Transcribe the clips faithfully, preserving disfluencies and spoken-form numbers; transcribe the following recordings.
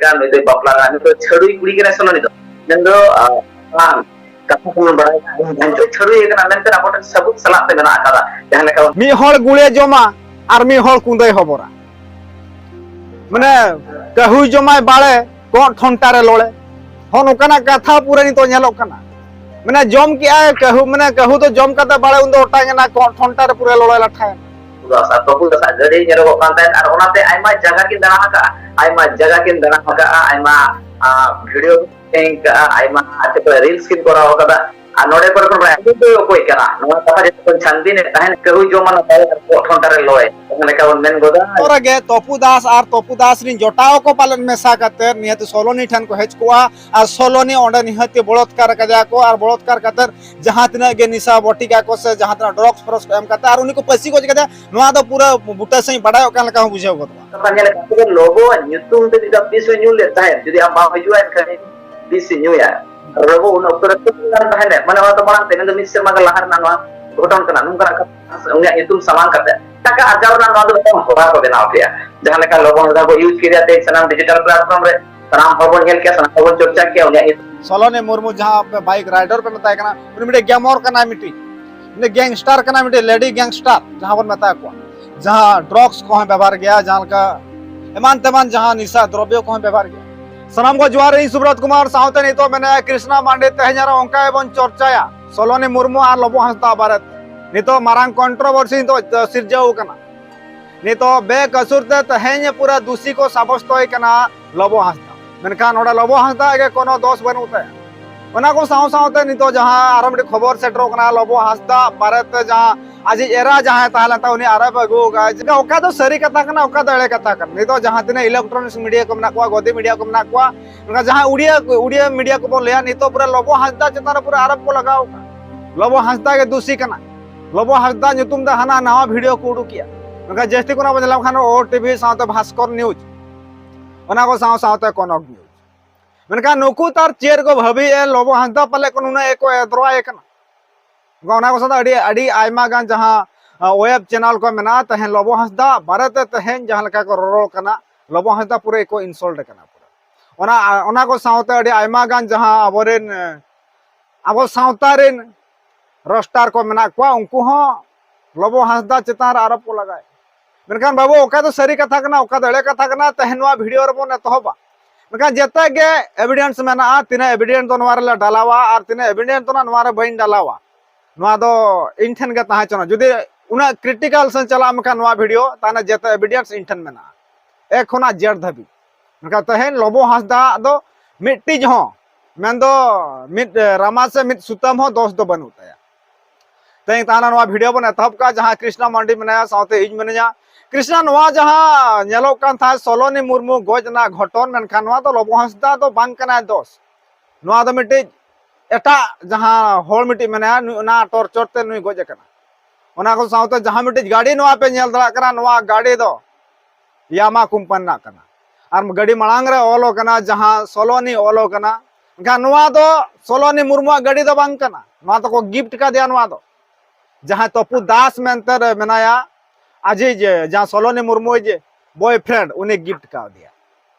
ᱠᱟᱱ, ᱱᱩᱭ ᱫᱚᱭ ᱵᱟᱯᱞᱟ ᱠᱟᱱᱟ, ᱱᱩᱭ ᱫᱚ ᱪᱷᱟᱹᱲᱩᱭ ᱠᱩᱲᱤ ᱠᱟᱱᱟᱭ ᱥᱮ ᱱᱩᱭ ᱫᱚ? ᱢᱮᱱᱫᱚ, ᱟᱸ, ᱵᱟᱝ, ᱠᱟᱛᱷᱟ ᱠᱚᱵᱚᱱ ᱵᱟᱲᱟᱭᱟ, ᱤᱧ ᱫᱚ ᱪᱷᱟᱹᱲᱩᱭ ᱠᱟᱱᱟ ᱢᱮᱱᱛᱮ ᱟᱵᱚ ᱴᱷᱮᱱ ᱥᱟᱹᱵᱩᱛ ᱥᱟᱞᱟᱜ ᱛᱮ ᱢᱮᱱᱟᱜ ᱟᱠᱟᱫᱟ᱾ ᱡᱟᱦᱟᱸ ᱞᱮᱠᱟ ᱢᱤᱫ ᱦᱚᱲ ᱜᱩᱲᱮ ᱡᱚᱢᱟ ᱟᱨ ᱢᱤᱫ ᱦᱚᱲ ᱠᱩᱸᱫᱟᱹᱭ ᱦᱚᱵᱚᱨᱟ᱾ ᱢᱟᱱᱮ, ᱠᱟᱹᱦᱩᱭ ᱡᱚᱢᱟᱭ ᱵᱟᱲᱮ, ᱠᱚᱸᱜ ᱴᱷᱚᱱᱴᱟ ᱨᱮ ᱞᱚᱲᱮ᱾ ᱦᱚᱸ, ᱱᱚᱝᱠᱟᱱᱟᱜ ᱠᱟᱛᱷᱟ ᱯᱩᱨᱟᱹ ᱱᱤᱛᱚᱜ ᱧᱮᱞᱚᱜ ᱠᱟᱱᱟ᱾ ᱢᱟᱱᱮ, ᱡᱚᱢ ᱠᱮᱜᱼᱟᱭ ᱠᱟᱹᱦᱩ, ᱢᱟᱱᱮ, ᱠᱟᱹᱦᱩ ᱫᱚ ᱡᱚᱢ ᱠᱟᱛᱮ ᱵᱟᱲᱮ ᱩᱱᱫᱚ ᱚᱴᱟᱝ ᱮᱱᱟ, ᱠᱚᱸᱜ ᱴᱷᱚᱱᱴᱟ ᱨᱮ ᱯᱩᱨᱟᱹ ᱞᱚᱲᱮ ᱞᱟᱴᱷᱟᱭᱮᱱᱟ᱾ ᱛᱚᱯᱩ ᱫᱟᱥ ᱟᱨ ᱛᱚᱯᱩ ᱫᱟᱥᱟᱜ ᱜᱟᱹᱰᱤ ᱧᱮᱞᱚᱜᱚᱜ ᱠᱟᱱ ᱛᱟᱦᱮᱸᱫ, ᱟᱨ ᱚᱱᱟᱛᱮ ᱟᱭᱢᱟ ᱡᱟᱭᱜᱟ ᱠᱤᱱ ᱫᱟᱬᱟ ᱟᱠᱟᱫᱼᱟ, ᱟᱭᱢᱟ ᱡᱟᱭᱜᱟ ᱠᱤᱱ ᱫᱟᱬᱟ ᱟᱠᱟᱫᱼᱟ, ᱟᱭᱢᱟ, ᱟᱸ, video ᱠᱤᱱ ᱥᱮᱨᱮᱧ ᱟᱠᱟᱫᱼᱟ, ᱟᱭᱢᱟ ᱪᱮᱫ ᱠᱚ ᱞᱟᱹᱭᱟ, reels ᱠᱤᱱ ᱠᱚᱨᱟᱣ ᱟᱠᱟᱫᱟ᱾ ᱟᱨ ᱱᱚᱰᱮ ᱠᱚᱨᱮ ᱠᱷᱚᱱ ᱵᱟᱲᱟᱭᱟ, ᱩᱱᱤ ᱫᱚ ᱚᱠᱚᱭ ᱠᱟᱱᱟ? ᱱᱚᱣᱟ ᱠᱟᱛᱷᱟ ᱡᱚᱛᱚ ᱠᱷᱚᱱ ᱪᱷᱟᱱᱵᱤᱱ ᱮᱫ ᱛᱟᱦᱮᱸᱫ, ᱠᱟᱹᱦᱩ ᱡᱚᱢ ᱟᱱ ᱵᱟᱲᱮ ᱟᱨ ᱠᱚᱸᱜ ᱴᱷᱚᱱᱴᱟ ᱨᱮ ᱞᱚᱲᱮ, ᱡᱟᱦᱟᱸ ᱞᱮᱠᱟ ᱵᱚᱱ ᱢᱮᱱ ᱜᱚᱫᱟ᱾ ᱚᱱᱟ ᱨᱮᱜᱮ ᱛᱚᱯᱩ ᱫᱟᱥ ᱟᱨ ᱛᱚᱯᱩ ᱫᱟᱥ ᱨᱤᱱ ᱡᱚᱴᱟᱣ ᱠᱚ ᱯᱟᱞᱮᱱ ᱢᱮᱥᱟ ᱠᱟᱛᱮ ᱱᱤᱦᱟᱹᱛ ᱥᱚᱞᱚᱱᱤ ᱴᱷᱮᱱ ᱠᱚ ᱦᱮᱡ ᱠᱚᱜᱼᱟ, ᱟᱨ ᱥᱚᱞᱚᱱᱤ ᱚᱸᱰᱮ ᱱᱤᱦᱟᱹᱛ ᱜᱮ ᱵᱚᱞᱚᱛᱠᱟᱨ ᱠᱟᱫᱮᱭᱟ ᱠᱚ, ᱟᱨ ᱵᱚᱞᱚᱛᱠᱟᱨ ᱠᱟᱛᱮ ᱡᱟᱦᱟᱸ ᱛᱤᱱᱟᱹᱜ ᱜᱮ ᱱᱤᱥᱟ ᱵᱚᱴᱤᱠᱟ ᱠᱚ ᱥᱮ ᱡᱟᱦᱟᱸ ᱛᱤᱱᱟᱹᱜ drugs ᱯᱷᱨᱚᱜᱥ ᱠᱚ ᱮᱢ ᱠᱟᱛᱮ ᱟᱨ ᱩᱱᱤ ᱠᱚ ᱯᱟᱹᱥᱤ ᱜᱚᱡ ᱠᱟᱫᱮᱭᱟ, ᱱᱚᱣᱟ ᱫᱚ ᱯᱩᱨᱟᱹ ᱵᱩᱴᱟᱹ ᱥᱟᱺᱦᱤᱡ ᱵᱟᱰᱟᱭᱚᱜ ᱠᱟᱱ ᱞᱮᱠᱟ ᱦᱚᱸ ᱵᱩᱡᱷᱟᱹᱣ ᱜᱚᱫᱚᱜᱼᱟ᱾ ᱠᱟᱛᱷᱟ ᱧᱮᱞ ᱠᱟᱛᱮ ᱞᱚᱵᱚ ᱧᱩᱛᱩᱢ ᱛᱮ ᱡᱩᱫᱤ ᱵᱤᱥ ᱦᱚᱸ ᱧᱩ ᱞᱮᱫ ᱛᱟᱦᱮᱸᱫ, ᱡᱩᱫᱤ ᱟᱢ ᱵᱟᱢ ᱦᱤᱡᱩᱜᱼᱟ, ᱮᱱᱠᱷᱟᱱ ᱵᱤᱥ ᱮ ᱧᱩᱭᱟ᱾ ᱟᱨ ᱞᱚᱵᱚ ᱩᱱ ᱚᱠᱛᱚ ᱨᱮ ᱪᱮᱫ ᱠᱟᱱ ᱛᱟᱦᱮᱸᱫ? ᱢᱟᱱᱮ, ᱚᱱᱟ ᱫᱚ ᱢᱟᱲᱟᱝ ᱛᱮ, ᱢᱮᱱᱫᱚ ᱢᱤᱫ ᱥᱮᱨᱢᱟ ᱜᱟᱱ ᱞᱟᱦᱟ ᱨᱮᱱᱟᱜ ᱱᱚᱣᱟ ᱜᱷᱚᱴᱚᱱ ᱠᱟᱱᱟ᱾ ᱱᱚᱝᱠᱟᱱᱟᱜ ᱠᱟᱛᱷᱟ, ᱩᱱᱤᱭᱟᱜ ᱧᱩᱛᱩᱢ ᱥᱟᱢᱟᱝ ᱠᱟᱛᱮ ᱴᱟᱠᱟ ᱟᱨᱡᱟᱣ ᱨᱮᱱᱟᱜ ᱱᱚᱣᱟ ᱫᱚ ᱢᱤᱫᱴᱟᱝ ᱦᱚᱨᱟ ᱠᱚ ᱵᱮᱱᱟᱣ ᱠᱮᱜᱼᱟ᱾ ᱡᱟᱦᱟᱸ ᱞᱮᱠᱟ ᱞᱚᱵᱚ ᱦᱟᱸᱥᱫᱟ ᱠᱚ use ᱠᱮᱫᱮᱭᱟ ᱛᱮᱦᱮᱧ ᱥᱟᱱᱟᱢ digital platform ᱨᱮ, ᱥᱟᱱᱟᱢ ᱦᱚᱲ ᱵᱚᱱ ᱧᱮᱞ ᱠᱮᱜᱼᱟ, ᱥᱟᱱᱟᱢ ᱦᱚᱲ ᱵᱚᱱ ᱪᱚᱨᱪᱟ ᱠᱮᱜᱼᱟ ᱩᱱᱤᱭᱟᱜ ᱧᱩᱛᱩᱢ᱾ ᱥᱚᱞᱚᱱᱤ ᱢᱩᱨᱢᱩ ᱡᱟᱦᱟᱸ ᱟᱯᱮ bike rider ᱯᱮ ᱢᱮᱛᱟᱭ ᱠᱟᱱᱟ, ᱩᱱᱤ ᱢᱤᱫᱴᱮᱡ gamer ᱠᱟᱱᱟᱭ, ᱢᱤᱫᱴᱤᱡ ᱢᱤᱫᱴᱮᱡ gangster ᱠᱟᱱᱟᱭ, ᱢᱤᱫᱴᱮᱡ lady gangster ᱡᱟᱦᱟᱸ ᱵᱚᱱ ᱢᱮᱛᱟ ᱠᱚᱣᱟ, ᱡᱟᱦᱟᱸ drugs ᱠᱚᱦᱚᱸ ᱵᱮᱵᱚᱦᱟᱨ ᱜᱮᱭᱟ, ᱡᱟᱦᱟᱸ ᱞᱮᱠᱟ ᱮᱢᱟᱱ ᱛᱮᱢᱟᱱ ᱡᱟᱦᱟᱸ ᱱᱤᱥᱟ ᱫᱨᱚᱵᱽᱭᱚ ᱠᱚᱦᱚᱸ ᱵᱮᱵᱚᱦᱟᱨ ᱜᱮᱭᱟ᱾ ᱥᱟᱱᱟᱢ ᱠᱚ ᱡᱚᱦᱟᱨ, ᱤᱧ ᱥᱩᱵᱨᱚᱛ ᱠᱩᱢᱟᱨ, ᱥᱟᱶᱛᱮ ᱱᱤᱛᱚᱜ ᱢᱮᱱᱟᱭᱟ ᱠᱨᱤᱥᱱᱟ ᱢᱟᱱᱰᱤ᱾ ᱛᱮᱦᱮᱧ ᱟᱨᱚ ᱚᱱᱠᱟ ᱜᱮᱵᱚᱱ ᱪᱚᱨᱪᱟᱭᱟ ᱥᱚᱞᱚᱱᱤ ᱢᱩᱨᱢᱩ ᱟᱨ ᱞᱚᱵᱚ ᱦᱟᱸᱥᱫᱟ ᱵᱟᱨᱮᱛᱮ᱾ ᱱᱤᱛᱚᱜ ᱢᱟᱨᱟᱝ controversy ᱱᱤᱛᱚᱜ ᱥᱤᱨᱡᱟᱹᱣ ᱠᱟᱱᱟ᱾ ᱱᱤᱛᱚᱜ ᱵᱮᱠᱟᱥᱩᱨ ᱛᱮ ᱛᱮᱦᱮᱧ ᱯᱩᱨᱟᱹ ᱫᱩᱥᱤ ᱠᱚ ᱥᱟᱵᱚᱥᱛᱚᱭ ᱠᱟᱱᱟ ᱞᱚᱵᱚ ᱦᱟᱸᱥᱫᱟ, ᱢᱮᱱᱠᱷᱟᱱ ᱱᱚᱰᱮ ᱞᱚᱵᱚ ᱦᱟᱸᱥᱫᱟ ᱜᱮ ᱠᱳᱱᱳ ᱫᱳᱥ ᱵᱟᱹᱱᱩᱜ ᱛᱟᱭᱟ᱾ ᱚᱱᱟ ᱠᱚ ᱥᱟᱶ ᱥᱟᱶᱛᱮ ᱱᱤᱛᱚᱜ ᱡᱟᱦᱟᱸ ᱟᱨᱚ ᱢᱤᱫᱴᱮᱱ ᱠᱷᱚᱵᱚᱨ ᱥᱮᱴᱮᱨᱚᱜ ᱠᱟᱱᱟ ᱞᱚᱵᱚ ᱦᱟᱸᱥᱫᱟ ᱵᱟᱨᱮᱛᱮ, ᱡᱟᱦᱟᱸ ᱟᱡᱤᱡ ᱮᱨᱟ ᱡᱟᱦᱟᱸᱭ ᱛᱟᱦᱮᱸ ᱞᱮᱱ ᱛᱟᱭ, ᱩᱱᱤ ᱟᱨᱚᱯ ᱟᱹᱜᱩ ᱟᱠᱟᱫᱼᱟ᱾ ᱪᱮᱫᱟᱜ, ᱚᱠᱟ ᱫᱚ ᱥᱟᱹᱨᱤ ᱠᱟᱛᱷᱟ ᱠᱟᱱᱟ, ᱚᱠᱟ ᱫᱚ ᱮᱲᱮ ᱠᱟᱛᱷᱟ ᱠᱟᱱᱟ? ᱱᱤᱛᱚᱜ ᱡᱟᱦᱟᱸ ᱛᱤᱱᱟᱹᱜ electronics media ᱠᱚ ᱢᱮᱱᱟᱜ ᱠᱚᱣᱟ, ᱜᱚᱫᱤ media ᱠᱚ ᱢᱮᱱᱟᱜ ᱠᱚᱣᱟ, ᱚᱱᱠᱟ ᱡᱟᱦᱟᱸ ᱩᱲᱤᱭᱟ, ᱩᱲᱤᱭᱟ media ᱠᱚᱵᱚᱱ ᱞᱟᱹᱭᱟ, ᱱᱤᱛᱚᱜ ᱯᱩᱨᱟᱹ ᱞᱚᱵᱚ ᱦᱟᱸᱥᱫᱟ ᱪᱮᱛᱟᱱ ᱨᱮ ᱯᱩᱨᱟᱹ ᱟᱨᱚᱯ ᱠᱚ ᱞᱟᱜᱟᱣ ᱟᱠᱟᱫᱼᱟ᱾ ᱞᱚᱵᱚ ᱦᱟᱸᱥᱫᱟ ᱜᱮ ᱫᱩᱥᱤ ᱠᱟᱱᱟ᱾ ᱞᱚᱵᱚ ᱦᱟᱸᱥᱫᱟ ᱧᱩᱛᱩᱢ ᱛᱮ ᱦᱟᱱᱟ ᱱᱟᱣᱟ video ᱠᱚ ᱩᱰᱩᱠ ᱠᱮᱜᱼᱟ᱾ ᱢᱮᱱᱠᱷᱟᱱ ᱡᱟᱹᱥᱛᱤ ᱠᱚ ᱵᱚᱱ ᱧᱮᱞ ᱞᱮᱠᱷᱟᱱ O T V ᱥᱟᱶᱛᱮ ᱵᱷᱟᱥᱠᱚᱨ news, ᱚᱱᱟ ᱠᱚ ᱥᱟᱶ ᱥᱟᱶᱛᱮ ᱠᱚᱱᱚᱠ news᱾ ᱢᱮᱱᱠᱷᱟᱱ ᱱᱩᱠᱩ ᱛᱟᱨ ᱪᱮᱫ ᱠᱚ ᱵᱷᱟᱹᱵᱤᱭᱮᱫᱼᱟ, ᱞᱚᱵᱚ ᱦᱟᱸᱥᱫᱟ ᱯᱟᱞᱮ ᱠᱚ ᱱᱩᱱᱟᱹᱜ ᱜᱮᱠᱚ ᱮᱫᱽᱨᱚᱭᱮ ᱠᱟᱱᱟ᱾ ᱚᱱᱟ ᱠᱚ ᱥᱟᱶᱛᱮ ᱟᱹᱰᱤ, ᱟᱹᱰᱤ ᱟᱭᱢᱟ ᱜᱟᱱ ᱡᱟᱦᱟᱸ, ᱟ, web channel ᱠᱚ ᱢᱮᱱᱟᱜᱼᱟ, ᱛᱮᱦᱮᱧ ᱞᱚᱵᱚ ᱦᱟᱸᱥᱫᱟ ᱵᱟᱨᱮᱛᱮ ᱛᱮᱦᱮᱧ ᱡᱟᱦᱟᱸ ᱞᱮᱠᱟ ᱠᱚ ᱨᱚᱨᱚᱲ ᱠᱟᱱᱟ, ᱞᱚᱵᱚ ᱦᱟᱸᱥᱫᱟ ᱯᱩᱨᱟᱹ ᱜᱮᱠᱚ insult ᱠᱟᱱᱟ ᱯᱩᱨᱟᱹ᱾ ᱚᱱᱟ ᱚᱱᱟ ᱠᱚ ᱥᱟᱶᱛᱮ ᱟᱹᱰᱤ ᱟᱭᱢᱟ ᱜᱟᱱ ᱡᱟᱦᱟᱸ ᱟᱵᱚᱨᱮᱱ ᱟᱵᱚ ᱥᱟᱶᱛᱟ ᱨᱮᱱ ᱨᱳᱥᱴᱟᱨ ᱠᱚ ᱢᱮᱱᱟᱜ ᱠᱚᱣᱟ, ᱩᱱᱠᱩ ᱦᱚᱸ ᱞᱚᱵᱚ ᱦᱟᱸᱥᱫᱟ ᱪᱮᱛᱟᱱ ᱨᱮ ᱟᱨᱚᱯ ᱠᱚ ᱞᱟᱜᱟᱭᱮᱫ᱾ ᱢᱮᱱᱠᱷᱟᱱ ᱵᱟᱹᱵᱩ, ᱚᱠᱟ ᱫᱚ ᱥᱟᱹᱨᱤ ᱠᱟᱛᱷᱟ ᱠᱟᱱᱟ, ᱚᱠᱟ ᱫᱚ ᱮᱲᱮ ᱠᱟᱛᱷᱟ ᱠᱟᱱᱟ, ᱛᱮᱦᱮᱧ ᱱᱚᱣᱟ ᱵᱷᱤᱰᱤᱭᱳ ᱨᱮᱵᱚᱱ ᱮᱛᱚᱦᱚᱵᱟ᱾ ᱢᱮᱱᱠᱷᱟᱱ ᱡᱮᱛᱮ ᱜᱮ ᱮᱵᱷᱤᱰᱮᱱᱥ ᱢᱮᱱᱟᱜᱼᱟ, ᱛᱤᱱᱟᱹᱜ ᱮᱵᱷᱤᱰᱮᱱᱥ ᱫᱚ ᱱᱚᱣᱟ ᱨᱮᱞᱮ ᱰᱟᱞᱟᱣᱟ ᱟᱨ ᱛᱤᱱᱟᱹᱜ ᱮᱵᱷᱤᱰᱮᱱᱥ ᱫᱚ ᱱᱟᱜ ᱱᱚᱣᱟ ᱨᱮ ᱵᱟᱹᱧ ᱰᱟᱞᱟᱣᱟ, ᱱᱚᱣᱟ ᱫᱚ ᱤᱧ ᱴᱷᱮᱱ ᱜᱮ ᱛᱟᱦᱮᱸ ᱦᱚᱪᱚᱱᱟ᱾ ᱡᱩᱫᱤ ᱩᱱᱟᱹᱜ ᱠᱨᱤᱴᱤᱠᱟᱞ ᱥᱮᱱ ᱪᱟᱞᱟᱜᱼᱟ, ᱢᱮᱱᱠᱷᱟᱱ ᱱᱚᱣᱟ ᱵᱷᱤᱰᱤᱭᱳ ᱛᱟᱦᱚᱞᱮ ᱡᱮᱛᱮ ᱮᱵᱷᱤᱰᱮᱱᱥ ᱤᱧ ᱴᱷᱮᱱ ᱢᱮᱱᱟᱜᱼᱟ, ᱮ ᱠᱷᱚᱱᱟᱜ ᱡᱮᱰ ᱫᱷᱟᱹᱵᱤᱡ᱾ ᱢᱮᱱᱠᱷᱟᱱ ᱛᱮᱦᱮᱧ ᱞᱚᱵᱚ ᱦᱟᱸᱥᱫᱟ ᱫᱚ ᱢᱤᱫᱴᱤᱡ ᱦᱚᱸ, ᱢᱮᱱᱫᱚ ᱢᱤᱫ ᱨᱟᱢᱟ ᱥᱮ ᱢᱤᱫ ᱥᱩᱛᱟᱹᱢ ᱦᱚᱸ ᱫᱚᱥ ᱫᱚ ᱵᱟᱹᱱᱩᱜ ᱛᱟᱭᱟ᱾ ᱛᱮᱦᱮᱧ ᱛᱟᱦᱚᱞᱮ ᱱᱚᱣᱟ ᱵᱷᱤᱰᱤᱭᱳ ᱵᱚᱱ ᱮᱛᱚᱦᱚᱵ ᱠᱟᱜᱼᱟ, ᱡᱟᱦᱟᱸ ᱠᱨᱤᱥᱱᱟ ᱢᱟᱱᱰᱤ ᱢᱮᱱᱟᱭᱟ, ᱥᱟᱶᱛᱮ ᱤᱧ ᱢᱤᱱᱟᱹᱧᱟ᱾ ᱠᱨᱤᱥᱱᱟ, ᱱᱚᱣᱟ ᱡᱟᱦᱟᱸ ᱧᱮᱞᱚᱜ ᱠᱟᱱ ᱛᱟᱦᱮᱸᱫ ᱥᱚᱞᱚᱱᱤ ᱢᱩᱨᱢᱩ ᱜᱚᱡ ᱨᱮᱱᱟᱜ ᱜᱷᱚᱴᱚᱱ, ᱢᱮᱱᱠᱷᱟᱱ ᱱᱚᱣᱟ ᱫᱚ ᱞᱚᱵᱚ ᱦᱟᱸᱥᱫᱟ ᱫᱚ ᱵᱟᱝ ᱠᱟᱱᱟᱭ ᱫᱚᱥ᱾ ᱱᱚᱣᱟ ᱫᱚ ᱢᱤᱫᱴᱤᱡ ᱮᱴᱟᱜ ᱡᱟᱦᱟᱸ ᱦᱚᱲ ᱢᱤᱫᱴᱤᱡ ᱢᱮᱱᱟᱭᱟ, ᱱᱩᱭ ᱚᱱᱟ ᱴᱚᱨᱪᱚᱨ ᱛᱮ ᱱᱩᱭ ᱜᱚᱡ ᱟᱠᱟᱱᱟ᱾ ᱚᱱᱟ ᱠᱚ ᱥᱟᱶᱛᱮ ᱡᱟᱦᱟᱸ ᱢᱤᱫᱴᱤᱡ ᱜᱟᱹᱰᱤ ᱱᱚᱣᱟ ᱯᱮ ᱧᱮᱞ ᱫᱟᱲᱮᱭᱟᱜ ᱠᱟᱱᱟ, ᱱᱚᱣᱟ ᱜᱟᱹᱰᱤ ᱫᱚ ᱭᱟᱢᱟ ᱠᱳᱢᱯᱟᱱᱤ ᱨᱮᱱᱟᱜ ᱠᱟᱱᱟ᱾ ᱟᱨ ᱜᱟᱹᱰᱤ ᱢᱟᱲᱟᱝ ᱨᱮ ᱚᱞ ᱟᱠᱟᱱᱟ, ᱡᱟᱦᱟᱸ ᱥᱚᱞᱚᱱᱤ ᱚᱞ ᱟᱠᱟᱱᱟ, ᱮᱱᱠᱷᱟᱱ ᱱᱚᱣᱟ ᱫᱚ ᱥᱚᱞᱚᱱᱤ ᱢᱩᱨᱢᱩᱣᱟᱜ ᱜᱟᱹᱰᱤ ᱫᱚ ᱵᱟᱝ ᱠᱟᱱᱟ, ᱱᱚᱣᱟ ᱫᱚᱠᱚ ᱜᱤᱯᱷᱴ ᱠᱟᱫᱮᱭᱟ᱾ ᱱᱚᱣᱟ ᱫᱚ ᱡᱟᱦᱟᱸᱭ ᱛᱚᱯᱩ ᱫᱟᱥ ᱢᱮᱱᱛᱮ ᱨᱮ ᱢᱮᱱᱟᱭᱟ, ᱟᱡᱤᱡ ᱡᱟᱦᱟᱸ ᱥᱚᱞᱚᱱᱤ ᱢᱩᱨᱢᱩ ᱡᱮ ᱵᱚᱭᱯᱷᱨᱮᱱᱰ, ᱩᱱᱤ ᱜᱤᱯᱷᱴ ᱠᱟᱣᱫᱮᱭᱟ᱾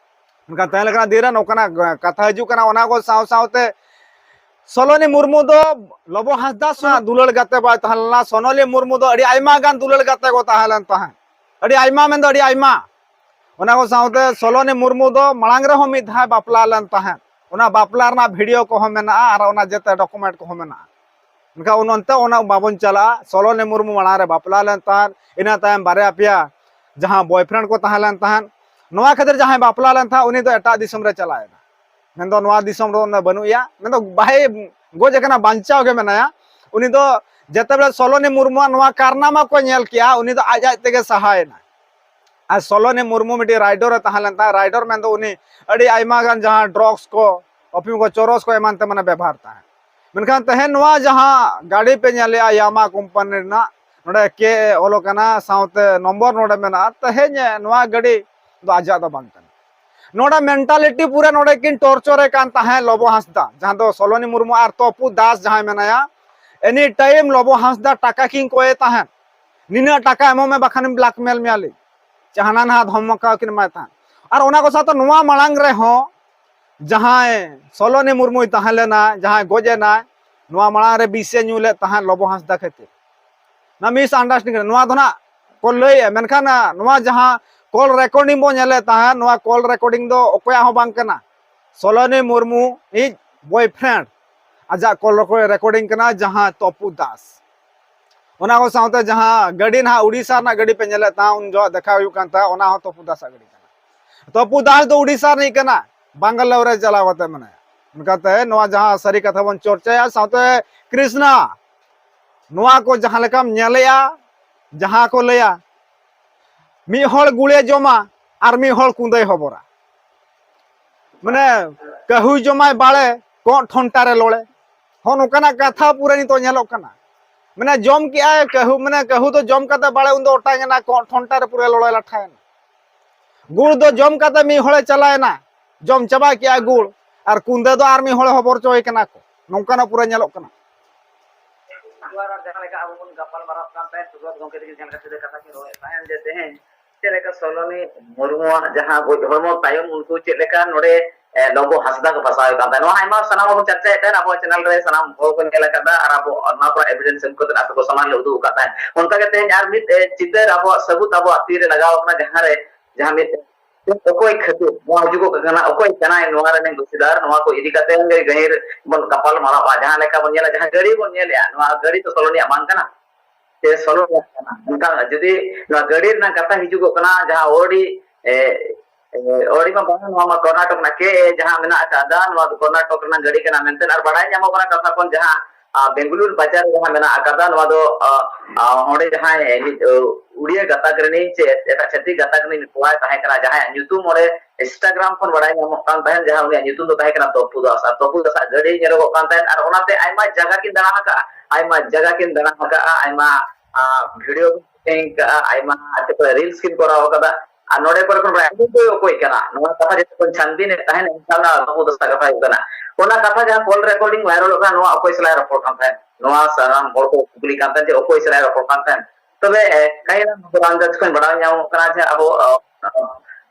ᱢᱮᱱᱠᱷᱟᱱ ᱛᱟᱦᱮᱸ ᱞᱮᱠᱟᱱᱟᱜ ᱫᱤᱱ ᱨᱮ ᱱᱚᱝᱠᱟᱱᱟᱜ ᱠᱟᱛᱷᱟ ᱦᱤᱡᱩᱜ ᱠᱟᱱᱟ, ᱚᱱᱟ ᱠᱚ ᱥᱟᱶ ᱥᱟᱶᱛᱮ ᱥᱚᱞᱚᱱᱤ ᱢᱩᱨᱢᱩ ᱫᱚ ᱞᱚᱵᱚ ᱦᱟᱸᱥᱫᱟ ᱥᱟᱶ ᱫᱩᱞᱟᱹᱲ ᱜᱟᱛᱮ ᱵᱟᱭ ᱛᱟᱦᱮᱸ ᱞᱮᱱᱟ᱾ ᱥᱚᱞᱚᱱᱤ ᱢᱩᱨᱢᱩ ᱫᱚ ᱟᱹᱰᱤ ᱟᱭᱢᱟ ᱜᱟᱱ ᱫᱩᱞᱟᱹᱲ ᱜᱟᱛᱮ ᱠᱚ ᱛᱟᱦᱮᱸ ᱞᱮᱱ ᱛᱟᱦᱮᱸᱫ, ᱟᱹᱰᱤ ᱟᱭᱢᱟ ᱢᱮᱱᱫᱚ ᱟᱹᱰᱤ ᱟᱭᱢᱟ᱾ ᱚᱱᱟ ᱠᱚ ᱥᱟᱶᱛᱮ ᱥᱚᱞᱚᱱᱤ ᱢᱩᱨᱢᱩ ᱫᱚ ᱢᱟᱲᱟᱝ ᱨᱮᱦᱚᱸ ᱢᱤᱫ ᱫᱷᱟᱣ ᱵᱟᱯᱞᱟ ᱞᱮᱱ ᱛᱟᱦᱮᱸᱫ, ᱚᱱᱟ ᱵᱟᱯᱞᱟ ᱨᱮᱱᱟᱜ ᱵᱷᱤᱰᱤᱭᱳ ᱠᱚᱦᱚᱸ ᱢᱮᱱᱟᱜᱼᱟ ᱟᱨ ᱚᱱᱟ ᱡᱮᱛᱮ ᱰᱚᱠᱩᱢᱮᱱᱴ ᱠᱚᱦᱚᱸ ᱢᱮᱱᱟᱜᱼᱟ᱾ ᱢᱮᱱᱠᱷᱟᱱ ᱩᱱ ᱚᱱᱛᱮ ᱚᱱᱟ ᱵᱟᱵᱚᱱ ᱪᱟᱞᱟᱜᱼᱟ᱾ ᱥᱚᱞᱚᱱᱤ ᱢᱩᱨᱢᱩ ᱢᱟᱲᱟᱝ ᱨᱮ ᱵᱟᱯᱞᱟ ᱞᱮᱱ ᱛᱟᱦᱮᱸᱫ, ᱤᱱᱟᱹ ᱛᱟᱭᱚᱢ ᱵᱟᱨᱭᱟ ᱯᱮᱭᱟ ᱡᱟᱦᱟᱸ ᱵᱚᱭᱯᱷᱨᱮᱱᱰ ᱠᱚ ᱛᱟᱦᱮᱸ ᱞᱮᱱ ᱛᱟᱦᱮᱸᱫ, ᱱᱚᱣᱟ ᱠᱷᱟᱹᱛᱤᱨ ᱡᱟᱦᱟᱸᱭ ᱵᱟᱯᱞᱟ ᱞᱮᱱ ᱛᱟᱦᱮᱸᱫ, ᱩᱱᱤ ᱫᱚ ᱮᱴᱟᱜ ᱫᱤᱥᱚᱢ ᱨᱮ ᱪᱟᱞᱟᱣ ᱮᱱᱟ᱾ ᱢᱮᱱᱫᱚ ᱱᱚᱣᱟ ᱫᱤᱥᱚᱢ ᱨᱮ ᱩᱱᱟᱹᱜ ᱵᱟᱹᱱᱩᱜ ᱮᱭᱟ, ᱢᱮᱱᱫᱚ ᱵᱟᱭ ᱜᱚᱡ ᱟᱠᱟᱱᱟ, ᱵᱟᱧᱪᱟᱣ ᱜᱮ ᱢᱮᱱᱟᱭᱟ᱾ ᱩᱱᱤ ᱫᱚ ᱡᱮᱛᱮᱵᱮᱞᱮ ᱥᱚᱞᱚᱱᱤ ᱢᱩᱨᱢᱩᱣᱟᱜ ᱱᱚᱣᱟ ᱠᱟᱨᱱᱟᱢᱟ ᱠᱚ ᱧᱮᱞ ᱠᱮᱜᱼᱟ, ᱩᱱᱤ ᱫᱚ ᱟᱡ ᱟᱡ ᱛᱮᱜᱮ ᱥᱟᱦᱟᱭᱮᱱᱟ᱾ ᱟᱨ ᱥᱚᱞᱚᱱᱤ ᱢᱩᱨᱢᱩ ᱢᱤᱫᱴᱤᱡ ᱨᱟᱭᱰᱚᱨ ᱮ ᱛᱟᱦᱮᱸ ᱞᱮᱱ ᱛᱟᱦᱮᱸᱫ᱾ ᱨᱟᱭᱰᱚᱨ ᱢᱮᱱᱫᱚ ᱩᱱᱤ ᱟᱹᱰᱤ ᱟᱭᱢᱟ ᱜᱟᱱ ᱡᱟᱦᱟᱸ ᱰᱨᱚᱜᱥ ᱠᱚ, ᱚᱯᱷᱤᱢ ᱠᱚ, ᱪᱚᱨᱚᱥ ᱠᱚ ᱮᱢᱟᱱ ᱛᱮᱢᱟᱱᱮ ᱵᱮᱵᱷᱟᱨ ᱛᱟᱦᱮᱸᱫ᱾ ᱢᱮᱱᱠᱷᱟᱱ ᱛᱮᱦᱮᱧ ᱱᱚᱣᱟ ᱡᱟᱦᱟᱸ ᱜᱟᱹᱰᱤ ᱯᱮ ᱧᱮᱞᱮᱜᱼᱟ, ᱭᱟᱢᱟ ᱠᱳᱢᱯᱟᱱᱤ ᱨᱮᱱᱟᱜ, ᱱᱚᱰᱮ ᱠᱮ ᱚᱞ ᱟᱠᱟᱱᱟ, ᱥᱟᱶᱛᱮ ᱱᱚᱢᱵᱚᱨ ᱱᱚᱰᱮ ᱢᱮᱱᱟᱜᱼᱟ᱾ ᱛᱮᱦᱮᱧ ᱱᱚᱣᱟ ᱜᱟᱹᱰᱤ ᱫᱚ ᱟᱡᱟᱜ ᱫᱚ ᱵᱟᱝ ᱠᱟᱱᱟ᱾ ᱱᱚᱰᱮ ᱢᱮᱱᱴᱟᱞᱤᱴᱤ ᱯᱩᱨᱟᱹ ᱱᱚᱰᱮ ᱠᱤᱱ ᱴᱚᱨᱪᱚᱨᱮ ᱠᱟᱱ ᱛᱟᱦᱮᱸᱫ ᱞᱚᱵᱚ ᱦᱟᱸᱥᱫᱟ, ᱡᱟᱦᱟᱸ ᱫᱚ ᱥᱚᱞᱚᱱᱤ ᱢᱩᱨᱢᱩ ᱟᱨ ᱛᱚᱯᱩ ᱫᱟᱥ ᱡᱟᱦᱟᱸᱭ ᱢᱮᱱᱟᱭᱟ, ᱮᱱᱤ ᱴᱟᱭᱤᱢ ᱞᱚᱵᱚ ᱦᱟᱸᱥᱫᱟ ᱴᱟᱠᱟ ᱠᱤᱱ ᱠᱚᱭᱮ ᱛᱟᱦᱮᱸᱫ, "ᱱᱤᱱᱟᱹᱜ ᱴᱟᱠᱟ ᱮᱢᱚᱜ ᱢᱮ, ᱵᱟᱠᱷᱟᱱᱤᱧ ᱵᱞᱟᱠᱢᱮᱞ ᱢᱮᱭᱟᱞᱤᱧ", ᱥᱮ ᱦᱟᱱᱟ ᱱᱟᱣᱟ ᱫᱷᱚᱢᱚᱠᱟᱣ ᱠᱤᱱ ᱮᱢᱟᱭ ᱛᱟᱦᱮᱸᱫ᱾ ᱟᱨ ᱚᱱᱟ ᱠᱚ ᱥᱟᱶᱛᱮ ᱱᱚᱣᱟ ᱢᱟᱲᱟᱝ ᱨᱮᱦᱚᱸ ᱡᱟᱦᱟᱸᱭ ᱥᱚᱞᱚᱱᱤ ᱢᱩᱨᱢᱩᱭ ᱛᱟᱦᱮᱸ ᱞᱮᱱᱟ, ᱡᱟᱦᱟᱸᱭ ᱜᱚᱡ ᱮᱱᱟᱭ, ᱱᱚᱣᱟ ᱢᱟᱲᱟᱝ ᱨᱮ ᱵᱤᱥ ᱮ ᱧᱩ ᱞᱮᱫ ᱛᱟᱦᱮᱸᱫ ᱞᱚᱵᱚ ᱦᱟᱸᱥᱫᱟ ᱠᱷᱟᱹᱛᱤᱨ᱾ ᱱᱚᱣᱟ ᱢᱤᱥ ᱟᱱᱰᱟᱨᱥᱴᱮᱱᱰᱤᱝ ᱠᱟᱱᱟ, ᱱᱚᱣᱟ ᱫᱚ ᱱᱟᱜ ᱠᱚ ᱞᱟᱹᱭᱮᱫᱼᱟ, ᱢᱮᱱᱠᱷᱟᱱ ᱱᱚᱣᱟ ᱡᱟᱦᱟᱸ ᱠᱚᱞ ᱨᱮᱠᱚᱨᱰᱤᱝ ᱵᱚᱱ ᱧᱮᱞᱮᱫ ᱛᱟᱦᱮᱸᱫ, ᱱᱚᱣᱟ ᱠᱚᱞ ᱨᱮᱠᱚᱨᱰᱤᱝ ᱫᱚ ᱚᱠᱚᱭᱟᱜ ᱦᱚᱸ ᱵᱟᱝ ᱠᱟᱱᱟ᱾ ᱥᱚᱞᱚᱱᱤ ᱢᱩᱨᱢᱩ ᱤᱡ ᱵᱚᱭᱯᱷᱨᱮᱱᱰ ᱟᱡᱟᱜ ᱠᱚᱞ ᱨᱮᱠᱚᱨᱰᱤᱝ ᱠᱟᱱᱟ, ᱡᱟᱦᱟᱸ ᱛᱚᱯᱩ ᱫᱟᱥ᱾ ᱚᱱᱟ ᱠᱚ ᱥᱟᱶᱛᱮ ᱡᱟᱦᱟᱸ ᱜᱟᱹᱰᱤ ᱱᱟᱦᱟᱜ ᱩᱲᱤᱥᱥᱟ ᱨᱮᱱᱟᱜ ᱜᱟᱹᱰᱤ ᱯᱮ ᱧᱮᱞᱮᱫ ᱛᱟᱦᱮᱸᱫ, ᱩᱱ ᱡᱚᱦᱚᱜ ᱫᱮᱠᱷᱟᱣ ᱦᱩᱭᱩᱜ ᱠᱟᱱ ᱛᱟᱦᱮᱸᱫ, ᱚᱱᱟ ᱦᱚᱸ ᱛᱚᱯᱩ ᱫᱟᱥᱟᱜ ᱜᱟᱹᱰᱤ ᱠᱟᱱᱟ᱾ ᱛᱚᱯᱩ ᱫᱟᱥ ᱫᱚ ᱩᱲᱤᱥᱥᱟ ᱨᱤᱱᱤᱡ ᱠᱟᱱᱟ, ᱵᱟᱝᱜᱟᱞᱳᱨ ᱨᱮ ᱪᱟᱞᱟᱣ ᱠᱟᱛᱮ ᱢᱮᱱᱟᱭᱟ᱾ ᱚᱱᱠᱟᱛᱮ ᱱᱚᱣᱟ ᱡᱟᱦᱟᱸ ᱥᱟᱹᱨᱤ ᱠᱟᱛᱷᱟ ᱵᱚᱱ ᱪᱚᱨᱪᱟᱭᱟ, ᱥᱟᱶᱛᱮ ᱠᱨᱤᱥᱱᱟ, ᱱᱚᱣᱟ ᱠᱚ ᱡᱟᱦᱟᱸ ᱞᱮᱠᱟᱢ ᱧᱮᱞᱮᱜᱼᱟ, ᱡᱟᱦᱟᱸ ᱠᱚ ᱞᱟᱹᱭᱟ, ᱢᱤᱫ ᱦᱚᱲ ᱜᱩᱲᱮ ᱡᱚᱢᱟ ᱟᱨ ᱢᱤᱫ ᱦᱚᱲ ᱠᱩᱸᱫᱟᱹᱭ ᱦᱚᱵᱚᱨᱟ᱾ ᱢᱟᱱᱮ, ᱠᱟᱹᱦᱩᱭ ᱡᱚᱢᱟᱭ ᱵᱟᱲᱮ, ᱠᱚᱸᱜ ᱴᱷᱚᱱᱴᱟ ᱨᱮ ᱞᱚᱲᱮ᱾ ᱦᱚᱸ, ᱱᱚᱝᱠᱟᱱᱟᱜ ᱠᱟᱛᱷᱟ ᱯᱩᱨᱟᱹ ᱱᱤᱛᱚᱜ ᱧᱮᱞᱚᱜ ᱠᱟᱱᱟ᱾ ᱢᱟᱱᱮ, ᱡᱚᱢ ᱠᱮᱜᱼᱟᱭ ᱠᱟᱹᱦᱩ, ᱢᱟᱱᱮ, ᱠᱟᱹᱦᱩ ᱫᱚ ᱡᱚᱢ ᱠᱟᱛᱮ ᱵᱟᱲᱮ ᱩᱱᱫᱚ ᱚᱴᱟᱝ ᱮᱱᱟ, ᱠᱚᱸᱜ ᱴᱷᱚᱱᱴᱟ ᱨᱮ ᱯᱩᱨᱟᱹ ᱞᱚᱲᱮ ᱞᱟᱴᱷᱟᱭᱮᱱᱟ᱾ ᱜᱩᱲ ᱫᱚ ᱡᱚᱢ ᱠᱟᱛᱮ ᱢᱤᱫ ᱦᱚᱲᱮ ᱪᱟᱞᱟᱣᱮᱱᱟ, ᱡᱚᱢ ᱪᱟᱵᱟ ᱠᱮᱜᱼᱟᱭ ᱜᱩᱲ, ᱟᱨ ᱠᱩᱸᱫᱟᱹ ᱫᱚ ᱟᱨ ᱢᱤᱫ ᱦᱚᱲᱮ ᱦᱚᱵᱚᱨ ᱦᱚᱪᱚᱭᱮ ᱠᱟᱱᱟ ᱠᱚ᱾ ᱱᱚᱝᱠᱟᱱᱟᱜ ᱯᱩᱨᱟᱹ ᱧᱮᱞᱚᱜ ᱠᱟᱱᱟ᱾ ᱟᱨ ᱡᱟᱦᱟᱸ ᱞᱮᱠᱟ ᱟᱵᱚ ᱵᱚᱱ ᱜᱟᱯᱟᱞ ᱢᱟᱨᱟᱣ ᱠᱟᱱ ᱛᱟᱦᱮᱸᱫ, ᱥᱩᱵᱨᱚᱛ ᱜᱚᱢᱠᱮ ᱛᱟᱹᱠᱤᱱ ᱡᱟᱦᱟᱸ ᱞᱮᱠᱟ ᱥᱤᱫᱷᱟᱹ ᱠᱟᱛᱷᱟ ᱠᱤᱱ ᱨᱚᱲᱮᱫ ᱛᱟᱦᱮᱸᱫ ᱡᱮ ᱛᱮᱦᱮᱧ ᱪᱮᱫ ᱞᱮᱠᱟ ᱥᱚᱞᱚᱱᱤ ᱢᱩᱨᱢᱩᱣᱟᱜ ᱡᱟᱦᱟᱸ ᱜᱚᱡ ᱦᱚᱲᱢᱚ ᱛᱟᱭᱚᱢ ᱩᱱᱠᱩ ᱪᱮᱫ ᱞᱮᱠᱟ ᱱᱚᱰᱮ, ᱮ, ᱞᱚᱵᱚ ᱦᱟᱸᱥᱫᱟ ᱠᱚ ᱯᱷᱟᱥᱟᱣ ᱮᱫ ᱠᱟᱱ ᱛᱟᱦᱮᱸᱫ, ᱱᱚᱣᱟ ᱟᱭᱢᱟ ᱥᱟᱱᱟᱢ ᱦᱚᱲ ᱵᱚᱱ ᱪᱟᱨᱪᱟᱭᱮᱫ ᱛᱟᱦᱮᱸᱫ, ᱟᱵᱚᱣᱟᱜ ᱪᱮᱱᱮᱞ ᱨᱮ ᱥᱟᱱᱟᱢ ᱦᱚᱲ ᱠᱚ ᱧᱮᱞ ᱟᱠᱟᱫᱟ ᱟᱨ ᱟᱵᱚ ᱱᱚᱣᱟ ᱠᱚᱨᱮ ᱮᱵᱤᱰᱮᱱᱥ ᱮᱢ ᱠᱟᱛᱮ ᱟᱯᱮ ᱠᱚ ᱥᱟᱢᱟᱝ ᱨᱮ ᱩᱫᱩᱜ ᱟᱠᱟᱫ ᱛᱟᱦᱮᱸᱫ᱾ ᱚᱱᱠᱟ ᱜᱮ ᱛᱮᱦᱮᱧ ᱟᱨ ᱢᱤᱫ, ᱮ, ᱪᱤᱛᱟᱹᱨ ᱟᱵᱚᱣᱟᱜ ᱥᱟᱹᱵᱩᱛ ᱟᱵᱚᱣᱟᱜ ᱛᱤ ᱨᱮ ᱞᱟᱜᱟᱣ ᱟᱠᱟᱱᱟ, ᱡᱟᱦᱟᱸ ᱨᱮ, ᱡᱟᱦᱟᱸ ᱢᱤᱫ ᱚᱠᱚᱭ ᱠᱷᱟᱹᱛᱤᱨ ᱱᱚᱣᱟ ᱦᱤᱡᱩᱜᱚᱜ ᱠᱟᱱᱟ, ᱚᱠᱚᱭ ᱠᱟᱱᱟᱭ ᱱᱚᱣᱟ ᱨᱮᱱ ᱫᱳᱥᱤᱫᱟᱨ, ᱱᱚᱣᱟ ᱠᱚ ᱤᱫᱤ ᱠᱟᱛᱮ ᱜᱮ ᱜᱟᱹᱦᱤᱨ ᱵᱚᱱ ᱜᱟᱯᱟᱞ ᱢᱟᱨᱟᱣᱟ᱾ ᱡᱟᱦᱟᱸ ᱞᱮᱠᱟ ᱵᱚᱱ ᱧᱮᱞᱟ, ᱡᱟᱦᱟᱸ ᱜᱟᱹᱰᱤ ᱵᱚᱱ ᱧᱮᱞᱮᱜᱼᱟ, ᱱᱚᱣᱟ ᱜᱟᱹᱰᱤ ᱫᱚ ᱥᱚᱞᱚᱱᱤᱭᱟᱜ ᱵᱟᱝ ᱠᱟᱱᱟ, ᱥᱮ ᱥᱚᱞᱚᱱᱤᱭᱟᱜ ᱠᱟᱱᱟ? ᱢᱮᱱᱠᱷᱟᱱ ᱡᱩᱫᱤ ᱱᱚᱣᱟ ᱜᱟᱹᱰᱤ ᱨᱮᱱᱟᱜ ᱠᱟᱛᱷᱟ ᱦᱤᱡᱩᱜᱚᱜ ᱠᱟᱱᱟ, ᱡᱟᱦᱟᱸ ᱳᱰᱤ, ᱮ, ᱮ, ᱳᱰᱤ ᱢᱟ ᱵᱟᱝ, ᱱᱚᱣᱟ ᱢᱟ ᱠᱚᱨᱱᱟᱴᱚᱠ ᱨᱮᱱᱟᱜ ᱠᱮ ᱮ ᱡᱟᱦᱟᱸ ᱢᱮᱱᱟᱜ ᱟᱠᱟᱫᱟ, ᱱᱚᱣᱟ ᱫᱚ ᱠᱚᱨᱱᱟᱴᱚᱠ ᱨᱮᱱᱟᱜ ᱜᱟᱹᱰᱤ ᱠᱟᱱᱟ ᱢᱮᱱᱛᱮ, ᱟᱨ ᱵᱟᱲᱟᱭ ᱧᱟᱢᱚᱜ ᱠᱟᱱᱟ ᱠᱟᱛᱷᱟ ᱠᱷᱚᱱ ᱡᱟᱦᱟᱸ, ᱟ, ᱵᱮᱝᱜᱟᱞᱩᱨᱩ ᱵᱟᱡᱟᱨ ᱨᱮ ᱡᱟᱦᱟᱸ ᱢᱮᱱᱟᱜ ᱟᱠᱟᱫᱟ, ᱱᱚᱣᱟ ᱫᱚ, ᱟ, ᱟ, ᱚᱸᱰᱮ ᱡᱟᱦᱟᱸᱭ ᱢᱤᱫ, ᱟ, ᱩᱲᱤᱭᱟ ᱜᱟᱛᱟᱠ ᱨᱤᱱᱤᱡ ᱥᱮ ᱮᱴᱟᱜ ᱪᱷᱟᱹᱛᱤᱠ ᱜᱟᱛᱟᱠ ᱨᱤᱱᱤᱡ ᱠᱚᱲᱟᱭ ᱛᱟᱦᱮᱸ ᱠᱟᱱᱟ, ᱡᱟᱦᱟᱸᱭᱟᱜ ᱧᱩᱛᱩᱢ ᱚᱸᱰᱮ Instagram ᱠᱷᱚᱱ ᱵᱟᱲᱟᱭ ᱧᱟᱢᱚᱜ ᱠᱟᱱ ᱛᱟᱦᱮᱸᱫ, ᱡᱟᱦᱟᱸ ᱩᱱᱤᱭᱟᱜ ᱧᱩᱛᱩᱢ ᱫᱚ ᱛᱟᱦᱮᱸ ᱠᱟᱱᱟ ᱛᱚᱯᱩ ᱫᱟᱥ᱾ ᱟᱨ ᱛᱚᱯᱩ ᱫᱟᱥᱟᱜ ᱜᱟᱹᱰᱤ ᱧᱮᱞᱚᱜᱚᱜ ᱠᱟᱱ ᱛᱟᱦᱮᱸᱫ, ᱟᱨ ᱚᱱᱟᱛᱮ ᱟᱭᱢᱟ ᱡᱟᱭᱜᱟ ᱠᱤᱱ ᱫᱟᱬᱟ ᱟᱠᱟᱫᱼᱟ, ᱟᱭᱢᱟ ᱡᱟᱭᱜᱟ ᱠᱤᱱ ᱫᱟᱬᱟ ᱟᱠᱟᱫᱼᱟ, ᱟᱭᱢᱟ, ᱟ, video ᱠᱤᱱ ᱥᱮᱨᱮᱧ ᱟᱠᱟᱫᱼᱟ, ᱟᱭᱢᱟ ᱪᱮᱫ ᱠᱚ reels ᱠᱤᱱ ᱠᱚᱨᱟᱣ ᱟᱠᱟᱫᱟ᱾ ᱟᱨ ᱱᱚᱰᱮ ᱠᱚᱨᱮ ᱠᱷᱚᱱ ᱵᱟᱲᱟᱭ, ᱩᱱᱤ ᱫᱚ ᱚᱠᱚᱭ ᱠᱟᱱᱟ? ᱱᱚᱣᱟ ᱠᱟᱛᱷᱟ ᱡᱚᱛᱚ ᱠᱷᱚᱱ ᱪᱷᱟᱱᱵᱤᱱ ᱮᱫ ᱛᱟᱦᱮᱸᱫ, ᱮᱱᱠᱷᱟᱱ ᱚᱱᱟ ᱛᱚᱯᱩ ᱫᱟᱥᱟᱜ ᱠᱟᱛᱷᱟ ᱦᱩᱭᱩᱜ ᱠᱟᱱᱟ᱾ ᱚᱱᱟ ᱠᱟᱛᱷᱟ ᱡᱟᱦᱟᱸ call recording viral ᱚᱜ ᱠᱟᱱᱟ, ᱱᱚᱣᱟ ᱚᱠᱚᱭ ᱥᱟᱞᱟᱜ ᱨᱚᱯᱚᱲ ᱠᱟᱱ ᱛᱟᱦᱮᱸᱫ? ᱱᱚᱣᱟ ᱥᱟᱱᱟᱢ ᱦᱚᱲ ᱠᱚ ᱠᱩᱠᱞᱤ ᱠᱟᱱ ᱛᱟᱦᱮᱸᱫ ᱡᱮ ᱚᱠᱚᱭ ᱥᱟᱞᱟᱜ ᱨᱚᱯᱚᱲ ᱠᱟᱱ ᱛᱟᱦᱮᱸᱫ? ᱛᱚᱵᱮ, ᱮ, ᱠᱟᱹᱦᱤᱞ ᱟᱱᱫᱟᱡᱽ ᱠᱷᱚᱱ ᱵᱟᱲᱟᱭ ᱧᱟᱢᱚᱜ ᱠᱟᱱᱟ ᱡᱮ ᱟᱵᱚ, ᱟ, ᱟ,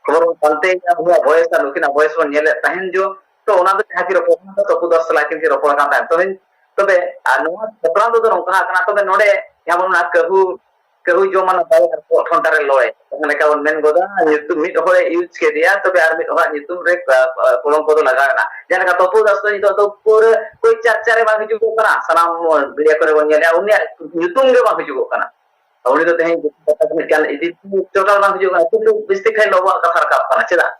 ᱠᱷᱚᱵᱚᱨ ᱵᱚᱱ ᱯᱟᱱᱛᱮᱭᱮᱫᱼᱟ, ᱩᱱᱤᱭᱟᱜ ᱵᱚᱭᱮᱥ ᱟᱨ ᱱᱩᱠᱤᱱᱟᱜ ᱵᱚᱭᱮᱥ ᱵᱚᱱ ᱧᱮᱞᱮᱫ ᱛᱟᱦᱮᱱ ᱡᱚ, ᱛᱚ ᱚᱱᱟ ᱫᱚ ᱡᱟᱦᱟᱸ ᱠᱤᱱ ᱨᱚᱯᱚᱲ ᱠᱟᱱᱟ, ᱛᱚᱯᱩ ᱫᱟᱥ ᱥᱟᱞᱟᱜ ᱠᱤᱱ ᱨᱚᱯᱚᱲ ᱠᱟᱱ ᱛᱟᱦᱮᱸᱫ᱾ ᱛᱚᱵᱮ, ᱛᱚᱵᱮ, ᱟᱨ ᱱᱚᱣᱟ ᱜᱷᱚᱴᱚᱱᱟ ᱫᱚ ᱱᱚᱝᱠᱟ ᱠᱟᱱᱟ, ᱛᱚᱵᱮ ᱱᱚᱰᱮ ᱡᱟᱦᱟᱸ ᱵᱚᱱ ᱢᱮᱱᱟ ᱠᱟᱹᱦᱩ, ᱠᱟᱹᱦᱩ ᱡᱚᱢᱟᱱ ᱫᱟᱨᱮ ᱟᱨ ᱠᱚᱜ ᱴᱷᱚᱱᱴᱟ ᱨᱮ ᱞᱚᱭ, ᱡᱟᱦᱟᱸ ᱞᱮᱠᱟ ᱵᱚᱱ ᱢᱮᱱ ᱜᱚᱫᱟ, ᱧᱩᱛᱩᱢ ᱢᱤᱫ ᱦᱚᱲᱮ ᱤᱭᱩᱡᱽ ᱠᱮᱫᱮᱭᱟ, ᱛᱚᱵᱮ ᱟᱨ ᱢᱤᱫ ᱦᱚᱲᱟᱜ ᱧᱩᱛᱩᱢ ᱨᱮ, ᱟ, ᱟ, ᱠᱚᱞᱚᱝᱠᱚ ᱫᱚ ᱞᱟᱜᱟᱣ ᱮᱱᱟ᱾ ᱡᱟᱦᱟᱸ ᱞᱮᱠᱟ ᱛᱚᱯᱩ ᱫᱟᱥ ᱫᱚ ᱱᱤᱛᱚᱜ ᱫᱚ ᱯᱩᱨᱟᱹ ᱠᱳᱭ ᱪᱟᱨᱪᱟ ᱨᱮ ᱵᱟᱝ ᱦᱤᱡᱩᱜᱚᱜ ᱠᱟᱱᱟ, ᱥᱟᱱᱟᱢ ᱢᱤᱰᱤᱭᱟ ᱠᱚᱨᱮ ᱵᱚᱱ ᱧᱮᱞᱮᱜᱼᱟ, ᱩᱱᱤᱭᱟᱜ ᱧᱩᱛᱩᱢ ᱜᱮ ᱵᱟᱝ ᱦᱤᱡᱩᱜᱚᱜ ᱠᱟᱱᱟ᱾ ᱩᱱᱤ ᱫᱚ ᱛᱮᱦᱮᱧ ᱢᱤᱫᱴᱟᱝ ᱤᱫᱤ ᱴᱳᱴᱟᱞ ᱵᱟᱝ ᱦᱤᱡᱩᱜ ᱠᱟᱱᱟ, ᱠᱤᱱᱛᱩ ᱵᱮᱥᱤ ᱠᱷᱟᱱ ᱟᱵᱚᱣᱟᱜ ᱠᱟᱛᱷᱟ ᱨᱟᱠᱟᱵ ᱠᱟᱱᱟ, ᱪᱮᱫᱟᱜ?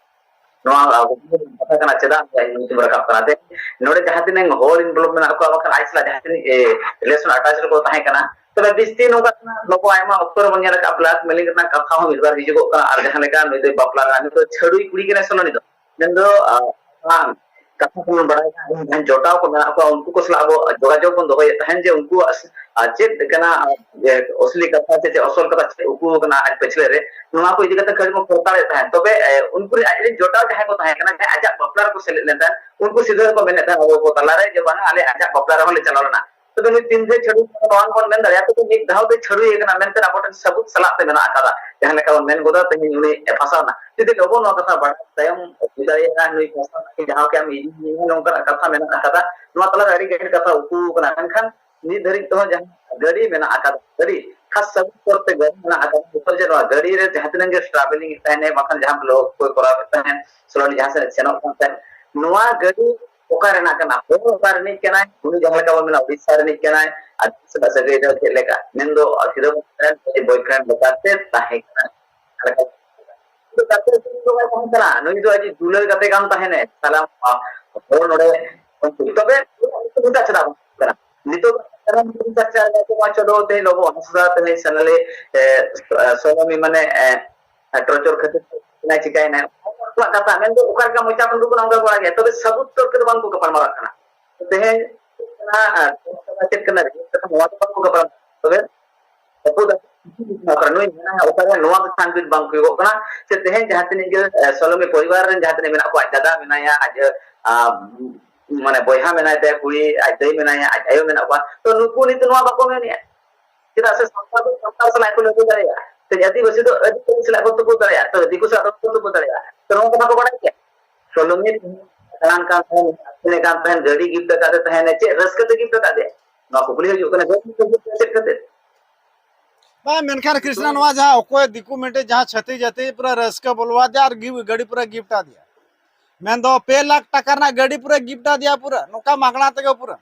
ᱱᱚᱣᱟ ᱟᱵᱚ ᱠᱟᱛᱷᱟ ᱠᱟᱱᱟ, ᱪᱮᱫᱟᱜ ᱤᱧ ᱧᱩᱛᱩᱢ ᱨᱟᱠᱟᱵ ᱠᱟᱱᱟ? ᱛᱮ ᱱᱚᱰᱮ ᱡᱟᱦᱟᱸ ᱛᱤᱱᱟᱹᱜ ᱦᱚᱲ ᱤᱱᱵᱷᱚᱞᱵᱷ ᱢᱮᱱᱟᱜ ᱠᱚᱣᱟ, ᱵᱟᱠᱷᱟᱱ ᱟᱡ ᱥᱟᱞᱟᱜ ᱡᱟᱦᱟᱸ ᱛᱤᱱᱟᱹᱜ, ᱮ, ᱨᱤᱞᱮᱥᱚᱱ ᱟᱴᱟᱪ ᱨᱮᱠᱚ ᱛᱟᱦᱮᱸ ᱠᱟᱱᱟ, ᱛᱚᱵᱮ ᱵᱤᱥᱛᱤ ᱱᱚᱝᱠᱟ ᱠᱟᱱᱟ, ᱱᱩᱠᱩ ᱟᱭᱢᱟ ᱚᱠᱛᱚ ᱨᱮᱵᱚᱱ ᱧᱮᱞ ᱟᱠᱟᱫ, ᱵᱞᱮᱠᱢᱮᱞᱤᱝ ᱨᱮᱱᱟᱜ ᱠᱟᱛᱷᱟ ᱦᱚᱸ ᱢᱤᱫ ᱵᱟᱨ ᱦᱤᱡᱩᱜᱚᱜ ᱠᱟᱱᱟ᱾ ᱟᱨ ᱡᱟᱦᱟᱸ ᱞᱮᱠᱟ ᱱᱩᱭ ᱫᱚᱭ ᱵᱟᱯᱞᱟ ᱨᱮᱱᱟᱜ, ᱱᱩᱭ ᱫᱚ ᱪᱷᱟᱹᱰᱩᱭ ᱠᱩᱲᱤ ᱠᱟᱱᱟᱭ ᱥᱮ ᱩᱱᱤ ᱫᱚ ᱢᱮᱱᱫᱚ, ᱟ, ᱚᱱᱟ ᱠᱟᱛᱷᱟ ᱠᱚᱵᱚᱱ ᱵᱟᱲᱟᱭᱟ, ᱤᱧ ᱡᱟᱦᱟᱸᱭ ᱡᱚᱴᱟᱣ ᱠᱚ ᱢᱮᱱᱟᱜ ᱠᱚᱣᱟ, ᱩᱱᱠᱩ ᱠᱚ ᱥᱟᱞᱟᱜ ᱟᱵᱚ ᱡᱳᱜᱟᱡᱳᱜᱽ ᱵᱚᱱ ᱫᱚᱦᱚᱭᱮᱫ ᱛᱟᱦᱮᱸᱱ ᱡᱮ ᱩᱱᱠᱩᱣᱟᱜ, ᱟ, ᱪᱮᱫ ᱠᱟᱱᱟ, ᱟ, ᱡᱮ ᱚᱥᱞᱤ ᱠᱟᱛᱷᱟ ᱥᱮ ᱪᱮᱫ ᱚᱥᱚᱞ ᱠᱟᱛᱷᱟ ᱪᱮᱫ ᱩᱠᱩ ᱟᱠᱟᱱᱟ ᱟᱡ ᱯᱟᱹᱪᱷᱞᱟᱹ ᱨᱮ, ᱱᱚᱣᱟ ᱠᱚ ᱤᱫᱤ ᱠᱟᱛᱮ ᱠᱷᱟᱹᱞᱤ ᱵᱚᱱ ᱠᱚᱨᱛᱟᱲᱮᱫ ᱛᱟᱦᱮᱸᱫ᱾ ᱛᱚᱵᱮ, ᱮ, ᱩᱱᱠᱩ ᱨᱮᱱ ᱟᱡ ᱨᱮᱱ ᱡᱚᱴᱟᱣ ᱡᱟᱦᱟᱸᱭ ᱠᱚ ᱛᱟᱦᱮᱸ ᱠᱟᱱᱟ, ᱡᱟᱦᱟᱸᱭ ᱟᱡᱟᱜ ᱵᱟᱯᱞᱟ ᱨᱮᱠᱚ ᱥᱮᱞᱮᱫ ᱞᱮᱱ ᱛᱟᱦᱮᱸᱫ, ᱩᱱᱠᱩ ᱥᱤᱫᱷᱟᱹ ᱜᱮᱠᱚ ᱢᱮᱱᱮᱫ ᱛᱟᱦᱮᱸᱫ ᱟᱵᱚ ᱠᱚ ᱛᱟᱞᱟᱨᱮ ᱡᱮ, "ᱵᱟᱝᱟ, ᱟᱞᱮ ᱟᱡᱟᱜ ᱵᱟᱯᱞᱟ ᱨᱮᱦᱚᱸ ᱞᱮ ᱪᱟᱞᱟᱣ ᱞᱮᱱᱟ᱾" ᱛᱚᱵᱮ ᱱᱩᱭ ᱛᱤᱱ ᱫᱷᱟᱣ ᱪᱷᱟᱹᱰᱩᱭ ᱠᱟᱱᱟ, ᱱᱚᱣᱟ ᱵᱚᱱ ᱢᱮᱱ ᱫᱟᱲᱮᱭᱟᱜᱼᱟ, ᱛᱚᱵᱮ ᱢᱤᱫ ᱫᱷᱟᱣ ᱫᱚᱭ ᱪᱷᱟᱹᱰᱩᱭ ᱠᱟᱱᱟ ᱢᱮᱱᱛᱮ ᱟᱵᱚ ᱴᱷᱮᱱ ᱥᱟᱹᱵᱩᱛ ᱥᱟᱞᱟᱜ ᱛᱮ ᱢᱮᱱᱟᱜ ᱟᱠᱟᱫᱟ᱾ ᱡᱟᱦᱟᱸ ᱞᱮᱠᱟ ᱵᱚᱱ ᱢᱮᱱ ᱜᱚᱫᱟ, ᱛᱮᱦᱮᱧ ᱩᱱᱤ ᱮ ᱯᱷᱟᱸᱥᱟᱣ ᱮᱱᱟ᱾ ᱡᱩᱫᱤ ᱟᱵᱚ ᱱᱚᱣᱟ ᱠᱟᱛᱷᱟ ᱵᱟᱲᱟᱭ ᱛᱟᱭᱚᱢ ᱦᱩᱭ ᱫᱟᱲᱮᱭᱟᱜᱼᱟ, ᱱᱩᱭ ᱯᱷᱟᱸᱥᱟᱣ ᱮᱱᱟ, ᱡᱟᱦᱟᱸ ᱠᱤ ᱟᱢ ᱤᱫᱤ ᱢᱮᱭᱟ, ᱱᱚᱝᱠᱟᱱᱟᱜ ᱠᱟᱛᱷᱟ ᱢᱮᱱᱟᱜ ᱟᱠᱟᱫᱟ᱾ ᱱᱚᱣᱟ ᱛᱟᱞᱟᱨᱮ ᱟᱹᱰᱤ ᱜᱟᱱ ᱠᱟᱛᱷᱟ ᱩᱠᱩ ᱟᱠᱟᱱᱟ, ᱢᱮᱱᱠᱷᱟᱱ ᱱᱤᱛ ᱫᱷᱟᱹᱨᱤᱡ ᱛᱮᱦᱚᱸ ᱡᱟᱦᱟᱸ ᱜᱟᱹᱰᱤ ᱢᱮᱱᱟᱜ ᱟᱠᱟᱫᱟ, ᱜᱟᱹᱰᱤ ᱠᱷᱟᱥ ᱥᱟᱹᱵᱩᱛ ᱛᱚᱨ ᱛᱮ ᱜᱟᱹᱰᱤ ᱢᱮᱱᱟᱜ ᱟᱠᱟᱫᱟ, ᱵᱚᱛᱚᱨ ᱡᱮ ᱱᱚᱣᱟ ᱜᱟᱹᱰᱤ ᱨᱮ ᱡᱟᱦᱟᱸ ᱛᱤᱱᱟᱹᱜ ᱜᱮ ᱴᱨᱟᱵᱷᱮᱞᱤᱝ ᱮᱫ ᱛᱟᱦᱮᱱᱮ, ᱵᱟᱠᱷᱟᱱ ᱡᱟᱦᱟᱸ ᱵᱞᱚᱜ ᱠᱚᱭ ᱠᱚᱨᱟᱣ ᱮᱫ ᱛᱟᱦᱮᱸᱫ, ᱥᱮ ᱡᱟᱦᱟᱸ ᱥᱮᱫ ᱥᱮᱱᱚᱜ ᱠᱟᱱ ᱛᱟᱦᱮᱸᱫ, ᱱᱚᱣᱟ ᱜᱟᱹᱰᱤ ᱚᱠᱟ ᱨᱮᱱᱟᱜ ᱠᱟᱱᱟ? ᱦᱚᱲ ᱚᱠᱟ ᱨᱤᱱᱤᱡ ᱠᱟᱱᱟᱭ? ᱩᱱᱤ ᱡᱟᱦᱟᱸ ᱞᱮᱠᱟ ᱵᱚᱱ ᱢᱮᱱᱟ ᱩᱲᱤᱥᱥᱟ ᱨᱤᱱᱤᱡ ᱠᱟᱱᱟᱭ, ᱟᱨ ᱥᱟᱞᱟᱜ ᱥᱟᱹᱜᱟᱹᱭ ᱫᱚ ᱪᱮᱫ ᱞᱮᱠᱟ? ᱢᱮᱱᱫᱚ ᱥᱤᱫᱷᱟᱹ ᱵᱚᱱ ᱢᱮᱱᱟ boyfriend ᱞᱮᱠᱟᱛᱮ ᱛᱟᱦᱮᱸ ᱠᱟᱱᱟ᱾ ᱜᱟᱛᱮ ᱥᱩᱢᱩᱝ ᱫᱚ ᱵᱟᱭ ᱛᱟᱦᱮᱸ ᱠᱟᱱᱟ, ᱱᱩᱭ ᱫᱚ ᱟᱡ ᱫᱩᱞᱟᱹᱲ ᱜᱟᱛᱮ ᱠᱟᱱ ᱛᱟᱦᱮᱱᱮ᱾ ᱛᱟᱦᱞᱮ ᱦᱚᱲ ᱱᱚᱰᱮ, ᱛᱚᱵᱮ ᱩᱱᱟᱹᱜ ᱪᱮᱫᱟᱜ ᱵᱟᱝ ᱦᱩᱭᱩᱜ ᱠᱟᱱᱟ? ᱱᱤᱛᱚᱜ ᱫᱚ ᱪᱟᱨᱪᱟ ᱨᱮ ᱢᱟ ᱪᱚᱞᱚ ᱛᱮᱦᱮᱧ ᱞᱚᱵᱚ ᱦᱟᱸᱥᱫᱟ, ᱛᱮᱦᱮᱧ ᱥᱟᱱᱟᱞᱤ, ᱮ, ᱥᱚᱞᱚᱢᱤ ᱢᱟᱱᱮ, ᱮ, ᱴᱚᱨᱪᱚᱨ ᱠᱷᱟᱹᱛᱤᱨ ᱪᱤᱠᱟᱭᱱᱟᱭ, ᱪᱤᱠᱟᱭᱱᱟᱭ᱾ ᱚᱱᱟ ᱠᱟᱛᱷᱟ ᱢᱮᱱᱫᱚ ᱚᱠᱟ ᱞᱮᱠᱟ ᱢᱚᱪᱟ ᱠᱷᱚᱱ ᱩᱰᱩᱠ ᱠᱟᱱᱟ ᱚᱱᱠᱟ ᱠᱚ ᱨᱟᱜ ᱜᱮᱭᱟ, ᱛᱚᱵᱮ ᱥᱟᱹᱵᱩᱛ ᱛᱚᱨᱠᱚ ᱫᱚ ᱵᱟᱝ ᱠᱚ ᱜᱟᱯᱟᱞ ᱢᱟᱨᱟᱜ ᱠᱟᱱᱟ᱾ ᱛᱮᱦᱮᱧ ᱚᱱᱟ, ᱟᱨ ᱪᱮᱫ ᱠᱟᱱᱟ, ᱱᱚᱣᱟ ᱫᱚ ᱵᱟᱝ ᱠᱚ ᱜᱟᱯᱟᱞ ᱢᱟᱨᱟᱜ ᱠᱟᱱᱟ᱾ ᱛᱚᱵᱮ ᱟᱵᱚ ᱫᱚ ᱱᱩᱭ ᱢᱮᱱᱟᱭᱟ ᱚᱠᱟᱨᱮ, ᱱᱚᱣᱟ ᱫᱚ ᱪᱷᱟᱱᱵᱤᱱ ᱵᱟᱝ ᱦᱩᱭᱩᱜᱚᱜ ᱠᱟᱱᱟ᱾ ᱥᱮ ᱛᱮᱦᱮᱧ ᱡᱟᱦᱟᱸ ᱛᱤᱱᱟᱹᱜ ᱜᱮ, ᱮ, ᱥᱚᱞᱚᱢᱤ ᱯᱚᱨᱤᱵᱟᱨ ᱨᱮᱱ ᱡᱟᱦᱟᱸ ᱛᱤᱱᱟᱹᱜ ᱢᱮᱱᱟᱜ ᱠᱚᱣᱟ, ᱟᱡ ᱫᱟᱫᱟ ᱢᱮᱱᱟᱭᱟ, ᱟᱡ, ᱟ, ᱢᱟᱱᱮ ᱵᱚᱭᱦᱟ ᱢᱮᱱᱟᱭ ᱛᱟᱭᱟ, ᱠᱩᱲᱤ, ᱟᱡ ᱫᱟᱹᱭ ᱢᱮᱱᱟᱭᱟ, ᱟᱡ ᱟᱭᱳ ᱢᱮᱱᱟᱜ ᱠᱚᱣᱟ, ᱛᱚ ᱱᱩᱠᱩ ᱱᱤᱛ ᱱᱚᱣᱟ ᱵᱟᱠᱚ ᱢᱮᱱᱮᱜᱼᱟ᱾ ᱪᱮᱫᱟᱜ ᱥᱮ ᱥᱟᱱᱛᱟᱲ ᱫᱚ ᱥᱟᱱᱛᱟᱲ ᱥᱟᱞᱟᱜ ᱠᱚ ᱞᱟᱹᱲᱦᱟᱹᱭ ᱫᱟᱲᱮᱭᱟᱜᱼᱟ᱾ ᱛᱮ ᱟᱹᱫᱤᱵᱟᱹᱥᱤ ᱫᱚ ᱟᱹᱫᱤᱵᱟᱹᱥᱤ ᱥᱟᱞᱟᱜ ᱠᱚ ᱛᱩᱯᱩᱫ ᱫᱟᱲᱮᱭᱟᱜᱼᱟ, ᱛᱚ ᱫᱤᱠᱩ ᱥᱟᱞᱟᱜ ᱫᱚ ᱵᱟᱠᱚ ᱛᱩᱯᱩᱫ ᱫᱟᱲᱮᱭᱟᱜᱼᱟ᱾ ᱛᱚ ᱱᱚᱣᱟ ᱠᱚ ᱵᱟᱠᱚ ᱵᱟᱲᱟᱭ ᱜᱮᱭᱟ᱾ ᱥᱚᱞᱚᱱᱤ ᱫᱟᱬᱟᱱ ᱠᱟᱱ ᱛᱟᱦᱮᱸᱱ, ᱟᱹᱠᱷᱨᱤᱧ ᱠᱟᱱ ᱛᱟᱦᱮᱸᱱ, ᱜᱟᱹᱰᱤ ᱜᱤᱯᱴ ᱟᱠᱟᱫᱮ ᱛᱟᱦᱮᱸᱱᱟ, ᱪᱮᱫ ᱨᱟᱹᱥᱠᱟᱹ ᱛᱮ ᱜᱤᱯᱴ ᱟᱠᱟᱫᱮᱭᱟ? ᱱᱚᱣᱟ ᱠᱩᱠᱞᱤ ᱦᱤᱡᱩᱜ ᱠᱟᱱᱟ, ᱪᱮᱫ ᱠᱷᱟᱹᱛᱤᱨ ᱛᱮ? ᱵᱟᱝ, ᱢᱮᱱᱠᱷᱟᱱ ᱠᱨᱤᱥᱱᱟ, ᱱᱚᱣᱟ ᱡᱟᱦᱟᱸ ᱚᱠᱚᱭ ᱫᱤᱠᱩ ᱢᱤᱫᱴᱮᱡ ᱡᱟᱦᱟᱸ ᱪᱷᱟᱹᱛᱤᱠ ᱡᱟᱹᱛᱤ ᱯᱩᱨᱟᱹ ᱨᱟᱹᱥᱠᱟᱹ ᱵᱚᱞᱚᱣᱟᱫᱮᱭᱟ ᱟᱨ ᱜᱤ-, ᱜᱟᱹᱰᱤ ᱯᱩᱨᱟᱹ ᱜᱤᱯᱴ ᱟᱫᱮᱭᱟ᱾ ᱢᱮᱱᱫᱚ ᱯᱮ ᱞᱟᱠᱷ ᱴᱟᱠᱟ ᱨᱮᱱᱟᱜ ᱜᱟᱹᱰᱤ ᱯᱩᱨᱟᱹ ᱜᱤᱯᱴ ᱟᱫᱮᱭᱟ ᱯᱩᱨᱟᱹ, ᱱᱚᱝᱠᱟ ᱢᱟᱜᱽᱱᱟ ᱛᱮᱜᱮ ᱯᱩᱨᱟᱹ᱾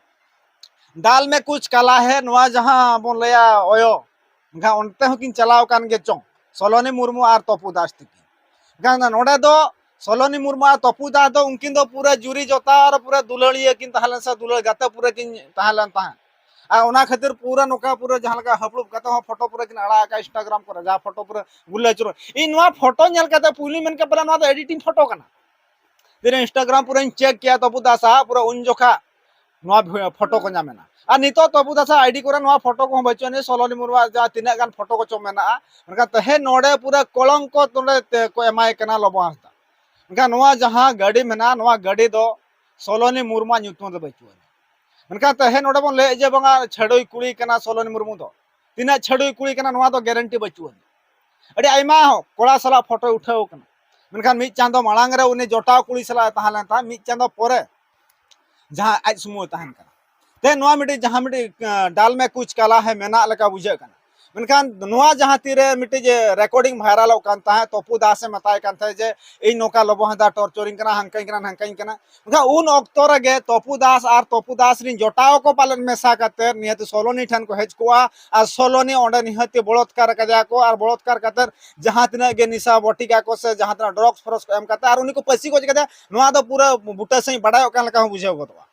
ᱰᱟᱞ ᱢᱮ ᱠᱩᱪ ᱠᱟᱞᱟ ᱦᱮ, ᱱᱚᱣᱟ ᱡᱟᱦᱟᱸ ᱵᱚᱱ ᱞᱟᱹᱭᱟ ᱚᱭᱚ, ᱮᱱᱠᱷᱟᱱ ᱚᱱᱛᱮ ᱦᱚᱸᱠᱤᱱ ᱪᱟᱞᱟᱣ ᱟᱠᱟᱱ ᱜᱮ ᱪᱚᱝ, ᱥᱚᱞᱚᱱᱤ ᱢᱩᱨᱢᱩ ᱟᱨ ᱛᱚᱯᱩ ᱫᱟᱥ ᱛᱤᱠᱤᱱ᱾ ᱮᱱᱠᱷᱟᱱ ᱱᱚᱰᱮ ᱫᱚ ᱥᱚᱞᱚᱱᱤ ᱢᱩᱨᱢᱩ ᱟᱨ ᱛᱚᱯᱩ ᱫᱟᱥ ᱫᱚ ᱩᱱᱠᱤᱱ ᱫᱚ ᱯᱩᱨᱟᱹ ᱡᱩᱨᱤ ᱡᱚᱛᱟ ᱟᱨ ᱯᱩᱨᱟᱹ ᱫᱩᱞᱟᱹᱲᱤᱭᱟᱹ ᱠᱤᱱ ᱛᱟᱦᱮᱸ ᱞᱮᱱ ᱥᱮ ᱫᱩᱞᱟᱹᱲ ᱜᱟᱛᱮ ᱯᱩᱨᱟᱹ ᱠᱤᱱ ᱛᱟᱦᱮᱸ ᱞᱮᱱ ᱛᱟᱦᱮᱸᱫ᱾ ᱟᱨ ᱚᱱᱟ ᱠᱷᱟᱹᱛᱤᱨ ᱯᱩᱨᱟᱹ ᱱᱚᱝᱠᱟ ᱯᱩᱨᱟᱹ ᱡᱟᱦᱟᱸ ᱞᱮᱠᱟ ᱦᱟᱹᱯᱲᱩᱵ ᱠᱟᱛᱮ ᱦᱚᱸ ᱯᱷᱳᱴᱳ ᱯᱩᱨᱟᱹ ᱠᱤᱱ ᱟᱲᱟᱜ ᱟᱠᱟᱫ Instagram ᱠᱚᱨᱮ, ᱡᱟᱦᱟᱸ ᱯᱷᱳᱴᱳ ᱯᱩᱨᱟᱹ ᱜᱩᱞᱟᱹ ᱟᱹᱪᱩᱨᱚᱜ᱾ ᱤᱧ ᱱᱚᱣᱟ ᱯᱷᱳᱴᱳ ᱧᱮᱞ ᱠᱟᱛᱮ ᱯᱩᱭᱞᱩᱧ ᱢᱮᱱ ᱠᱮᱫ, "ᱯᱟᱞᱮ ᱱᱚᱣᱟ ᱫᱚ editing ᱯᱷᱳᱴᱳ ᱠᱟᱱᱟ᱾" ᱛᱤᱨᱮ Instagram ᱯᱩᱨᱟᱹᱧ check ᱠᱮᱭᱟ ᱛᱚᱯᱩ ᱫᱟᱥᱟᱜ, ᱯᱩᱨᱟᱹ ᱩᱱ ᱡᱚᱠᱷᱟ ᱱᱚᱣᱟ ᱵᱷᱤ-, ᱯᱷᱳᱴᱳ ᱠᱚ ᱧᱟᱢ ᱮᱱᱟ᱾ ᱟᱨ ᱱᱤᱛᱚᱜ ᱛᱚᱯᱩ ᱫᱟᱥᱟ ID ᱠᱚᱨᱮ ᱱᱚᱣᱟ ᱯᱷᱳᱴᱳ ᱠᱚᱦᱚᱸ ᱵᱟᱹᱪᱩᱜ ᱟᱹᱱᱤᱡ, ᱥᱚᱞᱚᱱᱤ ᱢᱩᱨᱢᱩᱣᱟᱜ ᱡᱟᱦᱟᱸ ᱛᱤᱱᱟᱹᱜ ᱜᱟᱱ ᱯᱷᱳᱴᱳ ᱠᱚᱪᱚ ᱢᱮᱱᱟᱜᱼᱟ᱾ ᱢᱮᱱᱠᱷᱟᱱ ᱛᱮᱦᱮᱧ ᱱᱚᱰᱮ ᱯᱩᱨᱟᱹ ᱠᱚᱞᱚᱝᱠᱚ ᱱᱚᱰᱮ ᱛᱮ ᱠᱚ ᱮᱢᱟᱭ ᱠᱟᱱᱟ ᱞᱚᱵᱚ ᱦᱟᱸᱥᱫᱟ᱾ ᱢᱮᱱᱠᱷᱟᱱ ᱱᱚᱣᱟ ᱡᱟᱦᱟᱸ ᱜᱟᱹᱰᱤ ᱢᱮᱱᱟᱜᱼᱟ, ᱱᱚᱣᱟ ᱜᱟᱹᱰᱤ ᱫᱚ ᱥᱚᱞᱚᱱᱤ ᱢᱩᱨᱢᱩᱣᱟᱜ ᱧᱩᱛᱩᱢ ᱨᱮ ᱵᱟᱹᱪᱩᱜ ᱟᱹᱱᱤᱡ᱾ ᱢᱮᱱᱠᱷᱟᱱ ᱛᱮᱦᱮᱧ ᱱᱚᱰᱮ ᱵᱚᱱ ᱞᱟᱹᱭᱮᱫ ᱡᱮ ᱵᱟᱝᱟ ᱪᱷᱟᱹᱰᱩᱭ ᱠᱩᱲᱤ ᱠᱟᱱᱟ ᱥᱚᱞᱚᱱᱤ ᱢᱩᱨᱢᱩ ᱫᱚ, ᱛᱤᱱᱟᱹᱜ ᱪᱷᱟᱹᱰᱩᱭ ᱠᱩᱲᱤ ᱠᱟᱱᱟ ᱱᱚᱣᱟ ᱫᱚ guarantee ᱵᱟᱹᱪᱩᱜ ᱟᱹᱱᱤᱡ᱾ ᱟᱹᱰᱤ ᱟᱭᱢᱟ ᱠᱚᱲᱟ ᱥᱟᱞᱟᱜ ᱯᱷᱳᱴᱳᱭ ᱩᱴᱷᱟᱹᱣ ᱠᱟᱱᱟ, ᱢᱮᱱᱠᱷᱟᱱ ᱢᱤᱫ ᱪᱟᱸᱫᱚ ᱢᱟᱲᱟᱝ ᱨᱮ ᱩᱱᱤ ᱡᱚᱴᱟᱣ ᱠᱩᱲᱤ ᱥᱟᱞᱟᱜ ᱮ ᱛᱟᱦᱮᱸ ᱞᱮᱱ ᱛᱟᱦᱮᱸᱫ, ᱢᱤᱫ ᱪᱟᱸᱫᱚ ᱯᱚᱨᱮ ᱡᱟᱦᱟᱸ ᱟᱡ ᱥᱩᱢᱩᱝ ᱮ ᱛᱟᱦᱮᱱ ᱠᱟᱱᱟ᱾ ᱛᱮ ᱱᱚᱣᱟ ᱢᱤᱫᱴᱤᱡ ᱡᱟᱦᱟᱸ ᱢᱤᱫᱴᱤᱡ, ᱟᱸ, ᱰᱟᱞ ᱢᱮ ᱠᱩᱪ ᱠᱟᱞᱟ ᱦᱮ ᱢᱮᱱᱟᱜ ᱞᱮᱠᱟ ᱵᱩᱡᱷᱟᱹᱜ ᱠᱟᱱᱟ᱾ ᱢᱮᱱᱠᱷᱟᱱ ᱱᱚᱣᱟ ᱡᱟᱦᱟᱸ ᱛᱤᱨᱮ ᱢᱤᱫᱴᱤᱡ ᱡᱮ recording ᱵᱷᱟᱭᱨᱟᱞᱚᱜ ᱠᱟᱱ ᱛᱟᱦᱮᱸᱫ, ᱛᱚᱯᱩ ᱫᱟᱥ ᱮ ᱢᱮᱛᱟᱭ ᱠᱟᱱ ᱛᱟᱦᱮᱸᱫ ᱡᱮ, "ᱤᱧ ᱱᱚᱝᱠᱟ ᱞᱚᱵᱚ ᱦᱟᱸᱥᱫᱟ ᱴᱚᱨᱪᱚᱨᱤᱧ ᱠᱟᱱᱟ, ᱦᱟᱱᱠᱟᱧ ᱠᱟᱱᱟ, ᱱᱟᱝᱠᱟᱧ ᱠᱟᱱᱟ", ᱢᱮᱱᱠᱷᱟᱱ ᱩᱱ ᱚᱠᱛᱚ ᱨᱮᱜᱮ ᱛᱚᱯᱩ ᱫᱟᱥ ᱟᱨ ᱛᱚᱯᱩ ᱫᱟᱥ ᱨᱤᱱ ᱡᱚᱴᱟᱣ ᱠᱚ ᱯᱟᱞᱮᱱ ᱢᱮᱥᱟ ᱠᱟᱛᱮ ᱱᱤᱦᱟᱹᱛ ᱥᱚᱞᱚᱱᱤ ᱴᱷᱮᱱ ᱠᱚ ᱦᱮᱡ ᱠᱚᱜᱼᱟ ᱟᱨ ᱥᱚᱞᱚᱱᱤ ᱚᱸᱰᱮ ᱱᱤᱦᱟᱹᱛ ᱵᱚᱞᱚᱛᱠᱟᱨ ᱠᱟᱫᱮᱭᱟ ᱠᱚ ᱟᱨ ᱵᱚᱞᱚᱛᱠᱟᱨ ᱠᱟᱛᱮ ᱡᱟᱦᱟᱸ ᱛᱤᱱᱟᱹᱜ ᱜᱮ ᱱᱤᱥᱟ ᱵᱚᱴᱤᱠᱟ ᱠᱚ ᱥᱮ ᱡᱟᱦᱟᱸ ᱛᱤᱱᱟᱹᱜ drugs ᱯᱷᱨᱚᱜᱥ ᱠᱚ ᱮᱢ ᱠᱟᱛᱮ ᱟᱨ ᱩᱱᱤ ᱠᱚ ᱯᱟᱹᱥᱤ ᱜᱚᱡ ᱠᱟᱫᱮᱭᱟ, ᱱᱚᱣᱟ ᱫᱚ ᱯᱩᱨᱟᱹ ᱵᱩᱴᱟᱹ ᱥᱟᱺᱦᱤᱡ ᱵᱟᱰᱟᱭᱚᱜ ᱠᱟᱱ ᱞᱮᱠᱟ ᱦᱚᱸ ᱵᱩᱡᱷᱟᱹᱣ ᱜᱚᱫᱚᱜᱼᱟ᱾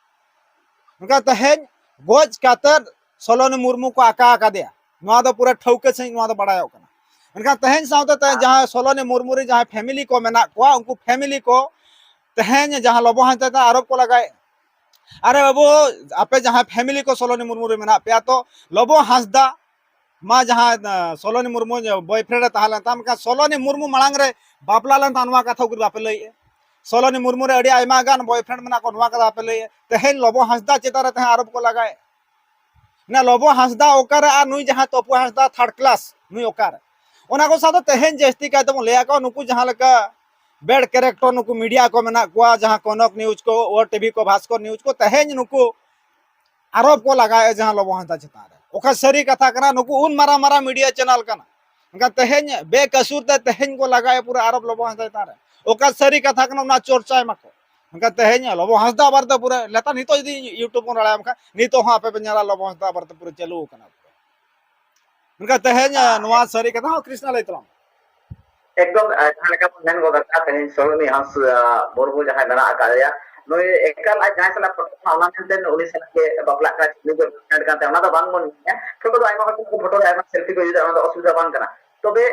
ᱢᱮᱱᱠᱷᱟᱱ ᱛᱮᱦᱮᱧ ᱜᱚᱡ ᱠᱟᱛᱮ ᱥᱚᱞᱚᱱᱤ ᱢᱩᱨᱢᱩ ᱠᱚ ᱟᱠᱟ ᱟᱠᱟᱫᱮᱭᱟ, ᱱᱚᱣᱟ ᱫᱚ ᱯᱩᱨᱟᱹ ᱴᱷᱟᱹᱣᱠᱟᱹ ᱥᱟᱺᱦᱤᱡ ᱱᱚᱣᱟ ᱫᱚ ᱵᱟᱰᱟᱭᱚᱜ ᱠᱟᱱᱟ᱾ ᱢᱮᱱᱠᱷᱟᱱ ᱛᱮᱦᱮᱧ ᱥᱟᱶᱛᱮ ᱛᱮᱦᱮᱧ ᱡᱟᱦᱟᱸ ᱥᱚᱞᱚᱱᱤ ᱢᱩᱨᱢᱩ ᱨᱮ ᱡᱟᱦᱟᱸᱭ family ᱠᱚ ᱢᱮᱱᱟᱜ ᱠᱚᱣᱟ, ᱩᱱᱠᱩ family ᱠᱚ ᱛᱮᱦᱮᱧ ᱡᱟᱦᱟᱸ ᱞᱚᱵᱚ ᱦᱟᱸᱥᱫᱟ ᱪᱮᱛᱟᱱ ᱟᱨᱳᱯ ᱠᱚ ᱞᱟᱜᱟᱭᱮᱫ, ᱟᱨᱮ ᱵᱟᱹᱵᱩ, ᱟᱯᱮ ᱡᱟᱦᱟᱸᱭ family ᱠᱚ ᱥᱚᱞᱚᱱᱤ ᱢᱩᱨᱢᱩ ᱨᱮ ᱢᱮᱱᱟᱜ ᱯᱮᱭᱟ, ᱛᱚ ᱞᱚᱵᱚ ᱦᱟᱸᱥᱫᱟ ᱢᱟ ᱡᱟᱦᱟᱸ, ᱟᱸ, ᱥᱚᱞᱚᱱᱤ ᱢᱩᱨᱢᱩ boyfriend ᱮ ᱛᱟᱦᱮᱸ ᱞᱮᱱ ᱛᱟᱢ, ᱢᱮᱱᱠᱷᱟᱱ ᱥᱚᱞᱚᱱᱤ ᱢᱩᱨᱢᱩ ᱢᱟᱲᱟᱝ ᱨᱮ ᱵᱟᱯᱞᱟ ᱞᱮᱱ ᱛᱟᱢ, ᱱᱚᱣᱟ ᱠᱟᱛᱷᱟ ᱩᱠᱩᱨ ᱵᱟᱯᱮ ᱞᱟᱹᱭᱮᱫᱼᱟ? ᱥᱚᱞᱚᱱᱤ ᱢᱩᱨᱢᱩ ᱨᱮ ᱟᱹᱰᱤ ᱟᱭᱢᱟ ᱜᱟᱱ boyfriend ᱢᱮᱱᱟᱜ ᱠᱚ, ᱱᱚᱣᱟ ᱠᱟᱛᱷᱟ ᱵᱟᱯᱮ ᱞᱟᱹᱭᱮᱫᱼᱟ? ᱛᱮᱦᱮᱧ ᱞᱚᱵᱚ ᱦᱟᱸᱥᱫᱟ ᱪᱮᱛᱟᱱ ᱨᱮ ᱛᱮᱦᱮᱧ ᱟᱨᱳᱯ ᱠᱚ ᱞᱟᱜᱟᱭᱮᱫ᱾ ᱚᱱᱟ ᱞᱚᱵᱚ ᱦᱟᱸᱥᱫᱟ ᱚᱠᱟᱨᱮ ᱟᱨ ᱱᱩᱭ ᱡᱟᱦᱟᱸ ᱛᱚᱯᱩ ᱦᱟᱸᱥᱫᱟ third class, ᱱᱩᱭ ᱚᱠᱟᱨᱮ? ᱚᱱᱟ ᱠᱚ ᱥᱟᱶᱛᱮ ᱛᱮᱦᱮᱧ ᱡᱟᱹᱥᱛᱤ ᱠᱟᱭ ᱛᱮᱵᱚᱱ ᱞᱟᱹᱭ ᱟᱠᱚᱣᱟ, ᱱᱩᱠᱩ ᱡᱟᱦᱟᱸ ᱞᱮᱠᱟ bad character ᱱᱩᱠᱩ media ᱠᱚ ᱢᱮᱱᱟᱜ ᱠᱚᱣᱟ, ᱡᱟᱦᱟᱸ ᱠᱚᱱᱚᱠ news ᱠᱚ, ᱳ ᱴᱤᱵᱷᱤ ᱠᱚ, ᱵᱷᱟᱥᱠᱚᱨ news ᱠᱚ, ᱛᱮᱦᱮᱧ ᱱᱩᱠᱩ ᱟᱨᱳᱯ ᱠᱚ ᱞᱟᱜᱟᱣᱮᱫᱼᱟ ᱡᱟᱦᱟᱸ ᱞᱚᱵᱚ ᱦᱟᱸᱥᱫᱟ ᱪᱮᱛᱟᱱ ᱨᱮ᱾ ᱚᱠᱟ ᱥᱟᱹᱨᱤ ᱠᱟᱛᱷᱟ ᱠᱟᱱᱟ? ᱱᱩᱠᱩ ᱩᱱ ᱢᱟᱨᱟᱝ ᱢᱟᱨᱟᱝ media channel ᱠᱟᱱᱟ, ᱢᱮᱱᱠᱷᱟᱱ ᱛᱮᱦᱮᱧ ᱵᱮᱠᱟᱹᱥᱩᱨ ᱛᱮ ᱛᱮᱦᱮᱧ ᱠᱚ ᱞᱟᱜᱟᱣᱮᱫᱼᱟ ᱯᱩᱨᱟᱹ ᱟᱨᱳᱯ ᱞᱚᱵᱚ ᱦᱟᱸᱥᱫᱟ ᱪᱮᱛᱟᱱ ᱨᱮ᱾ ᱚᱠᱟ ᱥᱟᱹᱨᱤ ᱠᱟᱛᱷᱟ ᱠᱟᱱᱟ ᱚᱱᱟ ᱪᱚᱨᱪᱟᱭ ᱢᱟᱠᱚ᱾ ᱢᱮᱱᱠᱷᱟᱱ ᱛᱮᱦᱮᱧ ᱞᱚᱵᱚ ᱦᱟᱸᱥᱫᱟ ᱵᱟᱨᱮᱛᱮ ᱯᱩᱨᱟᱹ ᱱᱮᱛᱟᱨ ᱱᱤᱛᱚᱜ ᱡᱩᱫᱤ YouTube ᱵᱚᱱ ᱨᱟᱲᱟᱭᱟᱢ ᱠᱷᱟᱱ ᱱᱤᱛᱚᱜ ᱦᱚᱸ ᱟᱯᱮ ᱯᱮ ᱧᱮᱞᱟ ᱞᱚᱵᱚ ᱦᱟᱸᱥᱫᱟ ᱵᱟᱨᱮᱛᱮ ᱯᱩᱨᱟᱹ ᱪᱟᱹᱞᱩ ᱟᱠᱟᱱᱟ᱾ ᱢᱮᱱᱠᱷᱟᱱ ᱛᱮᱦᱮᱧ ᱱᱚᱣᱟ ᱥᱟᱹᱨᱤ ᱠᱟᱛᱷᱟ ᱦᱚᱸ ᱠᱨᱤᱥᱱᱟ ᱞᱟᱹᱭ ᱛᱟᱞᱟᱝ ᱢᱮ᱾ ᱮᱠᱫᱚᱢ, ᱟᱨ ᱡᱟᱦᱟᱸ ᱞᱮᱠᱟ ᱵᱚᱱ ᱢᱮᱱ ᱜᱚᱫ ᱟᱠᱟᱫ, ᱛᱮᱦᱮᱧ ᱥᱳᱞᱳᱢᱤ ᱦᱟᱸᱥ, ᱟᱨ, ᱢᱩᱨᱢᱩ ᱡᱟᱦᱟᱸᱭ ᱢᱮᱱᱟᱜ ᱟᱠᱟᱫᱮᱭᱟ, ᱱᱩᱭ ᱮᱠᱟᱞ ᱟᱡ ᱡᱟᱦᱟᱸᱭ ᱥᱟᱞᱟᱜ ᱯᱷᱳᱴᱳ ᱠᱟᱱᱟ, ᱚᱱᱟ ᱢᱮᱱᱛᱮ ᱩᱱᱤ ᱥᱟᱞᱟᱜ ᱜᱮ ᱵᱟᱯᱞᱟᱜ ᱠᱟᱱᱟ, ᱪᱷᱚᱵᱤ ᱠᱚ ᱯᱳᱥᱴ ᱠᱟᱱ ᱛᱟᱭᱟ, ᱚᱱᱟ ᱫᱚ ᱵᱟᱝ ᱵᱚᱱ ᱧᱮᱞᱟ᱾ ᱯᱷᱳᱴᱳ ᱫᱚ ᱟᱭᱢᱟ ᱦᱚᱲ ᱠᱚ ᱯᱷᱳᱴᱳ ᱨᱮ ᱟᱭᱢᱟ ᱥᱮᱞᱯᱷᱤ ᱠᱚ ᱤᱫᱤᱭᱮᱫᱟ, ᱚᱱᱟ ᱫᱚ ᱚᱥᱩᱵᱤᱫᱷᱟ ᱵᱟᱝ ᱠᱟᱱᱟ᱾ ᱛᱚᱵᱮ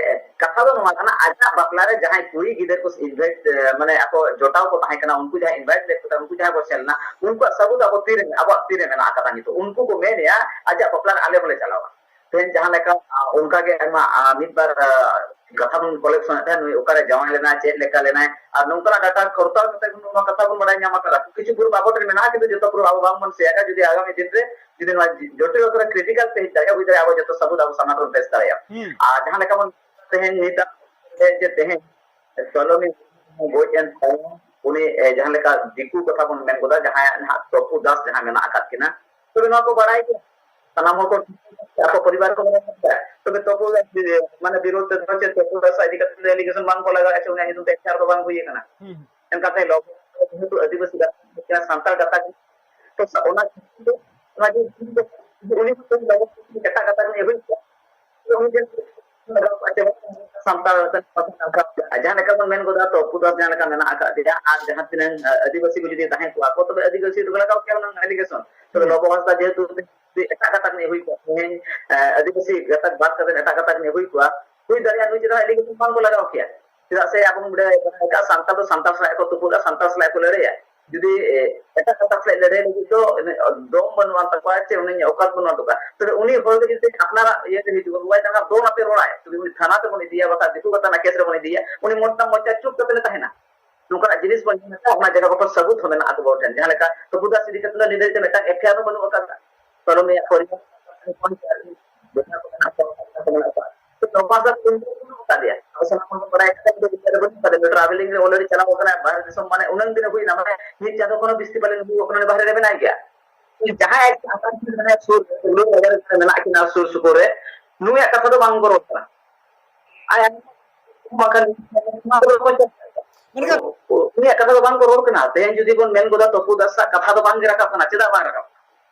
ᱠᱟᱛᱷᱟ ᱫᱚ ᱱᱚᱣᱟ ᱠᱟᱱᱟ, ᱟᱡᱟᱜ ᱵᱟᱯᱞᱟ ᱨᱮ ᱡᱟᱦᱟᱸᱭ ᱠᱩᱲᱤ ᱜᱤᱫᱟᱹᱨ ᱠᱚ ᱤᱱᱵᱷᱟᱭᱤᱴ, ᱢᱟᱱᱮ ᱟᱠᱚ ᱡᱚᱴᱟᱣ ᱠᱚ ᱛᱟᱦᱮᱸ ᱠᱟᱱᱟ, ᱩᱱᱠᱩ ᱡᱟᱦᱟᱸᱭ ᱤᱱᱵᱷᱟᱭᱤᱴ ᱞᱮᱫ ᱠᱚ ᱛᱟᱦᱮᱸ, ᱩᱱᱠᱩ ᱡᱟᱦᱟᱸᱭ ᱠᱚ ᱥᱮᱱ ᱞᱮᱱᱟ, ᱩᱱᱠᱩᱣᱟᱜ ᱥᱟᱹᱵᱩᱫ ᱟᱵᱚ ᱛᱤᱨᱮ, ᱟᱵᱚᱣᱟᱜ ᱛᱤᱨᱮ ᱢᱮᱱᱟᱜ ᱟᱠᱟᱫᱟ ᱱᱤᱛᱚᱜ? ᱩᱱᱠᱩ ᱠᱚ ᱢᱮᱱᱮᱫᱼᱟ ᱟᱡᱟᱜ ᱵᱟᱯᱞᱟ ᱨᱮ ᱟᱞᱮ ᱦᱚᱸᱞᱮ ᱪᱟᱞᱟᱣᱟ᱾ ᱛᱮᱦᱮᱧ ᱡᱟᱦᱟᱸ ᱞᱮᱠᱟ, ᱟ, ᱚᱱᱠᱟ ᱜᱮ ᱟᱭᱢᱟ, ᱟ, ᱢᱤᱫ ᱵᱟᱨ, ᱟ, ᱠᱟᱛᱷᱟ ᱵᱚᱱ ᱠᱚᱞᱮᱠᱥᱚᱱ ᱮᱫ ᱛᱟᱦᱮᱸᱫ, ᱱᱩᱭ ᱚᱠᱟᱨᱮ ᱡᱟᱶᱟᱭ ᱞᱮᱱᱟᱭ, ᱪᱮᱫ ᱞᱮᱠᱟ ᱞᱮᱱᱟᱭ, ᱟᱨ ᱱᱚᱝᱠᱟᱱᱟᱜ ᱰᱟᱴᱟ ᱠᱷᱚᱨᱪᱟ ᱠᱟᱛᱮ ᱵᱚᱱ ᱱᱚᱣᱟ ᱠᱟᱛᱷᱟ ᱵᱚᱱ ᱵᱟᱲᱟᱭ ᱧᱟᱢ ᱟᱠᱟᱫᱟ᱾ ᱠᱤᱪᱷᱩ ᱯᱩᱨᱟᱹ ᱵᱟᱵᱚᱫ ᱨᱮ ᱢᱮᱱᱟᱜᱼᱟ, ᱠᱤᱱᱛᱩ ᱡᱚᱛᱚ ᱯᱩᱨᱟᱹ ᱟᱵᱚ ᱵᱟᱝ ᱵᱚᱱ ᱥᱮᱭᱟᱨᱟ᱾ ᱡᱩᱫᱤ ᱟᱜᱟᱢᱤ ᱫᱤᱱ ᱨᱮ ᱡᱩᱫᱤ ᱱᱚᱣᱟ ᱡᱚᱴᱤᱞ ᱚᱠᱛᱚ ᱨᱮ ᱠᱨᱤᱴᱤᱠᱟᱞ ᱛᱮ ᱦᱮᱡ ᱫᱟᱲᱮᱭᱟᱜᱼᱟ, ᱦᱩᱭ ᱫᱟᱲᱮᱭᱟᱜᱼᱟ ᱟᱵᱚ ᱡᱚᱛᱚ ᱥᱟᱹᱵᱩᱫ ᱟᱵᱚ ᱥᱟᱢᱟᱝ ᱨᱮ ᱯᱮᱥ ᱫᱟᱲᱮᱭᱟᱜᱼᱟ᱾ ᱦᱩᱸ᱾ ᱟᱨ ᱡᱟᱦᱟᱸ ᱞᱮᱠᱟ ᱵᱚᱱ ᱛᱮᱦᱮᱧ ᱱᱤᱛᱟᱜ ᱡᱮ ᱛᱮᱦᱮᱧ ᱥᱚᱞᱚᱢᱤ ᱜᱚᱡ ᱮᱱ ᱛᱟᱭᱚᱢ ᱩᱱᱤ, ᱮ, ᱡᱟᱦᱟᱸ ᱞᱮᱠᱟ ᱫᱤᱠᱩ ᱠᱟᱛᱷᱟ ᱵᱚᱱ ᱢᱮᱱ ᱜᱚᱫᱟ, ᱡᱟᱦᱟᱸᱭᱟᱜ ᱱᱟᱦᱟᱜ ᱛᱚᱯᱩ ᱫᱟᱥ ᱡᱟᱦᱟᱸ ᱢᱮᱱᱟᱜ ᱟᱠᱟᱫ ᱠᱤᱱᱟ, ᱛᱚᱵᱮ ᱱᱚᱣᱟ ᱠᱚ ᱵᱟᱲᱟᱭ ᱜᱮᱭᱟ, ᱥᱟᱱᱟᱢ ᱦᱚᱲ ᱠᱚ ᱴᱷᱤᱠ ᱜᱮᱭᱟ, ᱟᱠᱚ ᱯᱚᱨᱤᱵᱟᱨ ᱠᱚ ᱵᱟᱲᱟᱭ ᱜᱮᱭᱟ᱾ ᱛᱚᱵᱮ ᱛᱚᱯᱩ ᱫᱟᱥ ᱡᱩᱫᱤ, ᱢᱟᱱᱮ ᱵᱤᱨᱳᱫᱷ ᱛᱮ ᱫᱚ ᱪᱮᱫ ᱛᱚᱯᱩ ᱫᱟᱥ ᱤᱫᱤ ᱠᱟᱛᱮ ᱫᱚ allegation ᱵᱟᱝ ᱠᱚ ᱞᱟᱜᱟᱣ ᱦᱚᱪᱚ, ᱩᱱᱤᱭᱟᱜ ᱧᱩᱛᱩᱢ ᱛᱮ ᱮᱯᱷ ᱟᱭ ᱟᱨ ᱫᱚ ᱵᱟᱝ ᱦᱩᱭ ᱟᱠᱟᱱᱟ᱾ ᱦᱩᱸ᱾ ᱮᱱᱠᱷᱟᱱ ᱛᱮ ᱞᱚᱵᱚ ᱡᱮᱦᱮᱛᱩ ᱟᱹᱫᱤᱵᱟᱹᱥᱤ ᱜᱟᱛᱟᱠ ᱠᱟᱱᱟ, ᱥᱟᱱᱛᱟᱲ ᱜᱟᱛᱟᱠ, ᱛᱚ ᱚᱱᱟ ᱠᱷᱟᱹᱛᱤᱨ ᱛᱮ ᱚᱱᱟ ᱡᱮ ᱩᱱᱤ ᱫᱚ ᱞᱚᱵᱚ ᱮᱴᱟᱜ ᱜᱟᱛᱟᱠ ᱨᱤᱱᱤᱡ ᱦᱩᱭ ᱠᱚᱜᱼᱟ, ᱩᱱᱤ ᱡᱮ ᱥᱟᱱᱛᱟᱲ ᱟᱨ ᱡᱟᱦᱟᱸ ᱞᱮᱠᱟ ᱵᱚᱱ ᱢᱮᱱ ᱜᱚᱫᱟ, ᱛᱚᱯᱩ ᱫᱟᱥ ᱡᱟᱦᱟᱸ ᱞᱮᱠᱟ ᱢᱮᱱᱟᱜ ᱟᱠᱟᱫᱮᱭᱟ, ᱟᱨ ᱡᱟᱦᱟᱸ ᱛᱤᱱᱟᱹᱝ, ᱟ, ᱟᱹᱫᱤᱵᱟᱹᱥᱤ ᱠᱚ ᱡᱩᱫᱤ ᱛᱟᱦᱮᱸ ᱠᱚᱜᱼᱟ ᱠᱚ, ᱛᱚᱵᱮ ᱟᱹᱫᱤᱵᱟᱹᱥᱤ ᱫᱚ ᱞᱟᱜᱟᱣ ᱠᱮᱭᱟ ᱚᱱᱟ allegation᱾ ᱛᱚᱵᱮ ᱦᱩᱸ᱾ ᱞᱚᱵᱚ ᱦᱟᱸᱥᱫᱟ ᱡᱮᱦᱮᱛᱩ ᱡᱩᱫᱤ ᱮᱴᱟᱜ ᱜᱟᱛᱟᱠ ᱨᱤᱱᱤᱡ ᱦᱩᱭ ᱠᱚᱜᱼᱟ, ᱛᱮᱦᱮᱧ, ᱟ, ᱟᱹᱫᱤᱵᱟᱹᱥᱤ ᱜᱟᱛᱟᱠ ᱵᱟᱫ ᱠᱟᱛᱮ ᱮᱴᱟᱜ ᱜᱟᱛᱟᱠ ᱨᱤᱱᱤᱡ ᱦᱩᱭ ᱠᱚᱜᱼᱟ, ᱦᱩᱭ ᱫᱟᱲᱮᱭᱟᱜᱼᱟ ᱱᱩᱭ ᱪᱮᱛᱟᱱ allegation ᱵᱟᱝ ᱠᱚ ᱞᱟᱜᱟᱣ ᱠᱮᱭᱟ᱾ ᱪᱮᱫᱟᱜ ᱥᱮ ᱟᱵᱚ ᱵᱚᱱ ᱵᱟᱲᱟᱭᱟ ᱥᱟᱱᱛᱟᱲ ᱫᱚ ᱥᱟᱱᱛᱟᱲ ᱥᱟᱞᱟᱜ ᱠᱚ ᱛᱩᱯᱩᱫᱟ, ᱥᱟᱱᱛᱟᱲ ᱥᱟᱞᱟᱜ ᱠᱚ ᱞᱟᱹᱲᱦᱟᱹᱭᱟ᱾ ᱡᱩᱫᱤ, ᱮ, ᱮᱴᱟᱜ ᱜᱟᱛᱟᱠ ᱥᱟᱞᱟᱜ ᱞᱟᱹᱲᱦᱟᱹᱭ ᱞᱟᱹᱜᱤᱫ ᱫᱚ ᱫᱚᱢ ᱵᱟᱹᱱᱩᱜ ᱟᱱ ᱛᱟᱠᱚᱣᱟ, ᱪᱮ ᱩᱱᱤ ᱚᱠᱟᱛ ᱵᱟᱹᱱᱩᱜ ᱟᱱ ᱛᱟᱠᱚᱣᱟ᱾ ᱛᱚᱵᱮ ᱩᱱᱤ ᱦᱚᱲ ᱜᱮ ᱡᱩᱫᱤ ᱟᱯᱱᱟᱨᱟᱜ ᱤᱭᱟᱹ ᱛᱮ ᱦᱤᱡᱩᱜᱼᱟ, ᱵᱟᱵᱟᱭ ᱛᱟᱦᱮᱱᱟ, ᱫᱚ ᱱᱚᱛᱮ ᱨᱚᱲᱟᱭ, ᱛᱚᱵᱮ ᱩᱱᱤ ᱛᱷᱟᱱᱟ ᱛᱮᱵᱚᱱ ᱤᱫᱤᱭᱟ, ᱵᱟᱠᱷᱟᱱ ᱫᱤᱠᱩ ᱜᱟᱛᱟ ᱨᱮᱱᱟᱜ ᱠᱮᱥ ᱨᱮᱵᱚᱱ ᱤᱫᱤᱭᱟ, ᱩᱱᱤ ᱢᱚᱡᱽ ᱛᱟᱢ ᱢᱚᱡᱽ ᱛᱟᱭ ᱪᱩᱯ ᱠᱟᱛᱮ ᱞᱮ ᱛᱟᱦᱮᱱᱟ᱾ ᱱᱚᱝᱠᱟᱱᱟᱜ ᱡᱤᱱᱤᱥ ᱵᱚᱱ ᱧᱮᱞ ᱮᱫᱟ, ᱚᱱᱟ ᱡᱟᱭᱜᱟ ᱠᱚ ᱥᱟᱹᱵᱩᱛ ᱦᱚᱸ ᱢᱮᱱᱟᱜ ᱟᱠᱚ ᱴᱷᱮᱱ᱾ ᱡᱟᱦᱟᱸ ᱞᱮᱠᱟ ᱛᱚᱯᱩ ᱫᱟᱥ ᱤᱫᱤ ᱠᱟᱛᱮ ᱫᱚ ᱱᱤᱛ ᱫᱷᱟᱹᱵᱤᱡ ᱛᱮ ᱢᱤᱫᱴᱟᱝ ᱮᱯᱷ ᱟᱭ ᱟᱨ ᱦᱚᱸ ᱵᱟᱹᱱᱩᱜ ᱟᱠᱟᱫᱟ᱾ ᱠᱟᱨᱚᱱ ᱩᱱᱤᱭᱟᱜ ᱯᱚᱨᱤᱵᱟᱨ ᱵᱚᱭᱦᱟ ᱠᱚ ᱢᱮᱱᱟᱜ ᱠᱚᱣᱟ, ᱠᱟᱠᱟ ᱠᱚ ᱢᱮᱱᱟᱜ ᱠᱚᱣᱟ᱾ ᱯᱟᱸᱪ ᱥᱟᱛ ᱠᱤᱞᱳᱢᱤᱴᱟᱨ ᱵᱟᱹᱱᱩᱜ ᱟᱠᱟᱫᱮᱭᱟ᱾ ᱟᱵᱚ ᱥᱟᱱᱟᱢ ᱦᱚᱲ ᱵᱚᱱ ᱵᱟᱲᱟᱭ ᱠᱟᱫᱟ, ᱩᱱᱤ ᱫᱚ ᱵᱤᱪᱟᱹᱨ ᱨᱮ ᱵᱟᱹᱱᱩᱜ ᱟᱠᱟᱫᱮᱭᱟ, travelling ᱨᱮ already ᱪᱟᱞᱟᱣ ᱟᱠᱟᱱᱟᱭ ᱵᱟᱦᱨᱮ ᱫᱤᱥᱚᱢ, ᱢᱟᱱᱮ ᱩᱱᱟᱹᱜ ᱫᱤᱱ ᱦᱩᱭᱱᱟ, ᱢᱟᱱᱮ ᱢᱤᱫ ᱪᱟᱸᱫᱚ ᱠᱷᱚᱱ ᱦᱚᱸ ᱵᱮᱥᱤ ᱯᱟᱞᱮᱱ ᱦᱩᱭᱩᱜ ᱠᱟᱱᱟ, ᱩᱱᱤ ᱵᱟᱦᱨᱮ ᱨᱮ ᱢᱮᱱᱟᱭ ᱜᱮᱭᱟ᱾ ᱡᱟᱦᱟᱸᱭ ᱟᱡ ᱟᱯᱟᱱ ᱟᱹᱯᱤᱱ ᱢᱮᱱᱟᱭᱟ ᱥᱩᱨ ᱨᱮ, ᱩᱱᱤ ᱵᱟᱡᱟᱨ ᱨᱮ ᱢᱮᱱᱟᱜ ᱠᱤᱱᱟ ᱥᱩᱨ ᱥᱩᱯᱩᱨ ᱨᱮ, ᱱᱩᱭᱟᱜ ᱠᱟᱛᱷᱟ ᱫᱚ ᱵᱟᱝ ᱠᱚ ᱨᱚᱲ ᱠᱟᱱᱟ᱾ ᱟᱨ ᱵᱟᱝᱠᱷᱟᱱ ᱱᱚᱣᱟ ᱠᱚᱫᱚ ᱠᱚ ᱪᱮᱫ? ᱢᱮᱱᱠᱷᱟᱱ ᱩᱱᱤᱭᱟᱜ ᱠᱟᱛᱷᱟ ᱫᱚ ᱵᱟᱝ ᱠᱚ ᱨᱚᱲ ᱠᱟᱱᱟ᱾ ᱛᱮᱦᱮᱧ ᱡᱩᱫᱤ ᱵᱚᱱ ᱢᱮᱱ ᱜᱚᱫᱟ, ᱛᱚᱯᱩ ᱫᱟᱥᱟᱜ ᱠᱟᱛᱷᱟ ᱫᱚ ᱵᱟᱝ ᱜᱮ ᱨᱟᱠᱟᱵ ᱠᱟᱱᱟ᱾ ᱪᱮᱫᱟᱜ ᱵᱟᱝ ᱨᱟᱠᱟᱵ ᱠᱟᱱᱟ?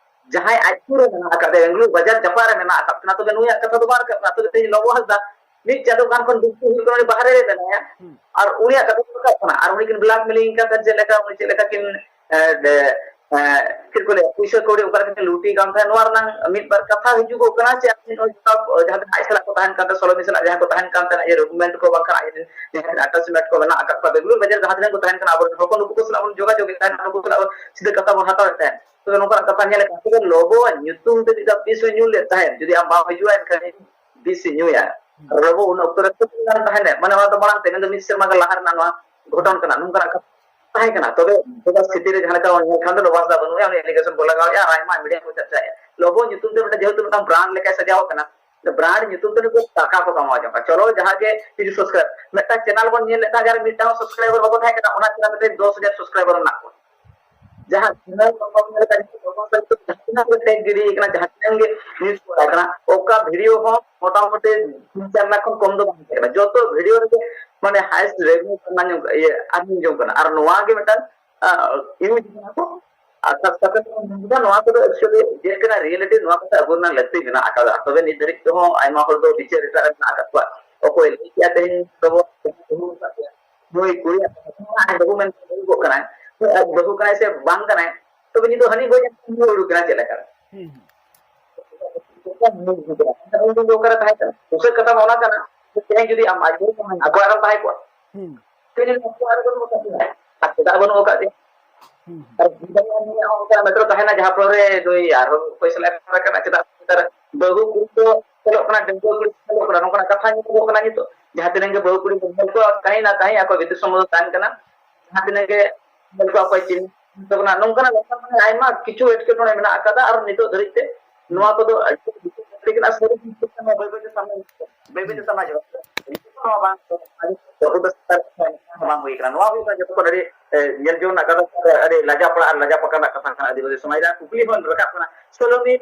ᱡᱟᱦᱟᱸᱭ ᱟᱡ ᱥᱩᱨ ᱨᱮ ᱢᱮᱱᱟᱜ ᱟᱠᱟᱫ ᱛᱟᱭᱟ, ᱵᱮᱝᱜᱟᱞᱩᱨᱩ ᱵᱟᱡᱟᱨ ᱡᱟᱯᱟᱜ ᱨᱮ ᱢᱮᱱᱟᱜ ᱟᱠᱟᱫ ᱠᱤᱱᱟ, ᱛᱚᱵᱮ ᱱᱩᱭᱟᱜ ᱠᱟᱛᱷᱟ ᱫᱚ ᱵᱟᱝ ᱨᱟᱠᱟᱵ ᱠᱟᱱᱟ᱾ ᱛᱚᱵᱮ ᱛᱮᱦᱮᱧ ᱞᱚᱵᱚ ᱦᱟᱸᱥᱫᱟ ᱢᱤᱫ ᱪᱟᱸᱫᱳ ᱜᱟᱱ ᱠᱷᱚᱱ ᱵᱮᱥᱤ ᱦᱩᱭᱩᱜ ᱠᱟᱱᱟ, ᱩᱱᱤ ᱵᱟᱦᱨᱮ ᱨᱮ ᱢᱮᱱᱟᱭᱟ᱾ ᱦᱩᱸ᱾ ᱟᱨ ᱩᱱᱤᱭᱟᱜ ᱠᱟᱛᱷᱟ ᱫᱚ ᱨᱟᱠᱟᱵ ᱠᱟᱱᱟ᱾ ᱟᱨ ᱩᱱᱤ ᱠᱤᱱ blackmailing ᱠᱟᱱ ᱛᱟᱦᱮᱸᱫ, ᱪᱮᱫ ᱞᱮᱠᱟ, ᱩᱱᱤ ᱪᱮᱫ ᱞᱮᱠᱟ ᱠᱤᱱ, ᱮ, ᱮ, ᱪᱮᱫ ᱠᱚ ᱞᱟᱹᱭᱟ, ᱯᱩᱭᱥᱟᱹ ᱠᱟᱹᱣᱰᱤ ᱚᱠᱟ ᱞᱮᱠᱟ ᱠᱤᱱ ᱞᱩᱴᱤ ᱠᱟᱱ ᱛᱟᱦᱮᱸᱫ, ᱱᱚᱣᱟ ᱨᱮᱱᱟᱜ ᱢᱤᱫ ᱵᱟᱨ ᱠᱟᱛᱷᱟ ᱦᱤᱡᱩᱜᱚᱜ ᱠᱟᱱᱟ᱾ ᱪᱮ ᱟᱹᱵᱤᱱ ᱱᱚᱜᱼᱚᱭ ᱡᱟᱦᱟᱸ ᱛᱤᱱᱟᱹᱜ ᱟᱡ ᱥᱟᱞᱟᱜ ᱠᱚ ᱛᱟᱦᱮᱱ ᱠᱟᱱ ᱛᱟᱦᱮᱸᱫ, ᱥᱳᱞᱳ ᱢᱤ ᱥᱟᱞᱟᱜ ᱡᱟᱦᱟᱸᱭ ᱠᱚ ᱛᱟᱦᱮᱱ ᱠᱟᱱ ᱛᱟᱦᱮᱸᱫ, ᱡᱮ roommate ᱠᱚ ᱵᱟᱝᱠᱷᱟᱱ ᱟᱡ ᱨᱮᱱ ᱡᱟᱦᱟᱸ ᱛᱤᱱᱟᱹᱜ attachment ᱠᱚ ᱢᱮᱱᱟᱜ ᱟᱠᱟᱫ ᱠᱚᱣᱟ, ᱵᱮᱝᱜᱟᱞᱩᱨᱩ ᱵᱟᱡᱟᱨ ᱡᱟᱦᱟᱸ ᱛᱤᱱᱟᱹᱜ ᱠᱚ ᱛᱟᱦᱮᱱ ᱠᱟᱱᱟ, ᱟᱵᱚ ᱨᱮᱱ ᱦᱚᱯᱚᱱ ᱱᱩᱠᱩ ᱠᱚ ᱥᱟᱞᱟᱜ ᱵᱚᱱ ᱡᱳᱜᱟᱡᱳᱜᱽ ᱮᱫ ᱛᱟᱦᱮᱸᱫ, ᱱᱩᱠᱩ ᱥᱟᱞᱟᱜ ᱥᱤᱫᱷᱟᱹ ᱠᱟᱛᱷᱟ ᱵᱚᱱ ᱦᱟᱛᱟᱣ ᱮᱫ ᱛᱟᱦᱮᱸᱫ᱾ ᱛᱚᱵᱮ ᱱᱚᱝᱠᱟᱱᱟᱜ ᱠᱟᱛᱷᱟ ᱧᱮᱞ ᱟᱠᱟᱱᱟ, ᱛᱚᱵᱮ ᱞᱚᱵᱚᱣᱟᱜ ᱧᱩᱛᱩᱢ ᱛᱮ ᱢᱤᱫ ᱫᱷᱟᱣ ᱵᱤᱥ ᱦᱚᱸᱭ ᱧᱩ ᱞᱮᱫ ᱛᱟᱦᱮᱸᱫ, ᱡᱩᱫᱤ ᱟᱢ ᱵᱟᱢ ᱦᱤᱡᱩᱜᱼᱟ ᱮᱱᱠᱷᱟᱱ ᱵᱤᱥ ᱮ ᱧᱩᱭᱟ᱾ ᱟᱨ ᱞᱚᱵᱚ ᱩᱱ ᱚᱠᱛᱚ ᱨᱮ ᱠᱟᱹᱴᱤᱡ ᱜᱟᱱ ᱛᱟᱦᱮᱸ ᱞᱮᱱ, ᱢᱟᱱᱮ ᱚᱱᱟ ᱫᱚ ᱢᱟᱲᱟᱝ ᱛᱮ, ᱢᱮᱱᱫᱚ ᱢᱤᱫ ᱥᱮᱨᱢᱟ ᱜᱟᱱ ᱞᱟᱦᱟ ᱨᱮᱱᱟᱜ ᱱᱚᱣᱟ ᱜᱷᱚᱴᱚᱱ ᱠᱟᱱᱟ, ᱱᱚᱝᱠᱟᱱᱟᱜ ᱠᱟᱛᱷᱟ ᱛᱟᱦᱮᱸ ᱠᱟᱱᱟ᱾ ᱛᱚᱵᱮ ᱱᱤᱛᱚᱜᱟᱜ ᱥᱛᱷᱤᱛᱤ ᱨᱮ ᱡᱟᱦᱟᱸ ᱞᱮᱠᱟ ᱵᱚᱱ ᱧᱮᱞ ᱠᱷᱟᱱ ᱫᱚ ᱞᱚᱵᱚ ᱦᱟᱸᱥᱫᱟ ᱵᱟᱹᱱᱩᱜᱼᱟ, ᱩᱱᱤ allegation ᱠᱚ ᱞᱟᱜᱟᱣᱮᱫᱼᱟ, ᱟᱨ ᱟᱭᱢᱟ media ᱠᱚ ᱪᱟᱨᱪᱟᱭᱮᱫᱼᱟ᱾ ᱞᱚᱵᱚ ᱧᱩᱛᱩᱢ ᱛᱮ ᱢᱤᱫᱴᱟᱝ, ᱡᱮᱦᱮᱛᱩ ᱢᱤᱫᱴᱟᱝ brand ᱞᱮᱠᱟᱭ ᱥᱟᱡᱟᱣ ᱠᱟᱱᱟ, brand ᱧᱩᱛᱩᱢ ᱛᱮ ᱱᱩᱠᱩ ᱴᱟᱠᱟ ᱠᱚ ᱠᱟᱢᱟᱣ ᱡᱚᱝ ᱠᱟᱱᱟ᱾ ᱪᱚᱞᱚ, ᱡᱟᱦᱟᱸ ᱜᱮ ᱠᱤᱪᱷᱩ subscribe, ᱢᱤᱫᱴᱟᱝ channel ᱵᱚᱱ ᱧᱮᱞ ᱞᱮᱫ ᱛᱟᱦᱮᱸ, ᱡᱟᱦᱟᱸ ᱨᱮ ᱢᱤᱫᱴᱟᱝ subscriber ᱵᱟᱠᱚ ᱛᱟᱦᱮᱸ ᱠᱟᱱᱟ, ᱚᱱᱟ channel ᱨᱮ ᱫᱚᱥ ᱦᱟᱡᱟᱨ subscriber ᱢᱮᱱᱟᱜ ᱠᱚᱣᱟ᱾ ᱡᱟᱦᱟᱸ ᱛᱤᱱᱟᱹᱜ ᱨᱚᱠᱚᱢ ᱧᱮᱞ ᱠᱟᱱᱟ, ᱡᱟᱦᱟᱸ ᱛᱤᱱᱟᱹᱜ ᱜᱮ tag ᱜᱤᱰᱤ ᱠᱟᱱᱟ, ᱡᱟᱦᱟᱸ ᱛᱤᱱᱟᱹᱜ ᱜᱮ news ᱠᱚ ᱠᱟᱱᱟ, ᱚᱠᱟ video ᱦᱚᱸ ᱢᱚᱴᱟᱢᱩᱴᱤ ᱛᱤᱱ ᱪᱟᱨ ᱞᱟᱠᱷ ᱠᱷᱚᱱ ᱠᱚᱢ ᱫᱚ ᱵᱟᱝ ᱦᱩᱭᱩᱜ ᱠᱟᱱᱟ᱾ ᱡᱚᱛᱚ video ᱨᱮᱜᱮ ᱢᱟᱱᱮ highest revenue earn ᱧᱚᱜ, ᱤᱭᱟᱹ, earn ᱧᱚᱜ ᱠᱟᱱᱟ᱾ ᱟᱨ ᱱᱚᱣᱟ ᱜᱮ ᱢᱤᱫᱴᱟᱝ, ᱟ, use ᱠᱟᱱᱟ ᱠᱚ᱾ ᱟᱨ ᱠᱷᱟᱥ ᱠᱟᱛᱮ ᱱᱚᱣᱟ ᱠᱚᱫᱚ actually ᱪᱮᱫ ᱠᱟᱱᱟ reality, ᱱᱚᱣᱟ ᱠᱚᱫᱚ ᱟᱵᱚ ᱨᱮᱱᱟᱜ ᱞᱟᱹᱠᱛᱤ ᱢᱮᱱᱟᱜ ᱟᱠᱟᱫᱟ᱾ ᱛᱚᱵᱮ ᱱᱤᱛ ᱫᱷᱟᱹᱨᱤᱡ ᱛᱮᱦᱚᱸ ᱟᱭᱢᱟ ᱦᱚᱲ ᱫᱚ ᱵᱤᱪᱟᱹᱨ ᱮᱴᱟᱜ ᱨᱮ ᱢᱮᱱᱟᱜ ᱟᱠᱟᱫ ᱠᱚᱣᱟ᱾ ᱚᱠᱚᱭ ᱞᱟᱹᱭ ᱠᱮᱜᱼᱟ ᱛᱮᱦᱮᱧ ᱫᱚᱵᱚ ᱱᱩᱭ ᱠᱩᱲᱤᱭᱟᱜ ᱠᱟᱛᱷᱟ, ᱟᱡ ᱵᱟᱹᱦᱩ ᱢᱮᱱᱛᱮ ᱦᱩᱭᱩᱜᱚᱜ ᱠᱟᱱᱟᱭ, ᱟᱡ ᱵᱟᱹᱦᱩ ᱠᱟᱱᱟᱭ ᱥᱮ ᱵᱟᱝ ᱠᱟᱱᱟᱭ, ᱛᱚᱵᱮ ᱱᱤᱛ ᱫᱚ ᱦᱟᱹᱱᱤ ᱜᱚᱡ ᱮᱱ ᱠᱷᱟᱱ ᱱᱩᱭ ᱩᱰᱩᱠ ᱮᱱᱟ ᱪᱮᱫ ᱞᱮᱠᱟ? ᱦᱩᱸ, ᱦᱩᱸ᱾ ᱩᱱ ᱫᱤᱱ ᱫᱚ ᱚᱠᱟᱨᱮ ᱛᱟᱦᱮᱸ ᱠᱟᱱᱟ? ᱵᱩᱥᱟᱹᱜ ᱠᱟᱛᱷᱟ ᱢᱟ ᱚᱱᱟ ᱠᱟᱱᱟ, ᱛᱮᱦᱮᱧ ᱡᱩᱫᱤ ᱟᱢ ᱟᱡ ᱵᱟᱹᱦᱩ ᱠᱟᱱᱟᱭ, ᱟᱠᱚ ᱚᱲᱟᱜ ᱨᱮᱢ ᱛᱟᱦᱮᱸ ᱠᱚᱜᱼᱟ? ᱦᱩᱸ᱾ ᱛᱮᱦᱮᱧ ᱟᱠᱚ ᱚᱲᱟᱜ ᱨᱮ ᱵᱟᱹᱱᱩᱜ ᱟᱠᱟᱫ ᱢᱮᱭᱟ, ᱟᱨ ᱪᱮᱫᱟᱜ ᱵᱟᱹᱱᱩᱜ ᱟᱠᱟᱫ ᱢᱮᱭᱟ? ᱦᱩᱸ, ᱦᱩᱸ᱾ ᱟᱨ ᱡᱩᱫᱤ ᱟᱢᱟᱜ ᱚᱱᱠᱟ ᱢᱮᱴᱨᱳ ᱛᱟᱦᱮᱱᱟ, ᱡᱟᱦᱟᱸ ᱯᱚᱨᱮ ᱱᱩᱭ ᱟᱨᱦᱚᱸ ᱚᱠᱚᱭ ᱥᱟᱞᱟᱜ ᱮ ᱨᱚᱯᱚᱲ ᱠᱟᱱᱟ, ᱪᱮᱫᱟᱜ ᱥᱮ ᱱᱮᱛᱟᱨ ᱵᱟᱹᱦᱩ ᱠᱩᱲᱤ ᱠᱚ ᱧᱮᱞᱚᱜ ᱠᱟᱱᱟ, ᱰᱟᱺᱜᱩᱣᱟᱹ ᱠᱩᱲᱤ ᱠᱚ ᱧᱮᱞᱚᱜ ᱠᱟᱱᱟ, ᱱᱚᱝᱠᱟᱱᱟᱜ ᱠᱟᱛᱷᱟ ᱧᱮᱞᱚᱜᱚᱜ ᱠᱟᱱᱟ ᱱᱤᱛᱚᱜ᱾ ᱡᱟᱦᱟᱸ ᱛᱤᱱᱟᱹᱜ ᱜᱮ ᱵᱟᱹᱦᱩ ᱠᱩᱲᱤ ᱠᱚ ᱧᱮᱞ ᱠᱚᱣᱟ, ᱠᱟᱹᱦᱤ ᱱᱟ ᱠᱟᱹᱦᱤ ᱟᱠᱚ ᱵᱷᱤᱛᱤᱨ ᱥᱚᱢᱵᱚᱱᱫᱷᱚ ᱛᱟᱦᱮᱱ ᱠᱟᱱᱟ᱾ ᱡᱟᱦᱟᱸ ᱛᱤᱱᱟᱹᱜ ᱜᱮ ᱧᱮᱞ ᱠᱚᱣᱟ ᱚᱠᱚᱭ ᱪᱤᱱ ᱛᱟᱵᱚᱱᱟ, ᱱᱚᱝᱠᱟᱱᱟᱜ ᱵᱮᱯᱟᱨ ᱢᱟᱱᱮ ᱟᱭᱢᱟ ᱠᱤᱪᱷᱩ ᱮᱴᱠᱮᱴᱚᱬᱮ ᱢᱮᱱᱟᱜ ᱟᱠᱟᱫᱟ᱾ ᱟᱨ ᱱᱤᱛᱚᱜ ᱫᱷᱟᱹᱨᱤᱡ ᱛᱮ ᱱᱚᱣᱟ ᱠᱚᱫᱚ ᱟᱹᱰᱤ ᱞᱮᱠᱤᱱ ᱟᱨ ᱥᱟᱹᱨᱤ ᱡᱤᱱᱤᱥ ᱠᱟᱱᱟ, ᱵᱟᱹᱭ ᱵᱟᱹᱭ ᱛᱮ ᱥᱟᱢᱱᱮ ᱦᱤᱡᱩᱜ ᱠᱟᱱᱟ᱾ ᱵᱟᱹᱭ ᱵᱟᱹᱭ ᱛᱮ ᱥᱟᱢᱟᱡᱽ ᱦᱚᱸ ᱱᱚᱣᱟ ᱵᱟᱝ, ᱵᱟᱝ ᱦᱩᱭ ᱠᱟᱱᱟ᱾ ᱱᱚᱣᱟ ᱦᱩᱭᱩᱜ ᱠᱟᱱᱟ ᱡᱚᱛᱚ ᱠᱷᱚᱱ ᱟᱹᱰᱤ, ᱮ, ᱧᱮᱞ ᱡᱚᱝ ᱨᱮᱱᱟᱜ ᱠᱟᱛᱷᱟ, ᱟᱹᱰᱤ ᱞᱟᱡᱟ ᱯᱟᱲᱟ ᱟᱨ ᱞᱟᱡᱟ ᱯᱟᱠᱟ ᱨᱮᱱᱟᱜ ᱠᱟᱛᱷᱟ ᱠᱟᱱᱟ᱾ ᱟᱹᱫᱤᱵᱟᱹᱥᱤ ᱥᱚᱢᱟᱡᱽ ᱨᱮ ᱠᱩᱠᱞᱤ ᱦᱚᱸ ᱨᱟᱠᱟᱵ ᱠᱟᱱᱟ, ᱥᱳᱞᱳᱱᱤ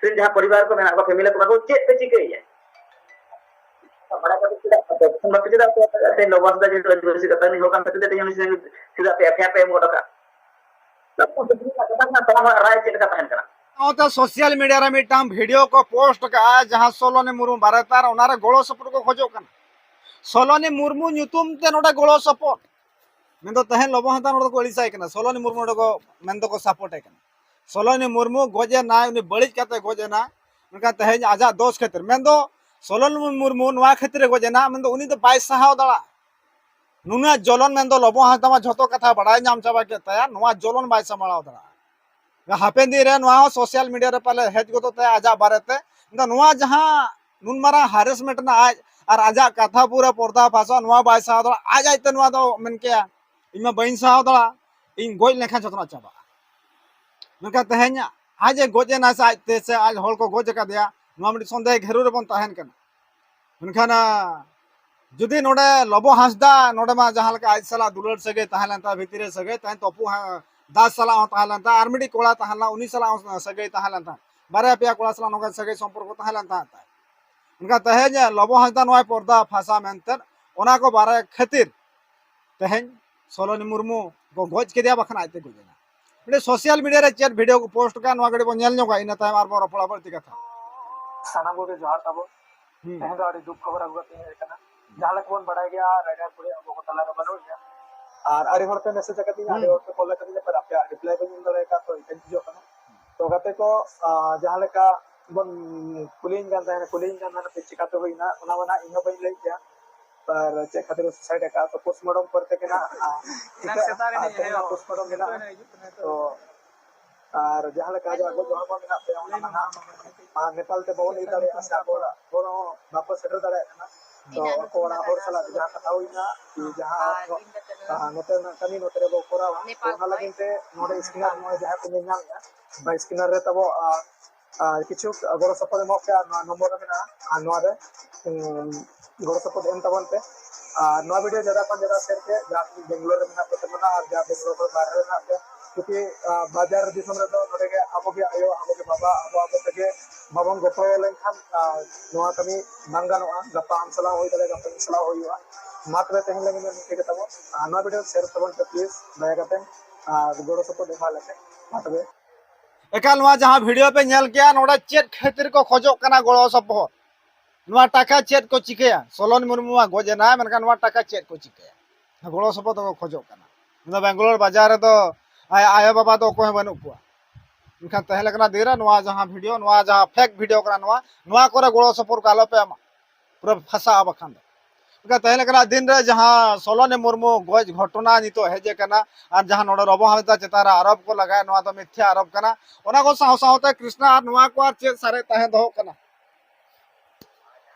ᱨᱮᱱ ᱡᱟᱦᱟᱸ ᱯᱚᱨᱤᱵᱟᱨ ᱠᱚ ᱢᱮᱱᱟᱜ ᱠᱚᱣᱟ, ᱯᱷᱮᱢᱤᱞᱤ ᱠᱚ, ᱪᱮᱫ ᱯᱮ ᱪᱤᱠᱟᱹᱭᱮᱫᱼᱟ? ᱵᱟᱲᱟᱭ ᱠᱟᱛᱮ ᱪᱮᱫᱟᱜ ᱵᱟᱯᱮ, ᱪᱮᱫᱟᱜ ᱯᱮ, ᱛᱮᱦᱮᱧ ᱞᱚᱵᱚ ᱦᱟᱸᱥᱫᱟ ᱡᱮᱦᱮᱛᱩ ᱟᱹᱫᱤᱵᱟᱹᱥᱤ ᱠᱟᱛᱷᱟ ᱩᱱᱤ ᱦᱚᱲ ᱠᱟᱱ ᱠᱷᱟᱹᱛᱤᱨ ᱛᱮ ᱛᱮᱦᱮᱧ ᱩᱱᱤ ᱪᱮᱫᱟᱜ ᱯᱮ ᱮᱯᱷ ᱟᱭ ᱟᱨ ᱯᱮ ᱮᱢ ᱜᱚᱫ ᱟᱠᱟᱫ? ᱟᱯᱮ ᱥᱩᱫᱷᱩ ᱠᱟᱛᱷᱟ ᱠᱟᱱᱟ, ᱛᱟᱲᱟᱢ ᱨᱟᱭ ᱪᱮᱫ ᱞᱮᱠᱟ ᱛᱟᱦᱮᱱ ᱠᱟᱱᱟ? ᱥᱟᱶᱛᱮ ᱥᱳᱥᱟᱞ ᱢᱤᱰᱤᱭᱟ ᱨᱮ ᱢᱤᱫᱴᱟᱝ ᱵᱷᱤᱰᱤᱭᱳ ᱠᱚ ᱯᱳᱥᱴ ᱠᱟᱜᱼᱟ, ᱡᱟᱦᱟᱸ ᱥᱳᱞᱳᱱᱤ ᱢᱩᱨᱢᱩ ᱵᱟᱨᱮᱛᱮ, ᱟᱨ ᱚᱱᱟᱨᱮ ᱜᱚᱲᱚ ᱥᱚᱯᱚᱦᱚᱫ ᱠᱚ ᱠᱷᱚᱡᱚᱜ ᱠᱟᱱᱟ᱾ ᱥᱳᱞᱳᱱᱤ ᱢᱩᱨᱢᱩ ᱧᱩᱛᱩᱢ ᱛᱮ ᱱᱚᱰᱮ ᱜᱚᱲᱚ ᱥᱚᱯᱚᱦᱚᱫ᱾ ᱢᱮᱱᱫᱚ ᱛᱮᱦᱮᱧ ᱞᱚᱵᱚ ᱦᱟᱸᱥᱫᱟ ᱱᱚᱰᱮ ᱠᱚ ᱟᱹᱲᱤᱥᱟᱭ ᱠᱟᱱᱟ, ᱥᱳᱞᱳᱱᱤ ᱢᱩᱨᱢᱩ ᱱᱚᱰᱮ ᱠᱚ ᱢᱮᱱᱫᱚ ᱠᱚ ᱥᱟᱯᱳᱨᱴ ᱮ ᱠᱟᱱᱟ᱾ ᱥᱳᱞᱳᱱᱤ ᱢᱩᱨᱢᱩ ᱜᱚᱡ ᱮᱱᱟᱭ, ᱩᱱᱤ ᱵᱟᱹᱲᱤᱡ ᱠᱟᱛᱮ ᱜᱚᱡ ᱮᱱᱟ, ᱢᱮᱱᱠᱷᱟᱱ ᱛᱮᱦᱮᱧ ᱟᱡᱟᱜ ᱫᱳᱥ ᱠᱷᱟᱹᱛᱤᱨ, ᱢᱮᱱᱫᱚ ᱥᱳᱞᱳᱱᱤ ᱢᱩᱨᱢᱩ ᱱᱚᱣᱟ ᱠᱷᱟᱹᱛᱤᱨ ᱮ ᱜᱚᱡ ᱮᱱᱟ, ᱢᱮᱱᱫᱚ ᱩᱱᱤ ᱫᱚ ᱵᱟᱭ ᱥᱟᱦᱟᱣ ᱫᱟᱲᱮᱭᱟᱜᱼᱟ᱾ ᱱᱩᱱᱟᱹᱜ ᱡᱚᱞᱚᱱ, ᱢᱮᱱᱫᱚ ᱞᱚᱵᱚ ᱦᱟᱸᱥᱫᱟ ᱢᱟ ᱡᱷᱚᱛᱚ ᱠᱟᱛᱷᱟ ᱵᱟᱲᱟᱭ ᱧᱟᱢ ᱪᱟᱵᱟ ᱠᱮᱫ ᱛᱟᱭᱟ, ᱱᱚᱣᱟ ᱡᱚᱞᱚᱱ ᱵᱟᱭ ᱥᱟᱢᱵᱲᱟᱣ ᱫᱟᱲᱮᱭᱟᱜᱼᱟ᱾ ᱦᱟᱯᱮᱱ ᱫᱤᱱ ᱨᱮ ᱱᱚᱣᱟ ᱦᱚᱸ ᱥᱳᱥᱟᱞ ᱢᱤᱰᱤᱭᱟ ᱨᱮ ᱯᱟᱞᱮ ᱦᱮᱡ ᱜᱚᱫᱚᱜ ᱛᱟᱭᱟ ᱟᱡᱟᱜ ᱵᱟᱨᱮᱛᱮ᱾ ᱢᱮᱱᱫᱚ ᱱᱚᱣᱟ ᱡᱟᱦᱟᱸ ᱱᱩᱱ ᱢᱟᱨᱟᱝ ᱦᱟᱨᱮᱥᱢᱮᱱᱴ ᱨᱮᱱᱟᱜ ᱟᱡ ᱟᱨ ᱟᱡᱟᱜ ᱠᱟᱛᱷᱟ ᱯᱩᱨᱟᱹ ᱯᱚᱨᱫᱟ ᱯᱷᱟᱥᱟ, ᱱᱚᱣᱟ ᱵᱟᱭ ᱥᱟᱦᱟᱣ ᱫᱟᱲᱮᱭᱟᱜᱼᱟ᱾ ᱟᱡ ᱟᱡᱛᱮ ᱱᱚᱣᱟ ᱫᱚ ᱢᱮᱱ ᱠᱮᱭᱟ, "ᱤᱧ ᱢᱟ ᱵᱟᱹᱧ ᱥᱟᱦᱟᱣ ᱫᱟᱲᱮᱭᱟᱜᱼᱟ, ᱤᱧ ᱜᱚᱡ ᱞᱮᱱᱠᱷᱟᱱ ᱡᱚᱛᱚᱱᱟᱜ ᱪᱟᱵᱟᱜᱼᱟ᱾" ᱢᱮᱱᱠᱷᱟᱱ ᱛᱮᱦᱮᱧ ᱟᱡ ᱮ ᱜᱚᱡ ᱮᱱᱟ ᱥᱮ ᱟᱡᱛᱮ ᱥᱮ ᱟᱡ ᱦᱚᱲ ᱠᱚ ᱜᱚᱡ ᱟᱠᱟᱫᱮᱭᱟ, ᱱᱚᱣᱟ ᱢᱤᱫᱴᱤᱡ ᱥᱚᱱᱫᱮᱦ ᱜᱷᱮᱨᱟᱣ ᱨᱮᱵᱚᱱ ᱛᱟᱦᱮᱱ ᱠᱟᱱᱟ᱾ ᱢᱮᱱᱠᱷᱟᱱ, ᱟ, ᱡᱩᱫᱤ ᱱᱚᱰᱮ ᱞᱚᱵᱚ ᱦᱟᱸᱥᱫᱟ, ᱱᱚᱰᱮ ᱢᱟ ᱡᱟᱦᱟᱸ ᱞᱮᱠᱟ ᱟᱡ ᱥᱟᱞᱟᱜ ᱫᱩᱞᱟᱹᱲ ᱥᱟᱹᱜᱟᱹᱭ ᱛᱟᱦᱮᱸ ᱞᱮᱱ ᱛᱟᱭᱟ, ᱵᱷᱤᱛᱤᱨ ᱨᱮ ᱥᱟᱹᱜᱟᱹᱭ ᱛᱟᱦᱮᱸ, ᱛᱚᱯᱩ ᱦᱟ-, ᱫᱟᱥ ᱥᱟᱞᱟᱜ ᱦᱚᱸ ᱛᱟᱦᱮᱸ ᱞᱮᱱ ᱛᱟᱭᱟ, ᱟᱨ ᱢᱤᱫᱴᱤᱡ ᱠᱚᱲᱟ ᱛᱟᱦᱮᱸ ᱞᱮᱱᱟ, ᱩᱱᱤ ᱥᱟᱞᱟᱜ ᱦᱚᱸ ᱥᱟᱹᱜᱟᱹᱭ ᱛᱟᱦᱮᱸ ᱞᱮᱱ ᱛᱟᱭᱟ, ᱵᱟᱨᱭᱟ ᱯᱮᱭᱟ ᱠᱚᱲᱟ ᱥᱟᱞᱟᱜ ᱱᱚᱝᱠᱟ ᱥᱟᱹᱜᱟᱹᱭ ᱥᱚᱢᱯᱚᱨᱠᱚ ᱛᱟᱦᱮᱸ ᱞᱮᱱ ᱛᱟᱦᱮᱸ ᱛᱟᱭ᱾ ᱢᱮᱱᱠᱷᱟᱱ ᱛᱮᱦᱮᱧ ᱞᱚᱵᱚ ᱦᱟᱸᱥᱫᱟ ᱱᱚᱣᱟᱭ ᱯᱚᱨᱫᱟ ᱯᱷᱟᱥᱟ ᱢᱮᱱᱛᱮ, ᱚᱱᱟ ᱠᱚ ᱵᱟᱨᱮ ᱠᱷᱟᱹᱛᱤᱨ ᱛᱮᱦᱮᱧ ᱥᱳᱞᱳᱱᱤ ᱢᱩᱨᱢᱩ ᱠᱚ ᱜᱚᱡ ᱠᱮᱫᱮᱭᱟ, ᱵᱟᱠᱷᱟᱱ ᱟᱡᱛᱮ ᱜᱚᱡ ᱮᱱᱟ᱾ ᱢᱤᱫᱴᱮᱱ ᱥᱳᱥᱟᱞ ᱢᱤᱰᱤᱭᱟ ᱨᱮ ᱪᱮᱫ ᱵᱷᱤᱰᱤᱭᱳ ᱠᱚ ᱯᱳᱥᱴ ᱠᱟᱜᱼᱟ, ᱱᱚᱣᱟ ᱠᱟᱹᱴᱤᱡ ᱵᱚᱱ ᱧᱮᱞ ᱧᱚᱜᱟ, ᱤᱱᱟᱹ ᱛᱟᱭᱚᱢ ᱟᱨᱵᱚᱱ ᱨᱚᱯᱚᱲᱟ ᱵᱟᱹᱲᱛᱤ ᱠᱟᱛᱷᱟ᱾ ᱥᱟᱱᱟᱢ ᱠᱚᱜᱮ ᱡᱚᱦᱟᱨ ᱛᱟᱵᱚᱱ᱾ ᱦᱩᱸ᱾ ᱛᱮᱦᱮᱧ ᱫᱚ ᱟᱹᱰᱤ ᱫᱩᱠ ᱠᱷᱚᱵᱚᱨ ᱟᱹᱜᱩ ᱠᱟᱛᱮ ᱦᱮᱡ ᱟᱠᱟᱱᱟ᱾ ᱡᱟᱦᱟᱸ ᱞᱮᱠᱟ ᱵᱚᱱ ᱵᱟᱲᱟᱭ ᱜᱮᱭᱟ, ᱨᱟᱭᱰᱟᱨ ᱠᱩᱲᱤ ᱟᱵᱚ ᱠᱚ ᱛᱟᱞᱟ ᱨᱮ ᱵᱟᱹᱱᱩᱜ ᱜᱮᱭᱟ᱾ ᱟᱨ ᱟᱹᱰᱤ ᱦᱚᱲ ᱯᱮ ᱢᱮᱥᱮᱡᱽ ᱟᱠᱟᱫᱤᱧᱟ, ᱟᱹᱰᱤ ᱦᱩᱸ᱾ ᱦᱚᱲ ᱯᱮ ᱠᱚᱞ ᱟᱠᱟᱫᱤᱧᱟ, ᱯᱟᱨ ᱟᱯᱮᱭᱟᱜ ᱨᱤᱯᱞᱟᱭ ᱵᱟᱹᱧ ᱮᱢ ᱫᱟᱲᱮ ᱟᱠᱟᱫ, ᱛᱚ ᱤᱠᱟᱹᱧ ᱠᱷᱚᱡᱚᱜ ᱠᱟᱱᱟ᱾ ᱛᱚ ᱜᱟᱛᱮ ᱠᱚ, ᱟ, ᱡᱟᱦᱟᱸ ᱞᱮᱠᱟ ᱵᱚᱱ ᱠᱩᱞᱤᱭᱤᱧ ᱠᱟᱱ ᱛᱟᱦᱮᱱᱟ, ᱠᱩᱞᱤᱭᱤᱧ ᱠᱟᱱ ᱛᱟᱦᱮᱱᱟ, ᱪᱮᱠᱟᱛᱮ ᱦᱩᱭᱱᱟ, ᱚᱱᱟ ᱢᱟ ᱱᱟᱦᱟᱜ ᱤᱧ ᱦᱚᱸ ᱵᱟᱹᱧ ᱞᱟᱹᱭ ᱠᱮᱭᱟ᱾ ᱟᱨ ᱪᱮᱫ ᱠᱷᱟᱹᱛᱤᱨ ᱥᱩᱥᱟᱭᱤᱰ ᱟᱠᱟᱫ, ᱛᱚ ᱯᱳᱥᱴᱢᱚᱨᱴᱚᱢ ᱯᱚᱨᱮ ᱛᱮᱜᱮ ᱱᱟᱦᱟᱜ, ᱟ, ᱮᱱᱟᱝ ᱴᱷᱤᱠᱟᱹᱜᱼᱟ᱾ ᱥᱮᱛᱟᱜ ᱨᱮ ᱟᱨ ᱱᱤᱡᱮ ᱛᱮᱦᱮᱧ ᱦᱮᱡ ᱱᱟᱦᱟᱜ ᱯᱳᱥᱴᱢᱚᱨᱴᱚᱢ ᱜᱮ ᱱᱟᱦᱟᱜ᱾ ᱛᱚ, ᱟᱨ ᱡᱟᱦᱟᱸ ᱞᱮᱠᱟ ᱟᱡᱟᱜ ᱜᱚᱡ ᱦᱚᱲᱢᱚ ᱢᱮᱱᱟᱜ ᱛᱟᱭᱟ, ᱚᱱᱟ ᱢᱟ ᱱᱟᱦᱟᱜ, ᱟ, ᱱᱮᱯᱟᱞ ᱛᱮ ᱵᱟᱵᱚᱱ ᱤᱫᱤ ᱫᱟᱲᱮᱭᱟᱜᱼᱟ, ᱥᱮ ᱟᱠᱚ ᱚᱲᱟᱜ ᱦᱚᱲ ᱦᱚᱸ ᱵᱟᱠᱚ ᱥᱮᱴᱮᱨ ᱫᱟᱲᱮᱭᱟᱜ ᱠᱟᱱᱟ᱾ ᱛᱚ, ᱟᱠᱚ ᱚᱲᱟᱜ ᱦᱚᱲ ᱥᱟᱞᱟᱜ ᱡᱟᱦᱟᱸ ᱠᱟᱛᱷᱟ ᱦᱩᱭᱱᱟ, ᱠᱤ ᱡᱟᱦᱟᱸ, ᱟ, ᱱᱚᱛᱮ ᱨᱮᱱᱟᱜ ᱠᱟᱹᱢᱤ ᱱᱚᱛᱮ ᱨᱮᱵᱚ ᱠᱚᱨᱟᱣᱟ, ᱛᱚ, ᱚᱱᱟ ᱞᱟᱹᱜᱤᱫ ᱛᱮ ᱱᱚᱰᱮ ᱥᱠᱨᱤᱱ ᱨᱮ ᱱᱚᱜᱼᱚᱭ ᱡᱟᱦᱟᱸ ᱠᱚ ᱧᱮᱞ ᱧᱟᱢᱮᱫᱼᱟ, ᱚᱱᱟ ᱥᱠᱨᱤᱱ ᱨᱮ ᱛᱟᱵᱚ, ᱟ, ᱟᱨ ᱠᱤᱪᱷᱩ ᱜᱚᱲᱚ ᱥᱚᱯᱚᱦᱚᱫ ᱮᱢᱚᱜ ᱯᱮ, ᱟᱨ ᱱᱚᱣᱟ ᱱᱚᱢᱵᱚᱨ ᱨᱮ ᱢᱮᱱᱟᱜᱼᱟ, ᱟᱨ ᱱᱚᱣᱟ ᱨᱮ ᱜᱚᱲᱚ ᱥᱚᱯᱚᱦᱚᱫ ᱮᱢ ᱛᱟᱵᱚᱱ ᱯᱮ᱾ ᱟᱨ ᱱᱚᱣᱟ ᱵᱷᱤᱰᱤᱭᱳ ᱡᱟᱫᱟ ᱠᱷᱚᱱ ᱡᱟᱫᱟ ᱥᱮᱭᱟᱨ ᱯᱮ, ᱡᱟᱦᱟᱸ ᱛᱤᱱᱟᱹᱜ ᱵᱮᱝᱜᱟᱞᱳᱨ ᱨᱮ ᱢᱮᱱᱟᱜ ᱯᱮ ᱛᱟᱵᱚᱱᱟ ᱟᱨ ᱡᱟᱦᱟᱸ ᱵᱮᱝᱜᱟᱞᱳᱨ ᱠᱷᱚᱱ ᱵᱟᱦᱨᱮ ᱨᱮ ᱢᱮᱱᱟᱜ ᱯᱮ, ᱠᱤᱭᱩᱠᱤ ᱵᱟᱡᱟᱨ ᱫᱤᱥᱚᱢ ᱨᱮᱫᱚ ᱱᱚᱰᱮ ᱜᱮ ᱟᱵᱚ ᱜᱮ ᱟᱭᱳ, ᱟᱵᱚ ᱜᱮ ᱵᱟᱵᱟ, ᱟᱵᱚ ᱟᱵᱚ ᱛᱮᱜᱮ ᱵᱟᱵᱚᱱ ᱜᱚᱯᱚᱲᱚ ᱞᱮᱱᱠᱷᱟᱱ ᱱᱚᱣᱟ ᱠᱟᱹᱢᱤ ᱵᱟᱝ ᱜᱟᱱᱚᱜᱼᱟ᱾ ᱜᱟᱯᱟ ᱟᱢ ᱥᱟᱞᱟᱜ ᱦᱩᱭ ᱫᱟᱲᱮᱭᱟᱜᱼᱟ, ᱜᱟᱯᱟ ᱤᱧ ᱥᱟᱞᱟᱜ ᱦᱩᱭᱩᱜᱼᱟ᱾ ᱢᱟ ᱛᱚᱵᱮ ᱛᱮᱦᱮᱧ ᱞᱟᱹᱜᱤᱫ ᱫᱚ ᱱᱤᱝᱠᱟᱹ ᱜᱮ ᱛᱟᱵᱚᱱ᱾ ᱟᱨ ᱱᱚᱣᱟ ᱵᱷᱤᱰᱤᱭᱳ ᱥᱮᱭᱟᱨ ᱛᱟᱵᱚᱱ ᱯᱮ ᱯᱞᱤᱡᱽ ᱫᱟᱭᱟ ᱠᱟᱛᱮ, ᱟᱨ ᱜᱚᱲᱚ ᱥᱚᱯᱚᱦᱚᱫ ᱮᱢᱟ ᱞᱮᱯᱮ᱾ ᱢᱟ ᱛᱚᱵᱮ᱾ ᱮᱠᱟᱞ ᱱᱚᱣᱟ ᱡᱟᱦᱟᱸ ᱵᱷᱤᱰᱤᱭᱳ ᱯᱮ ᱧᱮᱞ ᱠᱮᱜᱼᱟ, ᱱᱚᱰᱮ ᱪᱮᱫ ᱠᱷᱟᱹᱛᱤᱨ ᱠᱚ ᱠᱷᱚᱡᱚᱜ ᱠᱟᱱᱟ ᱜᱚᱲᱚ ᱥᱚᱯᱚᱦᱚᱫ? ᱱᱚᱣᱟ ᱴᱟᱠᱟ ᱪᱮᱫ ᱠᱚ ᱪᱤᱠᱟᱹᱭᱟ? ᱥᱚᱞᱚᱱ ᱢᱩᱨᱢᱩ ᱢᱟ ᱜᱚᱡ ᱮᱱᱟᱭ, ᱢᱮᱱᱠᱷᱟᱱ ᱱᱚᱣᱟ ᱴᱟᱠᱟ ᱪᱮᱫ ᱠᱚ ᱪᱤᱠᱟᱹᱭᱟ? ᱜᱚᱲᱚ ᱥᱚᱯᱚᱦᱚᱫ ᱫᱚᱠᱚ ᱠᱷᱚᱡᱚᱜ ᱠᱟᱱᱟ᱾ ᱤᱧ ᱫᱚ ᱵᱮᱝᱜᱟᱞᱳᱨ ᱵᱟᱡᱟᱨ ᱨᱮᱫᱚ ᱟᱭ ᱟᱭᱳ ᱵᱟᱵᱟ ᱫᱚ ᱚᱠᱚᱭ ᱦᱚᱸ ᱵᱟᱹᱱᱩᱜ ᱠᱚᱣᱟ᱾ ᱢᱮᱱᱠᱷᱟᱱ ᱛᱟᱦᱮᱸ ᱞᱮᱠᱟᱱᱟᱜ ᱫᱤᱱ ᱨᱮ ᱱᱚᱣᱟ ᱡᱟᱦᱟᱸ ᱵᱷᱤᱰᱤᱭᱳ, ᱱᱚᱣᱟ ᱡᱟᱦᱟᱸ ᱯᱷᱮᱠ ᱵᱷᱤᱰᱤᱭᱳ ᱠᱟᱱᱟ, ᱱᱚᱣᱟ, ᱱᱚᱣᱟ ᱠᱚᱨᱮ ᱜᱚᱲᱚ ᱥᱚᱯᱚᱦᱚᱫ ᱠᱚ ᱟᱞᱚ ᱯᱮ ᱮᱢᱟ᱾ ᱯᱩᱨᱟᱹ ᱯᱷᱟᱥᱟᱜᱼᱟ ᱵᱟᱠᱷᱟᱱ ᱫᱚ᱾ ᱢᱮᱱᱠᱷᱟᱱ ᱛᱟᱦᱮᱸ ᱞᱮᱠᱟᱱᱟᱜ ᱫᱤᱱ ᱨᱮ ᱡᱟᱦᱟᱸ ᱥᱚᱞᱚᱱᱤ ᱢᱩᱨᱢᱩ ᱜᱚᱡ ᱜᱷᱚᱴᱚᱱᱟ ᱱᱤᱛᱚᱜ ᱦᱮᱡ ᱟᱠᱟᱱᱟ, ᱟᱨ ᱡᱟᱦᱟᱸ ᱱᱚᱰᱮ ᱨᱚᱵᱚ ᱦᱟᱸᱥᱫᱟ ᱪᱮᱛᱟᱱ ᱨᱮ ᱟᱨᱳᱯ ᱠᱚ ᱞᱟᱜᱟᱭᱟ, ᱱᱚᱣᱟ ᱫᱚ ᱢᱤᱛᱷᱭᱟ ᱟᱨᱳᱯ ᱠᱟᱱᱟ᱾ ᱚᱱᱟ ᱠᱚ ᱥᱟᱶ ᱥᱟᱶᱛᱮ ᱠᱨᱤᱥᱱᱟ ᱟᱨ ᱱᱚᱣᱟ ᱠᱚ ᱟᱨ ᱪᱮᱫ ᱥᱟᱨᱮᱡ ᱛᱟᱦᱮᱸ ᱫᱚᱦᱚ ᱠᱟᱱᱟ?